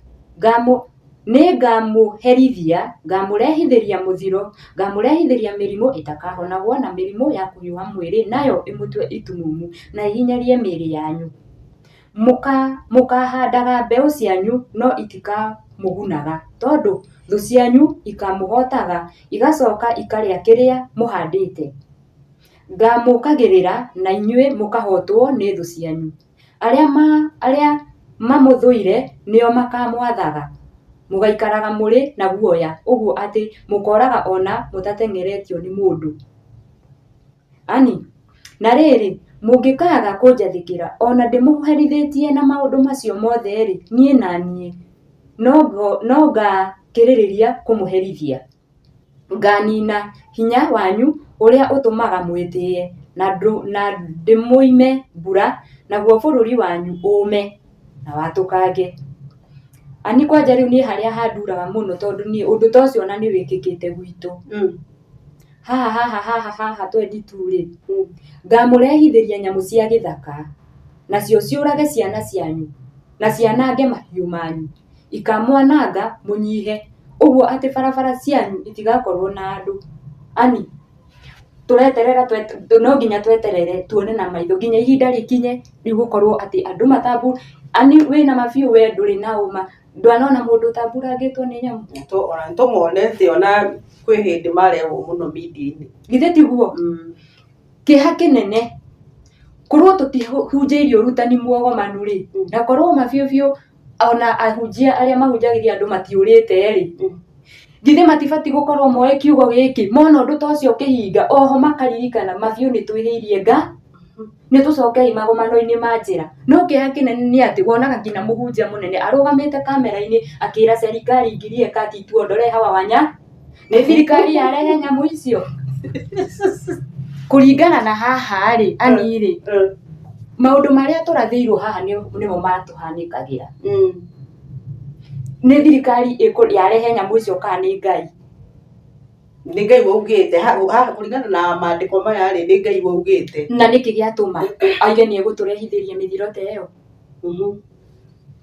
nĩngamũherithia, ngamũrehithĩria mũthiro, ngamũrehithĩria mĩrimũ ĩtakahonagwo na mĩrimũ ya kũhiũha mwĩrĩ, nayo ĩmũtue itumumu na ĩhinyarie mĩĩrĩ yanyu. Mũkaahandaga mbeũ cianyu no itikamũgunaga, tondũ thũ cianyu ikamũhootaga igacoka ikarĩa kĩrĩa mũhandĩte. Ngaamũũkagĩrĩra na inyuĩ mũkahootwo nĩ thũ cianyu. Arĩa arĩa mamũthũire nĩo makaamwathaga. Mũgaikaraga mũrĩ na guoya ũguo atĩ mũkooraga o na mũtateng'eretio nĩ mũndũ. Ani, na rĩrĩ, mũngĩkaaga kũnjathĩkĩra o na ndĩmũherithĩtie na maũndũ macio mothe-rĩ, niĩ na niĩ no ngaakĩrĩrĩria kũmũherithia. Ngaaniina hinya wanyu ũrĩa ũtũmaga mwĩtĩĩe, na ndĩmũime mbura, naguo bũrũri wanyu ũũme na watũkange. Ani kwanja rĩu niĩ harĩa handuraga mũno tondũ niĩ ũndũ ta ũcio ona nĩ wĩkĩkĩte gwitũ. Haha haha haha haha 22 rĩ, ngamũrehithĩria nyamũ cia gĩthaka, nacio ciũrage ciana cianyu, na cianange mahiũ manyu. Ikamwananga mũnyihe, ũguo atĩ barabara cianyu itigakorwo na andũ. Ani, tũreterera no nginya tweterere tuone na maitho nginya ihinda rĩkinye rĩu gũkorwo atĩ andũ matambu ani wĩna ma biũ we ndũrĩ na ũma ndwanona mũndũ ũtamburangĩtwo nĩ nyamũ. Ona nĩtũmonete ona kwĩ hĩndĩ marehwo mũno media-inĩ. Githĩ tiguo? Kĩeha kĩnene korwo tũtihunjĩirio ũrutani mwogomanu rĩ, na korwo ma biũ biũ ona ahunjia arĩa mahunjagĩria andũ matiũrĩte rĩ, githĩ matibatiĩ gũkorwo moĩ kiugo gĩkĩ, mona ũndũ ta ũcio ũkĩhinga, oho makaririkana ma biũ nĩ twĩhĩirie nga, nĩ tũcokei magomano-inĩ ma njĩra. No kĩeha kĩnene nĩ atĩ wonaga nginya mũhunjia mũnene arũgamĩte kamera-inĩ akĩra serikali ingilie kati tuondolee hawa wanya, nĩ thirikari yarehe nyamũ icio? Kũringana na haha rĩ, ani rĩ, maũndũ marĩa tũrathĩirwo haha nĩmo matũhanĩkagĩra. Nĩ thirikari yarehe nyamũ icio kana nĩ Ngai? Nĩ Ngai waugĩte. Haha kũringana na maandĩko maya rĩ, nĩ Ngai waugĩte. Na nĩkĩ gĩatũma auge nĩ egũtũrehithĩria mĩthiro ta ĩyo?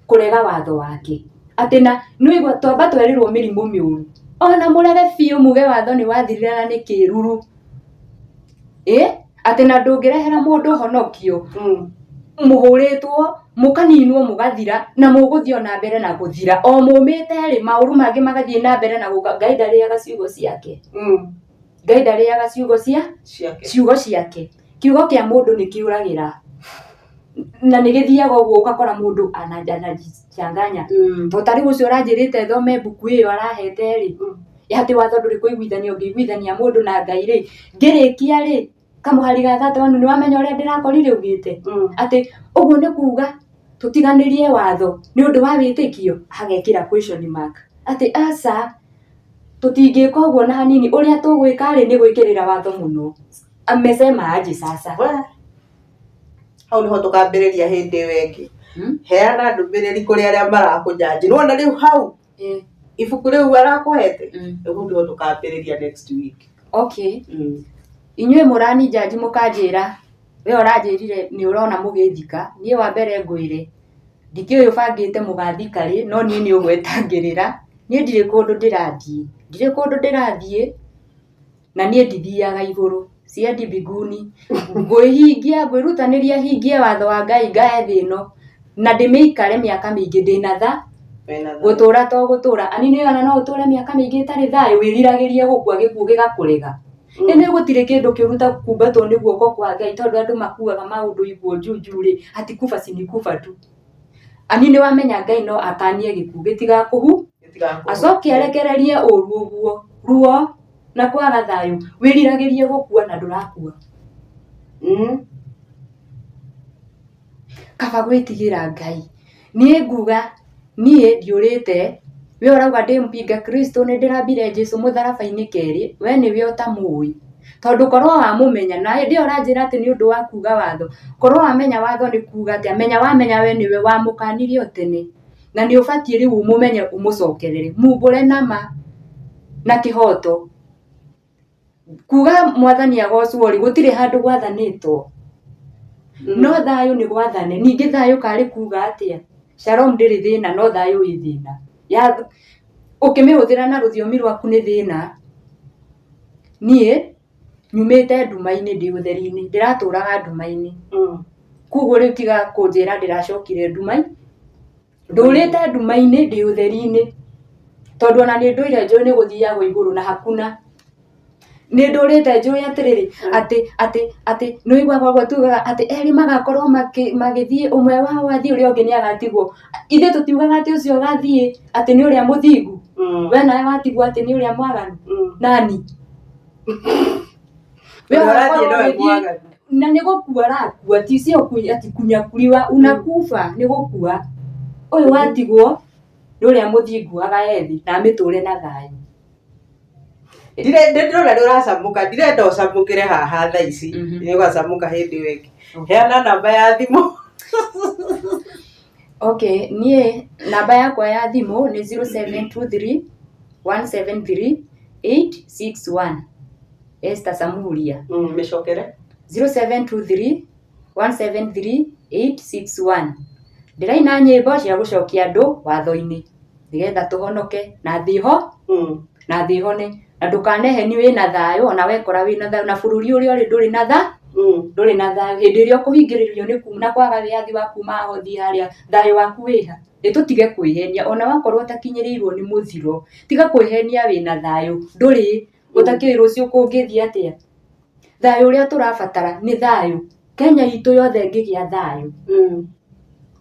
Kũrega watho wake. Atĩ na nĩwaigua twamba twerĩrwo mĩrimũ mĩũru. Ona mũrege biũ muge watho nĩ wathirire na nĩ kĩruru. Ĩ atĩ na ndũngĩrehera mũndũ ũhonokio. Mũhũrĩtwo mũkaninwo mũgathira na mũgũthiĩ o na mbere na gũthira. O mũmĩte rĩ, maũru mangĩ magathiĩ na mbere na gũka. Ngai ndarĩaga ciugo ciake. Ngai ndarĩaga ciugo cia ciugo ciake. Kiugo kĩa mũndũ nĩ kĩũragĩra. Na nĩ gĩthiaga ũguo ũgakora mũndũ anajichanganya. To ta rĩu ũcio ũranjĩrĩte thome mbuku ĩyo arahete rĩ, atĩ watho ndũrĩ kũiguithania ũngĩiguithania mũndũ na Ngai rĩ, ngĩrĩkia rĩ, kamũhari ga 31 nĩ wamenya ũrĩa ndĩrakorire ugĩte? Atĩ ũguo nĩ kuga tũtiganĩrie watho nĩ ũndũ wa wĩtĩkio? Hagekĩra question mark. Atĩ aca, tũtingĩka ũguo na hanini, ũrĩa tũgwĩka rĩ nĩ gwĩkĩrĩra watho mũno. Amesema aje sasa? Hau nĩho tũkambĩrĩria hĩndĩ ĩyo ĩngĩ. Heana ndũmĩrĩri kũrĩ arĩa marakũnjanji. Nĩwona rĩu hau ibuku rĩu arakũhete, rĩu hau nĩho tũkambĩrĩria next week. Okay. Inyuĩ mũraninjanji mũkanjĩra, we ũranjĩrire nĩ ũrona mũgĩthika, niĩ wa mbere ngwĩre, ndikĩũĩ ũbangĩte mũgathika rĩ, no niĩ nĩ ũgwetangĩrĩra, niĩ ndirĩ kũndũ ndĩrathiĩ, ndirĩ kũndũ ndĩrathiĩ, na niĩ ndithiaga igũrũ, siendi mbinguni, ngwĩhingia, ngwĩrutanĩria hingie watho wa Ngai ngae thĩ ĩno, na ndĩmĩikare mĩaka mĩingĩ ndĩna tha, gũtũra to gũtũra, ani nĩ ona no ũtũre mĩaka mĩingĩ ĩtarĩ thayũ wĩriragĩrie gũkua gĩkuũ gĩgakũrega. Ĩ gũtirĩ kĩndũ kĩũru ta kumbatwo nĩ guoko kwa Ngai tondũ andũ makuaga maũndũ iguo juju rĩ, ati kufa si ni kufa tu. Ani nĩ wamenya Ngai no akanie gĩkuũ gĩtigakũhu, acoke arekererie ũru ũguo, ruo na kwaga thayũ, wĩriragĩrie gũkua na ndũrakua. Kaba gwĩtigĩra Ngai. Niĩ nguga niĩ ndiũrĩte, we ũrauga ndĩ mpinga Kristo nĩ ndĩrambire Jesu mũtharaba-inĩ kerĩ, we nĩwe ũtamũĩ. Tondũ korwo wamũmenya, na hĩndĩ ĩyo ũranjĩra atĩ nĩ ũndũ wa kuga watho, korwo wamenya watho nĩ kuga atĩa, menya wamenya we nĩwe wamũkanirie o tene, na nĩ ũbatiĩ rĩu ũmũmenye ũmũcokerere, mumbũre na ma na kĩhoto. Kuga mwathani agocwo rĩ, gũtirĩ handũ gwathanĩtwo. No thayũ nĩ gwathane. Ningĩ thayũ karĩ kuga atĩa? Shalom ndĩrĩ thĩna no thayũ wĩ thĩna. Ũkĩmĩhũthĩra na rũthiomi rwaku nĩ thĩna. Niĩ nyumĩte nduma-inĩ ndĩ ũtheri-inĩ, ndĩratũraga nduma-inĩ. Koguo rĩu tiga kũnjĩra ndĩracokire nduma-inĩ. Ndũrĩte nduma-inĩ ndĩ ũtheri-inĩ, tondũ ona nĩ ndũire njũĩ nĩ gũthiagwo igũrũ na hakuna. Nĩ ndũrĩte njũĩ atĩrĩrĩ, atĩ atĩ atĩ nĩ ũiguaga ũguo tugaga atĩ erĩ magakorwo magĩthiĩ ũmwe wao athiĩ ũrĩa ũngĩ nĩ agatigwo. Ithuĩ tũtiugaga atĩ ũcio ũgathiĩ atĩ nĩ ũrĩa mũthingu, we nawe watigwo atĩ nĩ ũrĩa mwaganu, nani? We Ũrĩa ũrathiĩ ũgakorwo nowe ũgĩthiĩ mwaganu. na nĩ gũkua arakua ti sio ati kunyakuliwa unakufa nĩ gũkua. Ũyũ watigwo nĩ ũrĩa mũthingu agae thĩ na amĩtũre na thayũ. Ndĩrona nĩ ũracamũka, ndirenda ũcamũkĩre haha thaa ici, nĩ ũgacamũka hĩndĩ ĩyo ĩngĩ. Heana namba ya thimũ. Okay, niĩ namba yakwa ya thimũ nĩ 0723 173 861. Esther Samuria. Mĩcokere. 0723 173 861. Ndĩraina nyĩmbo cia gũcokia andũ watho-inĩ nĩgetha tũhonoke na thĩ ho na thĩ hone na ndũkaneheni wĩna thayũ ona wekora wĩna thayũ na bũrũri ũrĩa ũrĩ ndũrĩ na tha ndũrĩ na thayũ hĩndĩ ĩrĩa ũkũhingĩrĩrio nĩ kuma na kwaga wĩyathi wa kuma haha ũthiĩ harĩa thayũ waku wĩha nĩ tũtige kwĩhenia ona wakorwo ũtakinyĩrĩirwo nĩ mũthiro tiga kwĩhenia wĩna thayũ ndũrĩ ũtakĩũĩ rũciũ kũngĩthiĩ atĩa thayũ ũrĩa tũrabatara nĩ thayũ Kenya itũ yothe ĩngĩgĩa thayũ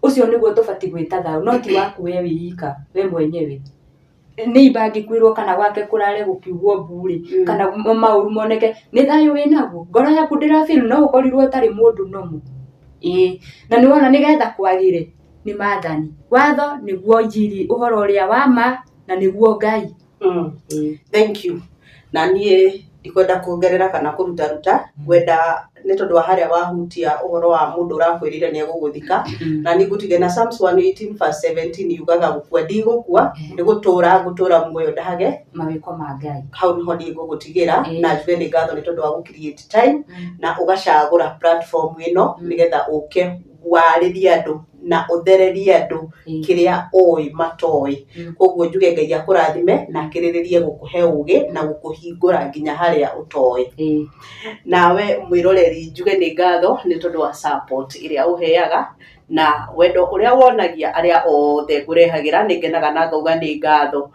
ũcio nĩguo tũbatiĩ gwĩta thayũ no ti waku we wĩ ika we mwenyewe neighbor angĩkuĩrwo kana gwake kũrare gũkiugwo mbu rĩ kana maũru moneke nĩ thayũ wĩnaguo ngoro yaku ndĩra feel no ũkorirwo ũtarĩ mũndũ normal ĩĩ na nĩ wona nĩgetha kwagĩre nĩ maathani watho nĩguo njiri ũhoro ũrĩa wa ma na nĩguo Ngai. Thank you. Na niĩ Ndikwenda kuongerera kana kũrutaruta, ngwenda nĩ tondũ wa harĩa wahutia ũhoro wa mũndũ ũrakwĩrire nĩ egũgũthika, na nĩ ngũtige na Psalms 118 verse 17 yugaga gũkua ndigũkua, nĩ gũtũra ngũtũra muoyo ndahage mawĩko ma Ngai. Hau nĩho niĩ ngũgũtigĩra na njuge nĩ ngatho nĩ tondũ wa gũ create time na ũgacagũra platform ĩno nĩgetha ũke warĩrie andũ na ũthererie andũ kĩrĩa ũĩ matoĩ. Koguo njuge Ngai akũrathime na akĩrĩrĩrie gũkũhe ũgĩ na gũkũhingũra nginya harĩa ũtoĩ. Nawe mwĩroreri njuge nĩ ngatho nĩ tondũ wa support ĩrĩa ũheaga na wendo ũrĩa wonagia arĩa othe ngũrehagĩra, nĩ ngenaga na ngauga nĩ ngatho.